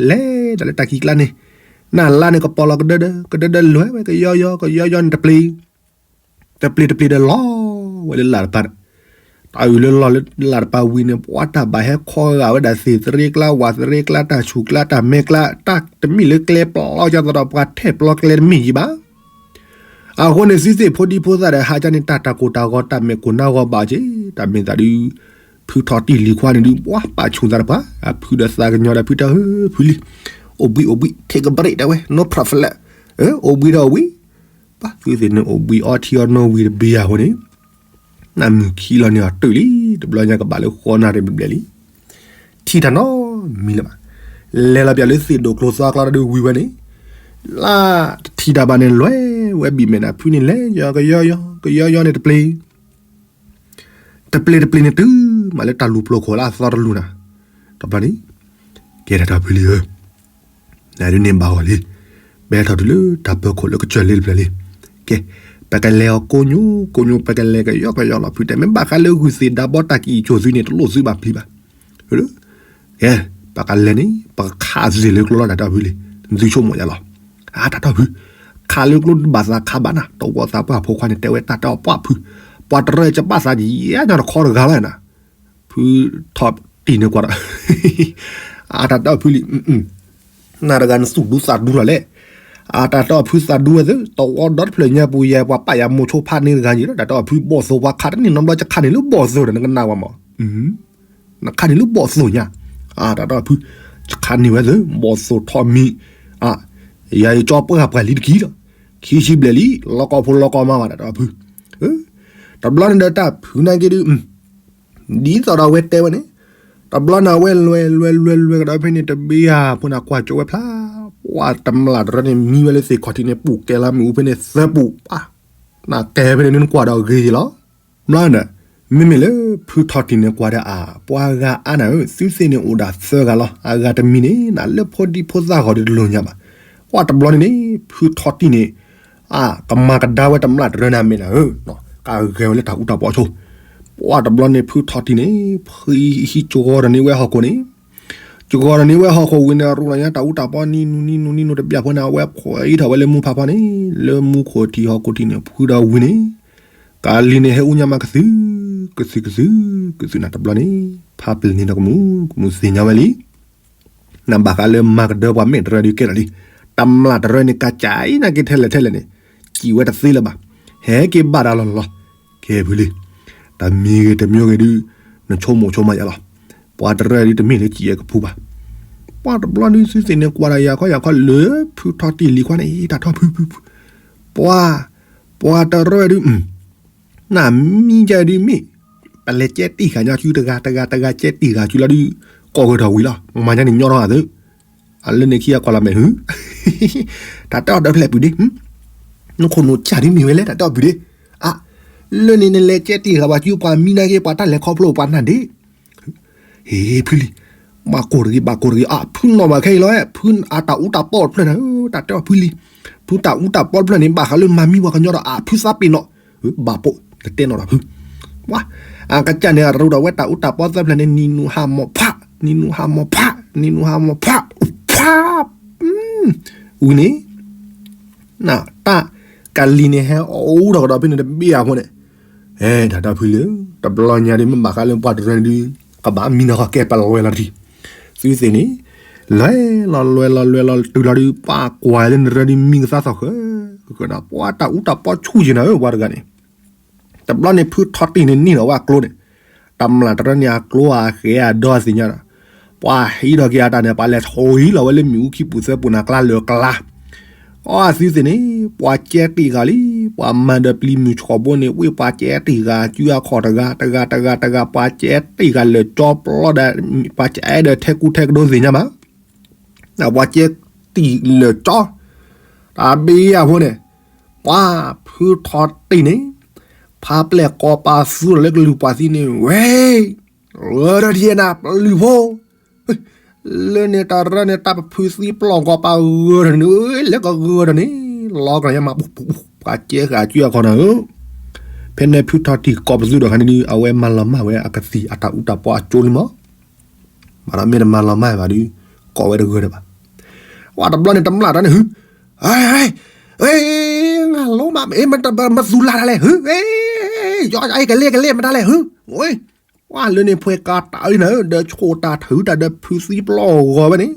လဲၤတၢ်လၢတၢ်ခံးကျါန့ၣ်, နၢ်လါန့ၣ်ကပီၤလီၤကဒၢဒၢ, ကဒၢဒၢလွဲဝဲကယီယီ, ကယီယီန့ၣ်တပျ့ၤ တပျ့ၤတပျ့ၤဒီးလီၤဝဲလၢလၢ်တပၤ, တၢ်အုၣ်လၢလီၤလၢလၢ်တပၤဝံၤန့ၣ် ပှၤတၢ်ဘၣ်ဟဲခီဂာ်ဝဲဒၣ်သ့ၣ်သရ့ကျါ ဝၣ်သရ့ကျါ တၢ်ဆူၣ်ကျါ တၢ်မဲကျါ တၢ်တမ့ၢ်လၢကျဲပျီကၢ်သဒီး ပှၤထဲးပျီကျဲတမ့ၢ်ယံၤဘၣ်. အဃိန့ၣ် သုသ့ၣ်ဖိဒံဖိသၣ်ဒီး ဟးကၢ်န့ၣ် တၢ်တၢ်ကိၢ်တၢ်ဂီၤ တၢ်မဲာ်ကိၢ်နါဂီၤဘၣ်က့ၤ တၢ်မ့ၢ်သးဒုး ဖုထီၣ်တံၢ်လံၤခွါန့ၣ်ဒုး ပှၤပာ်ဆူၣ်သးတပှၤ အဖုဒီးသးကညီၤဒီးဖုတၢ်ဧၢ ဖုလံ, အိၣ်ဘှံးအိၣ်ဘှံး take a break တဲဝဲ no problem လၢ, အိၣ်ဘှံးဒီးအိၣ်ဘှံး, ပှၤသုသ့ၣ်န့ၣ်အိၣ်ဘှံးအီထံအီနိဝံၤတဘ့ၣ်ယၤအဃိန့ၣ်, နၢ်မုၢ်ခံလီၤန့ၣ်အီၤတုၤလံ, တဘျီညါကဘၣ်လၢဃီနၣ်ရံၣ်ဘျဲၣ်လံ, ထံၣ်တၢ်နီတမံၤလၢၤဘၣ်. လဲၤလီၤပၠးလၢသ့ၣ်ဒိၣ်ကျိၤသွါကျါတဒုဝံၤဝဲန့ၣ်, လၢတထံၣ်တၢ်ဘၣ်န့ၣ် လဲၤဝဲဘံၣ်မဲာ်နၤဖုန့ၣ် လဲၤယီၤကယီယီ ကယီယီန့ၣ်တပျ့ၤ တပျ့ၤတပျ့ၤန့ၣ်တုၤမးလၢတၢ်လူၤပျိၤခိၣ်လၢအသီတလူၤနၤ, တဘျီန့ၣ်, ကဲတၢ်တီၢ်ဖုလံဧၢ, နဒုးန့ၢ်ဘၣ်ဂီၢ်လံ, ဘဲထီၣ်တုၤလၢတၢ်ပၢၤခိၣ်လၢကစၢၢ်လ့တဖျၢၣ်လံ. ကဲ, ပကလဲၤအီၤကိးညိကိးညိ ပကလဲၤကယီကယီလီၤ ဖုတဲ မ့ၢ်ဘၣ်ဃးလၢဂုၢ်သ့ၣ်ဒါဘီတၢ်ကံၣ်အံၤကၠိၣ်သုန့ၣ် တလိၣ်သုဘၣ်ပျံၤဘၣ်. ကဲ, ပကလဲၤန့ၣ် ပကခးသ့ၣ်လၢကျိလီၤ တၢ်တီၢ်ဖုလံ, သုဆိကမိၣ်ယါလီၤ. အါ တၢ်တီၢ်ဖု, ခးလၢကျိဘၣ်သးခးဘၣ်နၤ တဝီသးပှၢ်ဖိခွါန့ၣ် တဲဝဲတၢ်တဲအီၤပှၢ်ဖု, ပှၤတရၢၢ်ကဘၣ်သးယဲၢ်ညါတခီတဂၤလီၤနၤ. ဖုထီၣ်တံၢ်န့ၣ်ကွၢ်ဒီး, အါ တၢ်တီၢ်ဖုလံ, နၤတဂၤနသူၣ်ဒူသးဒူလီၤလဲၣ်. အါ တၢ်တီၢ်ဖုသးဒူဝဲသ့ၣ် တဝီဒီတဖျၢၣ်ညါပူၤယဲ ပှၤပာ်ယၤမိၤဆိဖးန့ၢ်တဂၤယံၤလီၤ တၢ်တီၢ်ဖု ဘီၣ်သိၣ်ပှၤခးတန့ၢ်နီတဘျီ ယခးန့ၢ်လၢဘီၣ်သိၣ်ဒီး နကနၣ်ဝဲမး နခးန့ၢ်လၢဘီၣ်သိၣ်ညါ, အါ တၢ်တီၢ်ဖု, ယခးန့ၢ်ဝဲသ့ၣ် ဘီၣ်သိၣ်ထီၣ်မံၤ, အါ ယၤယကၠီပှၢ်ပှၢ်လံတက့ၢ်လီၤ, ခံဆံဘျဲၣ်လံ လီၤကီၢ်ဖိလီၤကီၢ်မါဘၣ် တၢ်တီၢ်ဖု, တဘျီန့ၣ်ဒီးတၢ်ဖုနာ်က့ဒုး ဒ်သိးဒီးအဝဲတဲဝဲန့ၣ်, တဘျီန့ၣ်အဝဲလဲၤလဲၤလဲၤလဲၤကဒီးဖဲန့ၣ် တဘ့ၣ်ဧါဖိန့ၣ် ကွၢ်ကၠိဝဲဖျါ, ပှၤတမျၢ်တရၢန့ၣ် မံဝဲလၢသ့ၣ်ခီၣ်ထံးန့ၣ် ပူၤကဲလီၤမ့ၣ်အူဖဲန့ၣ်သၢပူၤပၢ်, နကဲဖဲန့ၣ်နကွၢ်ဒီးဂ့ၤလီၤ. ဘျီန့ၣ်, မ့မ့ၢ်လၢဖုထီၣ်တံၢ်န့ၣ်ကွၢ်ဒီးအါ ပှၤဂၤအါနၤဧၢ သုသ့ၣ်န့ၣ်အိၣ်ဒၣ်သၢဂၤလီၤ အဂၤတမံၤန့ၣ် နလၢဖိဒံဖိသၣ်ဂီၢ်ဒီးတလိၣ်ညါဘၣ်. ပှၤတဘျီန့ၣ်န့ၣ် ဖုထီၣ်တံၢ်န့ၣ် အါ ကမၤကဒါဝဲတမျၢ်တရၢန့ၣ်အမဲာ်နၤဧၢ, ကဂဲၤဝဲလၢတၢ်အူတၢ်ပီအဆိ, ပှၤတဘျီန့ၣ် ဖုထီၣ်တံၢ်န့ၣ် ဖုဟံးကၠီဂီၤဒီးန့ၢ်ဝဲဟီၣ်ခိၣ်န့ၣ်, ကၠီဂီၤဒီးန့ၢ်ဝဲဟီၣ်ခိၣ်ဝံၤန့ၣ် ရူၢ်လီၤညါတၢ်အူတၢ်ပီနံၤနူၤနံၤနူၤနံၤနူၤတဘျီဖိန့ၣ် အဝဲဖှီၣ်အံးထီၣ်ဝဲလၢမူဖးဖီန့ၣ်, လၢမူခိၣ်ထံးဟီၣ်ခိၣ်ထံးန့ၣ် ဖုဒီးဝံၤန့ၣ်, ကလံၤန့ၣ်ဟဲအူညါမးကသု, ကသုကသု, ကသုနၤတဘျီန့ၣ် ဖးပျၢၤန့ၣ်ဒီးကမူ, ကမူသ့ၣ်ညါဝဲလံ နဘၣ်ဃးလၢမၤကဒၢပှၤမဲာ်တရၢဒုးကဲထီၣ်လံ, တမျၢ်တရၢန့ၣ် ကစၢ်အံၤနာ်က့ထဲလဲၣ်ထဲလဲၣ်န့ၣ်, စံးဝဲတသ့လၢၤဘၣ်, ဟဲက့ၤဘၣ်တၢ်လီၤလီၤ, ကဲဖုလံ, တမံၤဂ့ၤတမံၤဂ့ၤဒုး, နဆိကမိၣ်ဆိကမးယါလီၤ, ပှၤတရၢဒုးတမ့ၢ်လၢစံးအဲကဖူဘၣ်, ပှၤတဘျီဒုးသုသ့ၣ်န့ၣ်ကွၢ်ဒီးယၤခီယၤခီလၢ ဖုထီၣ်တံၢ်လံၤခွါန့ၣ် တၢ်ထီၣ်ဖုဖုဖု, ပှၤ, ပှၤတရၢဒုး နမံကဒုးမ့ၢ်, ပလဲၤကဲတံၢ်ဃာ်ညီစုတဂၤတဂၤတဂၤကဲတံၢ်ဃာ်စုလီၤဒုး, ကိးဂဲၤထီၣ်ဝံၤလီၤ မၤညါန့ၣ်ညီထီၣ်ဂၤသၢ, အလၢန့ၣ်ခံဂၤကွၢ်လီၤမဲာ်ဟု, တၢ်တဲအီၤဒီးဖျဲၣ်ပုၢ်ဒ့, နခိၣ်နူာ်စၢ်ဒုးမ့ၢ်ဝဲလဲၣ် တၢ်တဲအီၤပုၢ်ဒ့, အါ, လၢန့ၣ်နလဲၤကဲတံၢ်ဃာ်ပှၤစုပှၤမံနာ်က့ ပှၤတၢ်လဲၤခီဖျိပှၤနၢ်ဒ့ၣ် ဟ့ၣ်ဖုလံၤ, ဘၣ်ကိၢ်တဂ့ၤ ဘၣ်ကိၢ်တဂ့ၤ အဖုနီၢ်ဘၣ်ခဲအံၤလီၤ, ဖုအတၢ်အူတၢ်ပီတဖျၢၣ်န့ၣ် တၢ်တဲအီၤဖုလံၤ, ဖုတၢ်အူတၢ်ပီတဖျၢၣ်န့ၣ် ဘၣ်ဃးလၢမၤမံပှၤကညီဒီးအဖုသးပ့ၤနီၣ်, ဘၣ်ပိာ် နတဲနီၣ်ဒီးဖု, ပှၤ, အကစၢ်န့ၣ် အရူၢ်ဒီးဝဲတၢ်အူတၢ်ပီသၢဖျၢၣ်န့ၣ် နံၤနူၤဟးမီၢ်ဖး, နံၤနူၤဟးမီၢ်ဖး, နံၤနူၤဟးမီၢ်ဖး, ဖး, ဝံၤန့ၣ် နတၢ်ကလံၤန့ၣ် ဟဲအူထီၣ်ကဒီးဖဲန့ၣ်တဘ့ၣ်အဃိန့ၣ်, အဲ တၢ်တီၢ်ဖုလံၤ, တဘျီညါဒုး မ့ၢ်ဘၣ်ဃးလၢပှၤတရၢဒုး ကဘၣ်မံနီၢ်ကီၢ်ကဲပလွဲလီၤတထံၣ်, သုသ့ၣ်န့ၣ်, လဲၤလီၤလွဲလီၤလွဲလီၤတုၤလီၤဒုး ပှၤကွၢ်လၢနရၢဒုးမံကသါသီၣ်ဃၢ, ကဒီးပှၤတၢ်အူတၢ်ပီဆူၣ်က့ၤနၤဧၢ ပှၤတဂၤန့ၣ် တဘျီန့ၣ် ဖုထီၣ်တံၢ်န့ၣ်န့ၢ်လီၤဝဲအကျိန့ၣ်, တမျၢ်တရၢန့ၣ်အကျိအဃဲၤအဒီသ့ၣ်ညါဒီး, ပှၤဟံးထီၣ်က့ၤအတၢ်န့ၣ် ပှၤလဲၤထီၣ်ဟံးလီၤဝဲလၢမ့ၣ်အူခံပူၤသၢပူၤနၤကျါလၢာ်ကျါ, အီသုသ့ၣ်န့ၣ်, ပှၤကဲတံၢ်ဃာ်လံ, ပှၤမၤဒီးပျံၤမုၢ်ဆှီဘိန့ၣ် ဝ့ၢ်ပှၤကဲတံၢ်ဃာ် စုအခီၣ်တဂၤတဂၤတဂၤတဂၤ ပှၤကဲတံၢ်ဃာ်လၢာ်ကၠီပျီဒီး, ပှၤကဲဒီးထဲကူထဲကဒိသ့ၣ်ညါမး ပှၤကဲတံၢ်လၢာ်ကၠီ, တၢ်ဘ့ၣ်အဃိန့ၣ်, ပှၤဖုထီၣ်တံၢ်န့ၣ်, ဖးပျဲၢ်ကိးပသူထီၣ်လၢကလုၢ်ပှၤသံန့ၣ် ဝဲ, ဂၢၤဒီးဒ်နၤပလုၢ်ဖိ, လၢန့ၣ်တၢ်ရၢန့ၣ် တၢ်ပဖုသံပျီၢ်ကိးပဂၢၤဒီးန့ၣ် လၢကဂၢၤဒီးန့ၣ်, လီၤကလီၤညါမး, ပှၤကဲဃာ်စုအခီၣ်နၤဧၢ, ဖဲန့ၣ်ဖုထီၣ်တံၢ်ကိးပသူဒီးခါန့ၣ်ဒုး အဝဲမၤလီၤမၢ်ဝဲအကသံၣ်အတၢ်အူတၢ်ပီအကၠိလံမး ဘၣ်ဒီးမ့ၢ်တမၤလီၤမၢ်ဘၣ်ဒီး, ကိးဝဲတဂၢၢ်ဒီးဘၣ်, ဝဲတဘျီန့ၣ်တမျၢ်တရၢန့ၣ်ဟု, ငါလိမး မ့ၢ်မသူလၢ်တၢ်လဲၣ်ဟု, ယကလဲၤကလဲၤမတၤလဲၣ်ဟု, ဝဲလၢန့ၣ်ဖှဲးကၤတၢ်အံၤနၤဧၢ ဒီးဆိၣ်တၢ်ထုးတၢ်ဒီးဖုသံပျီၢ်ဂီၤဝဲန့ၣ်,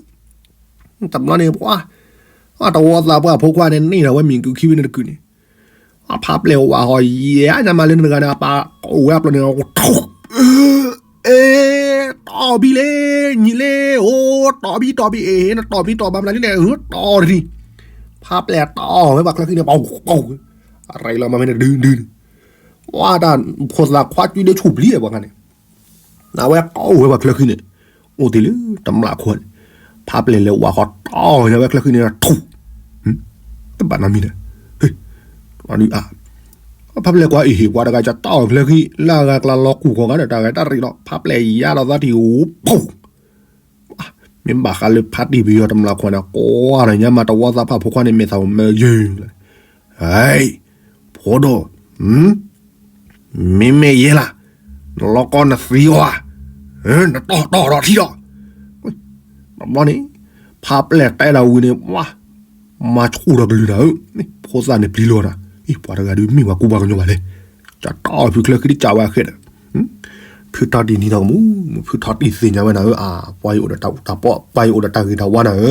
တဘျီန့ၣ်ပှၤ, တဝီသးပှၢ်ဖိခွါန့ၣ် န့ၢ်ထီၣ်ဝဲမ့ၣ်ကုခံဝဲန့ၣ်တကုာ်န့ၣ်, အဖးပျဲၢ်ဝးဟီၣ်ယဲၢ်ညါမးလၢနတဂၤန့ၣ် အပၢ်အိၣ်ဝဲအပျီန့ၣ်, အ့, တီၢ်ဘံလ့, ညံလ့, အိၣ်, တီၢ်ဘံတီၢ်ဘံ အ့, နတီၢ်ဘံတီၢ်ဘၣ်မနုၤလံန့ၣ်, တီၢ်တထံၣ်, ဖးပျဲၢ်တီၢ်ဝဲပှၤချၢခံန့ၣ်, ပှၤ, ရ့လီၤမၤဖဲန့ၣ်ဒုဒု, ဝါတၢ်ဖိသၣ်ခွါကွံဒၢဆူၣ်ပျံၤပှၤခါန့ၣ်, အဝဲကိးအိၣ်ဝဲပှၤချၢဃံန့ၣ်, အိၣ်တ့ၢ်လၢတမျၢ်ခိၣ်န့ၣ်, ဖးပျဲၢ်လဲၤဝးဃီတီၢ်ညါဝဲချၢဃံန့ၣ်ထူၣ်, တဘၣ်နီတမံၤဒီး, ဖးပျဲၢ်ကွၢ်အံၤဟ့ၣ်ပှၤတဂၤကတီၢ်ချၢဃံ လၢအဂၤကျါလီၤကူၣ်ဃီၤဂၤဒီး တၢ်ဂဲၤတၢ်ရ့ဒီး ဖးပျဲၢ်ယါဒီးသးထံၣ်အိၣ်ဖူၣ် မ့ၢ်ဘၣ်ဃးလၢဖါတံၢ်ပယီၤတမျၢ်ခိၣ်န့ၣ် ကွၢ်ဒီးညါမး တဝီသးပှၢ်ဖိခွါန့ၣ် မဲာ်သၣ်အိၣ်မၢယၢၢ်လီၤ, ဟဲ, ဖိဒိၣ်, မ့မ့ၢ်ယဲလၢ်, နလီၤကီနသံအီၤဧါ, နတီၢ်တီၢ်ဒီးထံဒီး, တဘျီန့ၣ်, ဖးပျဲၢ်တဲဒၣ်ဝံၤန့ၣ် ဝါ, မၤဆူၣ်ဒီးကလုၢ်နၤဧၢ, ဖိသၣ်န့ၣ်ပျံၤလီၤနၤ, အံၤ ပှၤတဂၤဒုးမ့ၢ်ပှၤကူပှၤကညီဘၣ်လဲၣ်, ကတီၢ်ဖုချၢဃံတကးဝဲအဃဲဒီး ဖုထီၣ်တံၢ်နံၤဒီးကမူး, ဖုထီၣ်တံၢ်သ့ၣ်ညါဝဲနၤဧၢ, ပှၤအံၤအိၣ်ဒီးတၢ်ပီး ပှၤအံၤအိၣ်ဒီးတၢ်ဂ့ၤတၢ်ဝါနၤဧၢ,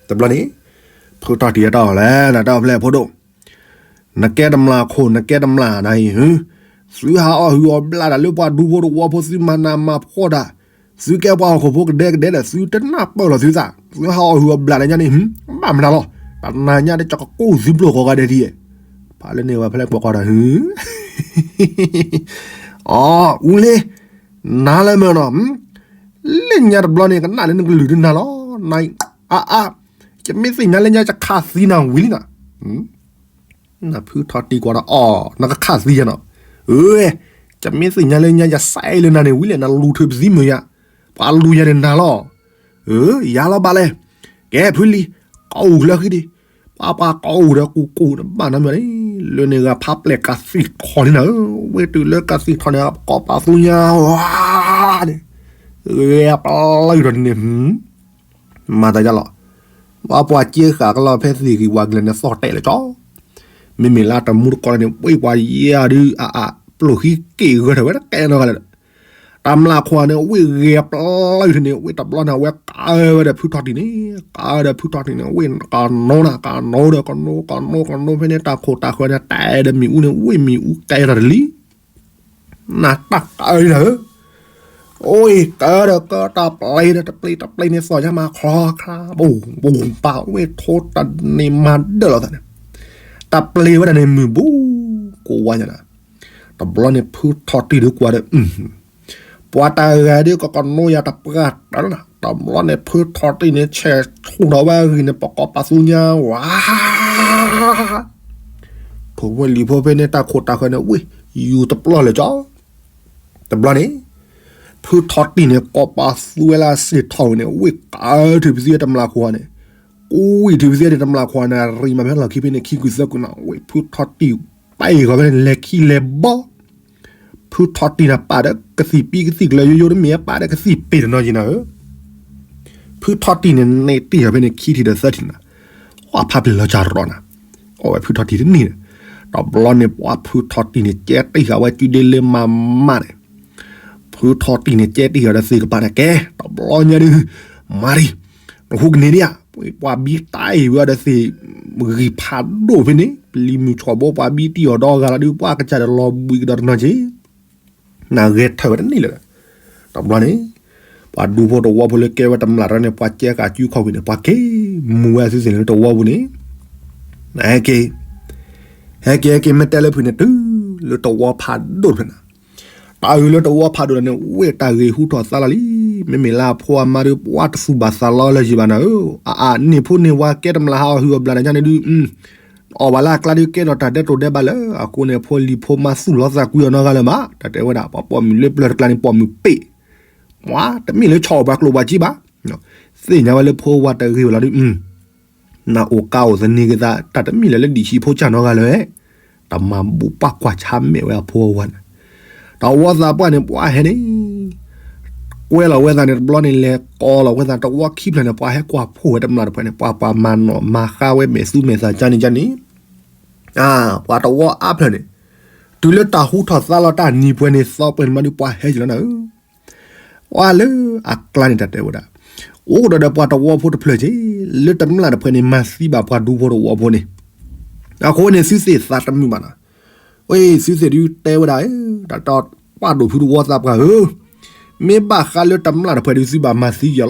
တဘျီန့ၣ်, ဖုထီၣ်တံၢ်အတီၢ်လဲၣ် နတၢ်ဖျဲၣ်ဖိဒိၣ်, နကဲတမျၢ်ခိၣ် နကဲတမျၢ်နၤအံၤ, သုဟးအီၣ်ဟုၣ်အီၣ်ဘျးတၢ်လၢပှၤဒူဖိတဝီဖိ သုမၤနးမၤဖှီၣ်တၢ်, သုကဲပှၤဟီၣ်ခိၣ်ဖိကဒဲကဒဲဒီး သုတနၢ်ပၢၢ်လီၤသုသး, သုဟးအီၣ်ဟုၣ်အီၣ်ဘျးတၢ်ညါန့ၣ်, ဘၣ်မနုၤလီၤ, တနၤညါဒီးကကိၢ်သုပျိၢ်ဃီဂၤဒဲးဒ်, ဖးလၢန့ၣ်ဝဲဖဲလဲၣ်ကွၢ်ကွၢ်ဒီး အီ, အူလ့, နၤလၢမ့ၢ်နီၤ, လၢညါတဘျီန့ၣ် ကနၣ်လၢနကလုၢ်ဒုးနၤလီၤ, နအါအါ, ယမ့ၢ်သ့ၣ်ညါလၢညါယခးသံနၤဝံၤလံနီၤ, နဖုထီၣ်တံၢ်ကွၢ်ဒီးအီၤ နကခးသံယၤနီၤ, အၢ, ယမ့ၢ်သ့ၣ်ညါလၢညါယစဲးလၢနၤန့ၣ်ဝံၤလဲၣ် နလူၤထုးပသံမုာ်ယၤ, ပှၤလူၤယၤန့ၣ်နၤလီၤ, အၢ, ယၤလီၤဘၣ်လဲၣ်, ကဲဖုလံၤ, ကိးအိၣ်လၢဃံဒံး, ပှၤပှၤကိးအိၣ်ဒီးကူကူတဘၣ်နီတမံၤန့ၣ်, လၢန့ၣ်ဂၤဖးပျဲၢ်ကးသံၣ်ထီၣ်န့ၣ်နၤဧၢ, ဝ့ၢ်တုၤလၢကးသံၣ်ထီၣ်န့ၣ် ကိးပာ်သူညါဝါ, န့ၣ်, ဂဲၤပျုၢ်ထီၣ်န့ၣ်, မၤတၢ်ယါလီၤ, ပှၤပှၤစ့ဃာ်ကလီၤဖဲသ့ၣ်ဂံၢ်ဝါကလဲာ်န့ၣ်သီၣ်တဲာ်လၢကၠီ, မ့မ့ၢ်လၢတမူတကိးန့ၣ် ဝ့ၢ်ပှၤယဲၢ်ဒုးအအၣ်ပျိၢ်ဃံက့ၢ်ဂၢၢ်ထီၣ်ဝဲတကဲနီတဂၤလၢၤ တမျၢ်ခိၣ်န့ၣ် ဝ့ၢ်ဂဲၤပျုၢ်ထီၣ်န့ၣ် ဝ့ၢ်တဘျီန့ၣ် အဝဲကးဝဲဒီးဖုထီၣ်တံၢ်န့ၣ်, ကးဝဲဒီးဖုထီၣ်တံၢ်န့ၣ် ဝ့ၢ်ကနိနၤ ကနိဒီးကနိ ကနိကနိဖဲန့ၣ် တၢ်ခိၣ်တၢ်ဃၢၤန့ၣ် တဲဒီးမ့ၣ်အူန့ၣ် ဝ့ၢ်မ့ၣ်အူကဲထီၣ်တလံ, နတၢ်ကးအံၤနၤဧၢ, အိၣ်အံၤကးဒီးကးတၢ်ပျ့ၤဒီး တပျ့ၤတပျ့ၤန့ၣ် သီၣ်ညါမၤချီချါ ဘိၣ်ဘိၣ်ပာ် ဝ့ၢ်ထိတၢ်န့ၣ်မၤဒၢၣ်လီၤသးန့ၣ်, တၢ်ပျ့ၤဝဲဒၣ်န့ၣ် မုၢ်ဘူးကိးဝါညါနၤ, တဘျီန့ၣ် ဖုထီၣ်တံၢ်ဒုးကွၢ်ဒီး ပှၤတဂၤဒုးကကနိယၤတပှၢ်တၢ်လီၤ, တဘျီန့ၣ် ဖုထီၣ်တံၢ်န့ၣ် ဆဲးဆူၣ်ထီၣ်ဝဲအဂံၢ်န့ၣ် ပကိးပာ်သူညါဝါ, ထိၣ်ဖိလံၤဖိဖဲန့ၣ် တၢ်ခိၣ်တၢ်ဃၢၤန့ၣ် ဝ့ၢ်ယူၤတပျီၢ်လၢာ်ကၠီ, တဘျီန့ၣ် ဖုထီၣ်တံၢ်န့ၣ် ကိးပာ်သူဝဲလၢအစ့ၣ်ထီၣ်ဝဲန့ၣ် ဝ့ၢ်ကးထုးပသံဝဲတမျၢ်ခိၣ်န့ၣ်, ဝ့ၢ်ထုးပသံဝဲတမျၢ်ခိၣ်န့ၣ် ရံၣ်မးဖဲလီၢ်ခံဖဲန့ၣ် ခံကုၢ်သၢကုၢ်နီၤ, ဝ့ၢ်ဖုထီၣ်တံၢ်ပာ်အံၤဂီၤဖဲန့ၣ် လဲၤခံလဲၤဘီ ဖုထီၣ်တံၢ်န့ၣ် ပာ်ဒီးကသံၣ်ပံကသံၣ်ကျၢၤယိယိ တမ့ၢ်ပာ်ဒီးကသံၣ်ပ့ၤတနီၤက့ၤနၤဧၢ, ဖုထီၣ်တံၢ်န့ၣ် န့ၢ်တံၢ်ဃာ်ဖဲန့ၣ် ခံထံၣ်ဒီးသၢထံၣ်နၤ, ပှၤဖးပျဲၢ်လီၤစၢ်ရီနၤ, အီၣ်ဝဲဖုထီၣ်တံၢ်တန့ၢ်န့ၣ်, တဘျီန့ၣ် ပှၤဖုထီၣ်တံၢ်န့ၣ် ကဲတံၢ်ဃာ်ဝဲကုဒ့လၢမၤမးန့ၣ်, ဖုထီၣ်တံၢ်န့ၣ် ကဲတံၢ်ဃာ်ဒီးသ့ၣ်ကပၤန့ၣ် ကဲ တဘျီညါဒုး, မၤရံ, နဟူးကန့ၢ်ဒံးဧါ, ပှၤဘံတၢ်အံၤဝဲဒီးသ့ၣ်ဂံၢ်ဖးဒိၣ်ဖဲန့ၣ် ပလံၤမုၢ်ဆီၣ်ဘိ ပှၤဘံတံၢ်အီၤဒီဂၤလီၤဒုး ပှၤကစၢ်ဒီးလီၤဘှံးကဒီးတနီၤက့ၤ နဂဲၤထၢၣ်ဝဲတန့ၢ်လၢၤ, တဘျီန့ၣ်, ပှၤဒူဖိတဝီဖိလၢကဲဝဲတမျၢ်တၢ်န့ၣ် ပှၤကဲဃာ်ကုခီၣ်ကွံာ်န့ၣ် ပှၤက့ၤမူဝဲအစုစ့ၣ်န့ၣ်လၢတဝီပူၤန့ၣ်, ဟဲက့ၤ, ဟဲက့ၤဟဲက့ၤ မ့ၢ်တဲလၢဖုန့ၣ် တုၤလၢတဝီဖးဒိၣ်တဖျၢၣ်နၤ, တၢ်အုးလၢတဝီဖးဒိၣ်တဖျၢၣ်န့ၣ် ဝ့ၢ်တၢ်ဂ့ၤဟူထီၣ်သါလီၤလံ, မ့မ့ၢ်လၢအဖိအမါဒုး ပှၤတသူၣ်ဘၣ်သးလီလၢၤဘၣ်နၤဧၢ, အအၣ်န့ၢ်ဖိန့ၢ်ဝါ ကဲတမျၢ်ဟးအီၣ်ဟုၣ်အီၣ်ဘျးတၢ်ညါန့ၣ်ဒုး အီၣ်ဘၣ်လၢအကျါဒုး ကဲထီၣ်တၢ်ဒဲးတိာ်ဒဲးဘးလၢ အဃိန့ၣ် အဖိလံၤဖိမါသူၣ်လီၤသးကွံအီၤနီတဂၤလၢၤဘၣ်, တၢ်တဲဝဲဒၣ် ပှၤပိာ်မုၣ်လၢပျၢၤတကျါန့ၣ် ပိာ်မုၣ်ပ့ၢ်, ပှၤတမ့ၢ်လၢဆီၣ်အီၣ်ပှၤကျိၣ်ပှၤစ့ဘၣ်, သ့ၣ်ညါဝဲလၢဖိဝၤတဂ့ၤဝဲလီၤဒုး နအိၣ်ကါအိၣ်သန့ၤက့ၤသး တၢ်တမ့ၢ်လၢၤလၢဒံၣ်ဆံးဖိစၢ်နီတဂၤလၢၤ, တမၤဘူၣ်ပာ်ကွၢ်ဆါမဲာ်ဝဲအဖိအဝၤန့ၣ်, တဝီသးပှၢ်န့ၣ် ပှၤဟဲန့ၣ်, ကွဲလီၤဝဲသးန့ၣ်တဘျီန့ၣ် လဲၤကိးလီၤဝဲသး တဝီခံဖျၢၣ်န့ၣ် ပှၤဟဲကွၢ်ဖှိၣ်ဝဲတမျၢ်တဖျၢၣ်န့ၣ် ပှၤပှၤမၤနီၣ်မၤဃါဝဲမဲာ်သူမဲာ်သးကၢ်န့ၣ်ကၢ်န့ၣ်, ပှၤတဝီအါဖျၢၣ်န့ၣ်, တုၤလၢတၢ်ဟူထီၣ်သါလီၤတၢ်နံၤပှဲၤန့ၣ် သီပှဲၤန့ၣ်မးဒုး ပှၤဟဲက့ၤလီၤနၤဧၢ ပှၤလၢအကျါန့ၣ် တၢ်တဲဝဲဒၣ်, အိၣ်ဒီးဒီးပှၤတဝီဖိတဖျၢၣ်က့ၤ, လၢတမျၢ်တဖျၢၣ်န့ၣ် မၤသံဘၣ်ပှၤဒူဖိတဝီဖိန့ၣ်, အဃိန့ၣ် သုသ့ၣ်သးတမုာ်ဘၣ်နီၤ, ဝဲသုသ့ၣ်ဒုးတဲဝဲဒၣ်, တၢ်ပှၢ်ဒိၣ်ဖုတဝီသးပှၢ်ဧၢ, မ့ၢ်ဘၣ်ဃးလၢတမျၢ်တဖျၢၣ်ဒုး သုဘၣ်မၤသံယီၤလီၤ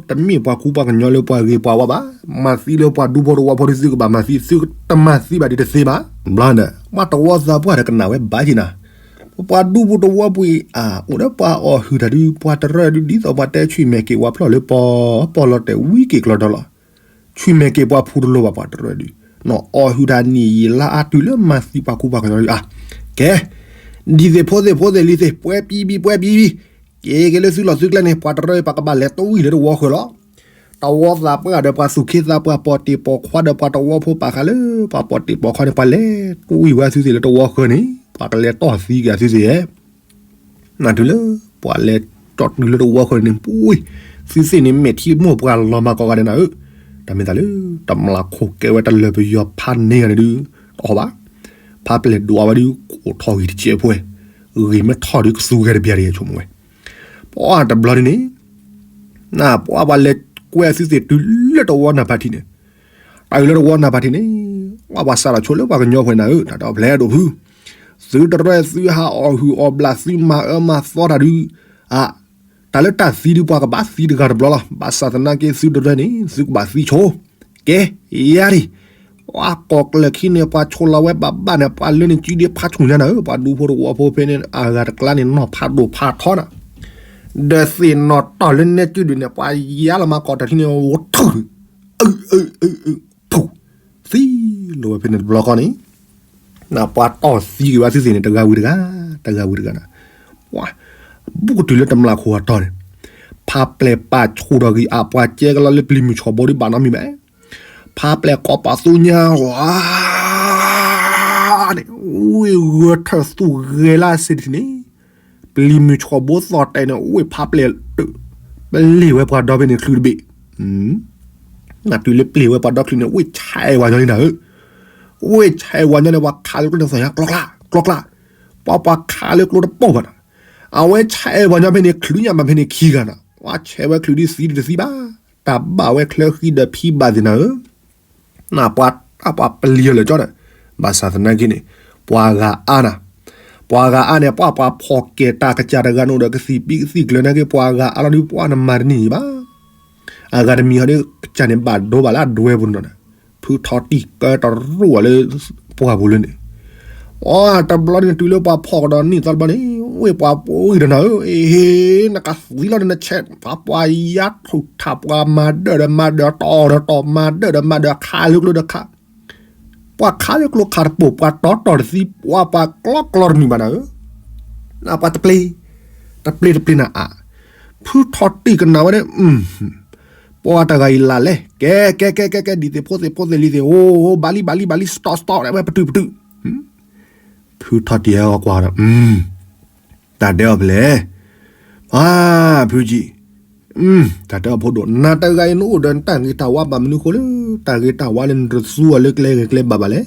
တမ့ၢ်ပှၤကူပှၤကညီလၢပှၤဂ့ၤပှၤဝါဘၣ်. မၤသံလၢပှၤဒူဖိတဝီဖိဒ်သုကဘၣ်မၤသံ သုတမၤသံဘၣ်ဒ်တသ့ဘၣ်. ဘျီန့ၣ် ပှၤတဝီသးပှၢ်ဒီးကနၣ်ဝဲဘၣ်က့ၤနၤ, ပှၤဒူဖိတဝီဖိအံၤ အအိၣ်ဒီးပှၤအီၣ်ဟုၣ်တၢ်ဒုး ပှၤတရၢဒုး ဒ်သိးပှၤတဲဆံၣ်မဲာ်က့ၤပှၤဖျီၣ်လၢပီၤ ပီၢ်လီၤတဲာ်ဝံက့ၤကျီဒီလီၤ. ဆံၣ်မဲာ်က့ၤပှၤဖူတလိၤဘၣ်ပှၤတရၢဒုး, နီၢ်အီၣ်ဟုၣ်တၢ်နံၣ်ယံာ်လါအါတုၤလၢမၤသံပှၤကူပှၤကညီဒုး အါ, ကဲ ဒ်သ့ၣ်ဖိသ့ၣ်ဖိသ့ၣ်လံၤသ့ၣ် ပှဲၤပံဘံ ပှဲၤပံဘံ, က့ၤက့ၤလၢသုလီၢ်သုကျဲန့ၣ် ပှၤတရၢပှၤကဘၣ်လဲၤတူၢ်ဝံၤ လၢတဝီဃၢၤလီၤ. တဝီသးပှၢ်ဒီးပှၤသူၣ်က့သးပှၢ် ပီၢ်တ့ၢ်ပီၢ်ခွါဒီးပှၤတဝီဖိပာ်ဃာ်လၢ ပှၤပီၢ်တ့ၢ်ပီၢ်ခွါန့ၣ် ပှၤလဲၤတူၢ်ဝံၤဝဲအသုသ့ၣ်လၢတဝီဃၢၤန့ၣ် ပှၤကလဲၤတီၢ်သံက့ၤအသုသ့ၣ်ဧၢ နတုၤလၢ ပှၤလဲၤတီၢ်တုၤလၢတဝီဃၢၤန့ၣ် ပှၤ သုသ့ၣ်န့ၣ်မဲာ်ထံမိၢ်ပှၢ်လီၤမၤကိးဂၤဒဲးနၤဧၢ, တၢ်မ့ၢ်သးလၢ တမျးခိၣ်ကဲဝဲတလၢၤပယီၤဖးန့ၢ်ဂၤန့ၣ်ဒုး တအီၣ်ဘၣ်. ဖးပျဲၢ်ဒွးဝဲဒုး အိၣ်ထီၣ်ဂံၢ်တစဲးဖိဝဲ, ဂ့ၢ်မ့ၢ်ထီၣ်ဒုးကသူကဲတဘျီတဂ့ၤဆိကမိၣ်ဝဲ, ပှၤတဘျီဒုးန့ၣ် နပှၤပှၤလဲၤကွဲသုသ့ၣ်တုၤလၢတဝီနၢ်ဖးထံန့ၣ်, တၢ်အုၣ်လၢတဝီနၢ်ဖးထံန့ၣ်, ပှၤပှၤစးထီၣ်ဆိလၢပှၤကညီဖိနၤဧၢ တၢ်ဒီဖျဲးဒိၣ်ဖု, သုတရၢသုဟးအီၣ်ဟုၣ်အီၣ်ဘျးသုမၤအၢမၤသီတၢ်ဒုး, အ တၢ်လၢတၢ်သံဒုးပှၤကဘၣ်သံတဂၤတဘျီလီၤ. ဘၣ်ဆၣ်သနာ်က့သုတရၢန့ၣ် သုကဘၣ်သံဆိ, ကဲ, ယၤဒံး, ပှၤကိးကျၢၢ်ခံန့ၣ် ပှၤဆိလီၤဝဲဘၣ်ဘၣ်န့ၣ် ပှၤလၢန့ၣ်စုဒ့ဖးဆူၣ်ညါနၤဧၢ, ပှၤဒူဖိတဝီဖိဖဲန့ၣ် အဂၤတကျါန့ၣ် နီၢ်ဖးဒိၣ်ဖးထီနၤ, ဒီးသ့ၣ်နီၣ်တီၢ်လၢနဲစုဒုးန့ၣ် ပှၤယါလီၤမၤကိးတၢ်ထံန့ၣ် ဝထူၣ်, အု အု အု အု ထူၣ်, သံလီၤဝဲဖဲန့ၣ်တဘျီဃီန့ၣ် နပှၤတီၢ်သံက့ၤဝဲသုသ့ၣ်န့ၣ် တဂၤဝံၤတဂၤ, တဂၤဝံၤတဂၤနၤ, ပှၤ ဘူးကတုၤလၢတမျးခိၣ်အတီၢ်န့ၣ်, ဖးပျဲၢ်ပာ်ဆူၣ်ထီၣ်ဂံၢ်အပှၤကဲကလီလၢပျံၤမုၢ်ဆှီဘိဒုးဘၣ်နီတမံၤဘၣ်, ဖးပျဲၢ်ကိးပသူညါဝါ န့ၣ် ဝ့ၢ်ဂၢၤထၢၣ်သူၣ်ဂဲၤလၢအစ့တထံၣ်န့ၣ်, ပျံၤမုၢ်ဆှီဘိသီၣ်တဲာ်န့ၣ် ဝ့ၢ်ဖးပျဲၢ် ပလ့ၢ်ဝဲပှၤဒီဖဲန့ၣ်ချုးတဘ့ၣ် နတုၤလၢပျံၤဝဲပှၤဒီချုးန့ၣ် ဝ့ၢ်ဆဲးဝၤညီလံနၤဧၢ, ဝ့ၢ်ဆဲးဝၤညီန့ၣ် ပှၤခးလၢကျိန့ၣ်သီၣ်ညါ ကျီကျီ, ကျီကျီ, ပှၤပှၤခးလၢကျိတပိၢ်ဘၣ်နၤ, အဝဲဆဲးဝၤညီဖဲန့ၣ် ချုးညါဘၣ်ဖဲန့ၣ်ခံဂၤနၤ, ပှၤဆဲးဝဲချုးဒ်သံဒ်တသံဘၣ်, တၢ်ဘၣ်ဝဲချၢဃံဒီးဖံဘၣ်သ့ၣ်နၤဧၢ နပှၤအပှၤပလံၤအီၤလၢာ်ကၠီဒီး, ဘၣ်ဆၣ်သနာ်က့န့ၣ်, ပှၤဂၤအါနၤ, ပှၤဂၤအါန့ၣ် ပှၤပှၤဖီၣ်ကဲၤတၢ်ကစၢ်တဂၤန့ၣ်ဒီးကသံၣ်ပံကသံၣ်ကျၢၤနာ်က့ ပှၤဂၤအါလီၤဒုး ပှၤနမၤတန့ၢ်ဘၣ်. အဂၤတမံၤဟီဒုး ကစၢ်န့ၣ်ဘၣ်ဒိဘၣ်လၢအဒွဲပူၤန့ၣ်, ဖုထီၣ်တံၢ်ကၢတရူၢ်အီၤလၢ ပှၢ်ပူၤလၢန့ၣ် အတဘျီန့ၣ် တုၤလၢပှၤဖီၣ်ကဒီးနံၣ်သီတဘျီန့ၣ်, ဝ့ၢ်ပှၤပှ့ၤဒီးနၤဧၢ, အ့ နကသံလီၤဒီးနဆဲး, ပှၤပှၤယါထူၣ်ထၣ် ပှၤမၤဒၢၣ်ဒီးမၤဒၢၣ် တီၢ်ဒီးတီၢ် မၤဒၢၣ်ဒီးမၤဒၢၣ် ခးလၢကျိဒီးခး, ပှၤခးလၢကျိခးတပိၢ် ပှၤတီၢ်တီၢ်တသံ ပှၤပှၤကျီကျီတနုာ်ဘၣ်နၤဧၢ, နပှၤတပျ့ၤ, တပျ့ၤတပျ့ၤနၤအါ, ဖုထီၣ်တံၢ်ကနၣ်ဝဲန့ၣ်, ပှၤတဂၤအံၤလၢ်လဲၣ်, ကဲ ကဲ ကဲ ကဲ ကဲ ဒ်သ့ၣ်ဖိသ့ၣ်ဖိသ့ၣ်လံၤသ့ၣ်, အိ ဘၣ်လံ ဘၣ်လံ ဘၣ်လံ stop stop ဝဲ ပတုာ် ပတုာ် ဖုထီၣ်တံၢ်ဟဲကွၢ်ဒီး, တၢ်တဲအီၤဖဲလဲၣ်, အါ ဖုကံ, တၢ်တဲအီၤဖိဒိၣ်, နၤတဂၤအံၤနအိၣ်ဒီးနတၢ်ဂ့ၤတၢ်ဝါ ဘၣ်မနုၤဃိလၢ တၢ်ဂ့ၤတၢ်ဝါလၢ နတသူအီၤလၢကျဲဂ့ၤကျဲဘၣ်ဘၣ်လဲၣ်,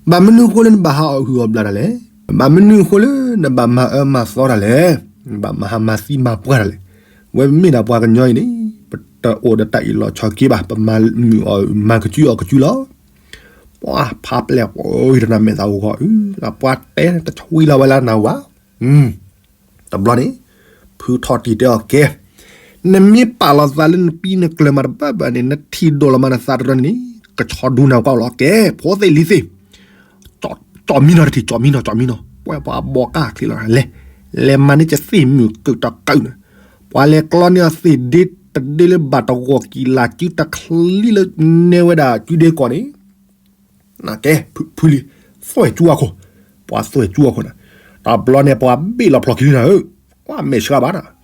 ဘၣ်မနုၤဃိလၢနဘၣ်ဟးအီၣ်ဟုၣ်အီၣ်ဘျၣ်တၢ်လဲၣ်, ဘၣ်မနုၤဃိလၢ နဘၣ်မၤအၢမၤသီတၢ်လဲၣ်, နဘၣ်မၤဟးမၤသံမၤပှၢ်တၢ်လဲၣ်, ဝဲမ့ၢ်ဒၣ်ပှၤကညီအံၤန့ၣ် ပတအိၣ်ဒီးတၢ်အ့ၣ်လိာ်ဆိးက့ဘၣ်, ပမၤမုာ်အီၣ်မၤကစုအီၣ်ကစုလီၤ. ပှၤဖးပျဲၢ်ပှ့ၤတနၤမဲာ်သးအိၣ်ဂီၢ်, ပှၤတဲတဆှံလီၤဝဲလၢနဝၤ, တဘျီန့ၣ် ဖုထီၣ်တံၢ်တဲအီၤကဲ, နမ့ၢ်ပာ်လီၤသးလၢနပံနကျၢၤမးတဘၣ်ဘၣ်န့ၣ် နထံၣ်ဒိၣ်လီၤမးနသးတရၢန့ၣ် ကဆီဒူနၤကွၢ်လီၤ. ကဲ ဖိသ့ၣ်လံၤသ့ၣ်, ကၠီၣ်မံနီၤတထံၣ်, ကၠီၣ်မံနီၤ, ကၠီၣ်မံနီၤ, ပှၤပှၤဘီကၢ်ချ့လီၤ, လဲၤ, လဲၤမၤန့ၢ်ကသ့ၣ်မုၢ်ကုာ်တကုာ်န့ၣ်, ပှၤလဲၤကျီန့ၢ်အသ့ၣ်ဒ့တဒ့လၢဘၣ်တဂီၤကံၢ်လၢ်စုတချံလၢနဲဝဲဒၣ်စုဒ့ကီၢ်န့ၣ် နကဲ ဖုလံၤ, သွဲၣ်ကၠူအခိၣ်, ပှၤသွဲၣ်ကၠူအခိၣ်န့ၣ်, တဘျီန့ၣ် ပှၤဘ့ၣ်လီၤဖျိးခံလံနၤဧၢ, ပှၤမဲာ်ဆှးဘၣ်နၤ,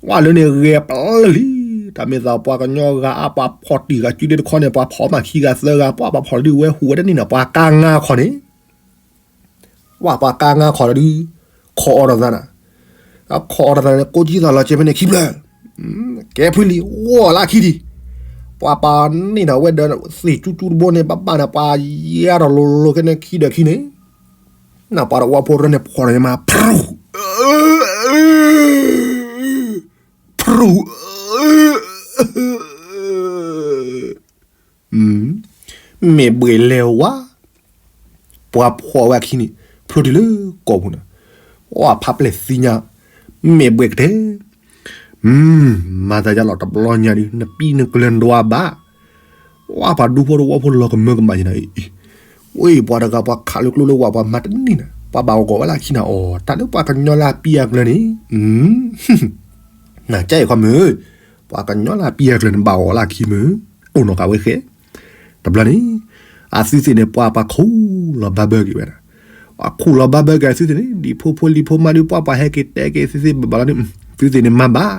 ပှၤလၢန့ၣ်ဂဲၤပျၢ်လံ, တၢ်မ့ၢ်သးပှၤကညီဂၤအါ ပှၤဖီၣ်တံၢ်ဂၤစုဒ့တခီန့ၣ် ပှၤဖီၣ်မးခံဂၤသၢဂၤ ပှၤပှၤဖီၣ်လံဝဲဟူးဝဲတန့ၢ်နၤ ပှၤကါငါခီန့ၣ် ဝဲပှၤကါငါခီဒီး ခိးအီၤဒီးသးနၤ, ခိးအီၤဒီးသးန့ၣ် ကိးကံသးလီၤကဲဖဲန့ၣ်ခံဖျၢၣ်, ကဲဖုလံၤ ဂီၢ်လၢခံဒံး, ပှၤပာ်န့ၢ်နၤဝဲဒီးသ့ၣ်ကၠူကၠူတဘိန့ၣ် ဘၣ်ဘၣ်န့ၣ် ပှၤယါထီၣ်လိၤလိၤကဲန့ၣ်ခံဒီးခံန့ၣ်, နပှၤတဝီဖိရၢန့ၣ်ဖီၣ်န့ၣ်မး ဖရူၣ် ဖရူၣ် မ့ၢ်ဘှ့ၣ်လဲၤဝါ, ပှၤဖီၣ်ဝဲအခံန့ၣ် ဖျိတုၤလၢကီၢ်ပူၤန့ၣ်, အဖးပျဲၢ်သ့ၣ်ညါ, မ့ၢ်ဘှ့ၣ်ကတဲ, မၤသးယါလီၤတဘျီညါဒုး နပံနကျၢၤနဒွးဘၣ်. ဝဲပှၤဒူဖိတဝီဖိလီၤကမၢကမၣ်ယံၤနၤအံၤ, ဝဲပှၤတဂၤပှၤခးလၢကျိလၢဝး ပှၤမၤတန့ၢ်နၤ ပှၤဘၣ်ဂီၤဝဲလၢခံနၤအီၤ တၢ်လၢပှၤကညီလၢအပံအကျၢၤန့ၣ် နကဲအံၤခီမုၢ်, ပှၤကညီလၢအပံအကျၢၤန့ၣ် ဘၣ်ဂီၤလၢခံမုၢ်, အိၣ်နီၢ်ကးဝဲဃဲ, တဘျီန့ၣ် အသုသ့ၣ်န့ၣ် ပှၤပှၤခူၣ်လီၤဘၣ်ဘၢက့ၤဝဲဒၣ်, ပှၤခူၣ်လီၤဘၣ်ဘၢက့ၤအသုသ့ၣ်န့ၣ် ဒံၣ်ဖိဖိလံၤဖိမါဒုး ပှၤပှၤဟဲက့ၤတဲက့ၤသုသ့ၣ်ဘၣ်ဘၣ်လီၤဒုး, သုသ့ၣ်န့ၣ်မၤဘၣ်,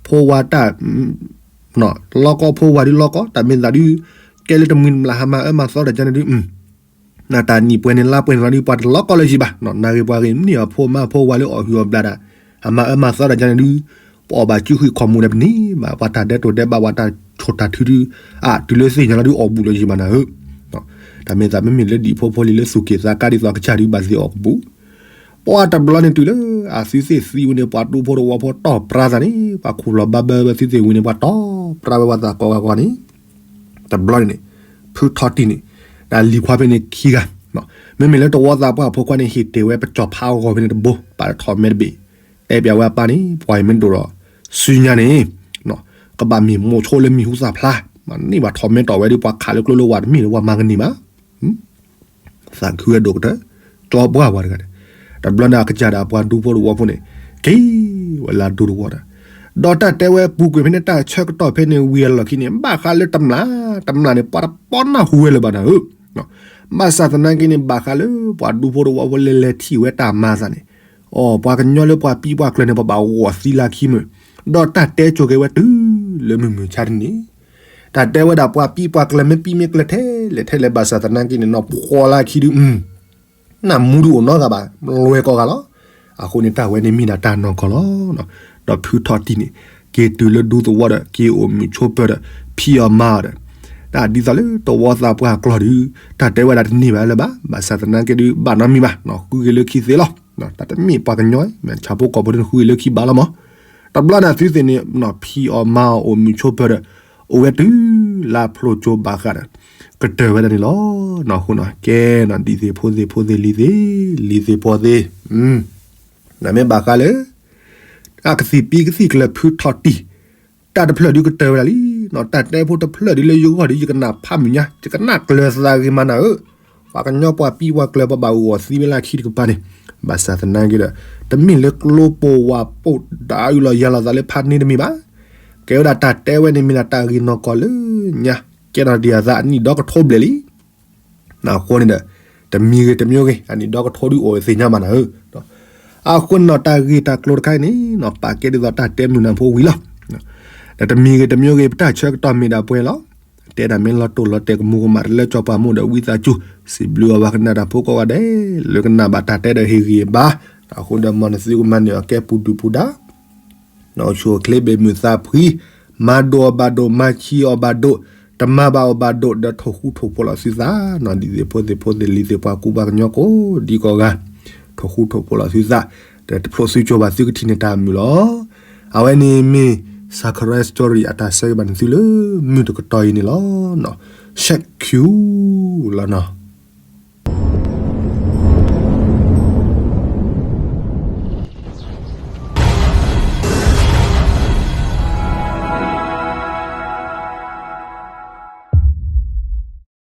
ဖိဝၤတၢ် လီၢ်ကီဖိဝၤဒုးလီၢ်ကီ တၢ်မ့ၢ်သးဒုး ကဲလၢတမှံၤတမျၢ် ဟးမၤအၢမၤသီတၢ်ကန့ၣ်ဒုး နတၢ်နံၣ်ပှဲၤန့ၣ်လါပှဲၤန့ၣ်လီၤဒုး ပှၤတလီၢ်ကီလၢၤစံးဘၣ်, နၢ်ဂ့ၤပှၤဂ့ၤ မ့ၢ်အဖိမါဖိဝၤလၢအီၣ်ဟုၣ်အီၣ်ဘျးဒၣ် ဟးမၤအၢမၤသီတၢ်ကန့ၣ်ဒုး ပအီၣ်ဘၣ်စုဃုာ်ခီၣ်မူဒီးပန့ၢ်ဘၣ် ပှၤတၢ်ဒဲးတိၢ်ဒဲးဘး ပှၤတၢ်ဆိၣ်တၢ်ထုဒုး အါ တုၤလၢသ့ၣ်ညါလီၤဒုး အီၣ်ဘူးလၢၤစံးဘၣ်နၤဧၢ, တၢ်မ့ၢ်သးမ့မ့ၢ်လၢဒံၣ်ဖိဖိလံၤလၢသူၣ်က့ၣ်သးကါဒ်သိးကစၢ်ဒုး ဘၣ်သ့ၣ်အီၣ်ကဘူး ပှၤတဘျီန့ၣ်တုၤလၢ အသုသ့ၣ်သံဝဲန့ၣ် ပှၤဒူဖိတဝီဖိတီၢ်ပြါသးန့ၣ် ပှၤခူၣ်လီၤဘၣ်ဘၢဝဲသုသ့ၣ်ဝံၤန့ၣ် ပှၤတီၢ်ပြါဝဲပှၤသးကိးဂၤဂီၢ်န့ၣ်, တဘျီန့ၣ်န့ၣ် ဖုထီၣ်တံၢ်န့ၣ် တၢ်လံၤခွါဖဲန့ၣ်ခံဂၤ, မ့မ့ၢ်လၢတဝီသးပှၢ်ဖိခွါန့ၣ် ဟ့ၣ်တ့ၢ်ဝဲပစီၤဖါအဂီၤဖဲန့ၣ်တဘိ ပာ်ထီၣ်မဲတဘ့ၣ်, တဲပျးဝဲအပၢ်န့ၣ် ပှၤအံၤမ့ၢ်ဒိၣ်ဒီး စုညါန့ၣ် ကဘၣ်မ့ၢ်မိၢ်ဆိလၢမံၤဟူသၣ်ဖျါ, မ့ၢ်ဘၣ်ထီၣ်မဲတီၢ်ဝဲဒုး ပှၤခးလၢကျိလၢဝးတမ့ၢ်လၢပှၤမၤကန့ၢ်ဘၣ် သးခုဝဲဒိၣ်ကတၢၢ်, ကၠီပှၢ်ဝဲတဂၤန့ၣ်, တဘျီန့ၣ်အကစၢ်ဒၣ်ပှၤဒူဖိတဝီဖိန့ၣ် က့ၤဝဲလၢဒူတဝီဒီး, ဒီးတၢ်တဲဝဲပူၤကွံာ်ဖဲန့ၣ် တၢ်ဆၢကတီၢ်ဖဲန့ၣ်ဝံၤအလီၢ်ခံန့ၣ် ဘၣ်ဃးလၢတမျၢ်, တမျၢ်န့ၣ် ပှၤတပီနၢ်ဟူဝဲလၢၤဘၣ်နၤဧၢ, ဘၣ်ဆၣ်သနာ်က့န့ၣ် ဘၣ်ဃးလၢပှၤဒူဖိတဝီဖိလဲၤလဲၤထံၣ်ဝဲတၢ်မၤသးန့ၣ်, အိ ပှၤကညီလၢပှၤပံပှၤကျၢၤန့ၣ် ပဘၣ်ဂီၤသံလၢခံမုၢ်, ဒီးတၢ်တဲကိၤက့ၤဝဲတုၤလၢမုၢ်မုၢ်ဆါတနံၤ တၢ်တဲဝဲဒၣ်ပှၤပံပှၤကျၢၤမ့ၢ်ပံမ့ၢ်ကျၢၤထဲလဲၣ်ထဲလဲၣ် ဘၣ်ဆၣ်သနာ်က့န့ၣ် နီၢ်ပှီၤလၢခံဒုး နၢ်မူဒုးအိၣ်နီတဂၤဘၣ်, လွဲၢ်ကိးဂၤလီၤ. အဃိန့ၣ် တၢ်ဝဲန့ၣ်မ့ၢ်ဒၣ်တၢ်နီၢ်ကီၢ်လီၤ. ဒီးဖုထီၣ်တံၢ်န့ၣ် က့ၤတုၤလၢဒူသဝီဒီး က့ၤအိၣ်မုာ်ဆိးပၢၤဒီး ဖံးအီၣ်မၤအီၣ်ဒီး တၢ်ဒ်သိးလၢတဝီသးပှၢ်အကျီၢ်ဒုး တၢ်တဲဝဲဒၣ်တန့ၢ်ဘၣ်လၢၤဘၣ်, ဘၣ်ဆၣ်သနာ်က့ဒုး ဘၣ်နီတမံၤဘၣ်, ဃုဂ့ၤလၢခံသ့လီၤ. တၢ်တမ့ၢ်ပှၤကညီ မ့ၢ်ဆၣ်ဖိကီၢ်ဖိဒုး ဃုဂ့ၤလၢခံဘၣ်လီၤမး. တဘျီန့ၣ် အသုသ့ၣ်န့ၣ် ဖံးအီၣ်မၤအီၣ် အိၣ်မုာ်ဆိးပၢၤဒီး အိၣ်ဝဲတုၤလၢဖျိကၠိဘၣ်ဃးဒီး ကတၢၢ်ဝဲဒၣ်န့ၣ်လီၤ. အဃိန့ၣ် ကဲနီၤ ဒံၣ်သ့ၣ်ဖိသ့ၣ် ဖိသ့ၣ်လံၤသ့ၣ် လံၤသ့ၣ်ဖိသ့ၣ်, နမ့ၢ်ဘၣ်ဃးလၢ အကသံၣ်ပံကသံၣ်ကျၢၤ ဖုထီၣ်တံၢ် တၢ်တဖျၢၣ်ဒုးကတၢၢ်ဝဲဒၣ်လံ. တၢ်တဲဖိတဖျၢၣ်ဒုးလၢယဂီၢ်ဒုး ယကနၣ်ဖးမုာ်ညါ ယကနၣ်ကျၢၤသးဂ့ၤမးနၤဧၢ, ပှၤကညီပှၤပံပှၤကျၢၤ ပဘၣ်အိၣ်ဂီၤသံဝဲလၢခံတကပၤန့ၣ်, ဘၣ်ဆၣ်သနာ်က့ဒီး တမ့ၢ်လၢကျိပိာ်ဝးပိာ်ဒၣ်အုၣ်လီၤယၤလီၤသးလၢဖးန့ၣ်တမ့ၢ်ဘၣ်. ကဲဝဲဒၣ်တၢ်တဲဝဲန့ၣ် မ့ၢ်ဒၣ်တၢ်ဂ့ၢ်နီၢ်ကီၢ်လၢညါ ကဲထီၣ်ဒံးအသးအနံၣ်ဒီကထိဘျဲၣ်လံ. အဃိန့ၣ်ဒီး တမံၤဂ့ၤတမံၤဂ့ၤ အနံၣ်ဒီကထိဒုးအိၣ်ဝဲသ့ၣ်ညါမးနၤဧၢ. အဃိန့ၣ်ဒီး တၢ်ဂ့ၢ်တၢ်ကျိၤတခါအံၤန့ၣ် ပာ်ကဲဒ်သိးတၢ်တဲမုာ်နၤဖိဝံၤလီၤ. ဒီးတမံၤဂ့ၤတမံၤဂ့ၤ ပတၢ်ဆၢကတီၢ်မ့ၢ်ဒၣ်ပှဲၤလီၤ. တဲဒၣ်မ့ၢ်လီၤတိၢ်လီၤတဲာ်ကမူၤကမၣ်တလၢ ကၠီၤပၤမိၢ်ဒီးဝံသးစူၤ စံးဘျုးအီၤပှၤကနၣ်တၢ်ဖိကိးဂၤဒဲး လၢကနၣ်ဘၣ်တၢ်တဲဒီးဟ့ၣ်ဂံၢ်ဘါ, အဃိဒီးမ်နသုကမၤနၢၤအီၤကဲပူၤဒုၣ်ပူၤဒါ အိၣ်ဆူၣ်အိၣ်ချ့ဘၣ်မုာ်သးဖှံ, မၤဒိၣ်အီၤဘၣ်ဒိၣ် မၤဆံးအီၤဘၣ်ဒိၣ်, တမၤဘၣ်အီၤဘၣ်ဒိၣ် ဒီးထိၣ်ဃူထိၣ်ဖိးလီၤသုသးနီၤ ဒ်သ့ၣ်ဖိသ့ၣ် ဖိသ့ၣ်လံၤသ့ၣ် ပှၤကူပှၤကညီကိးဒံကိးဂၤ, ထိၣ်ဃူထိၣ်ဖိးလီၤသုသး, ဒီးတဖျိးသုကၠိဘၣ်သုကထံၣ်န့ၢ်တၢ်မုာ်လီၤ. အဝဲန့ၣ်မ့ၢ် Sakura Story အတၢ်ဆၢဂ့ၤဘၣ်နသုလၢ မုၢ်တကတီၢ်အံၤန့ၣ်လီၤ. ရှဲၣ်ခံလီၤနီၤ.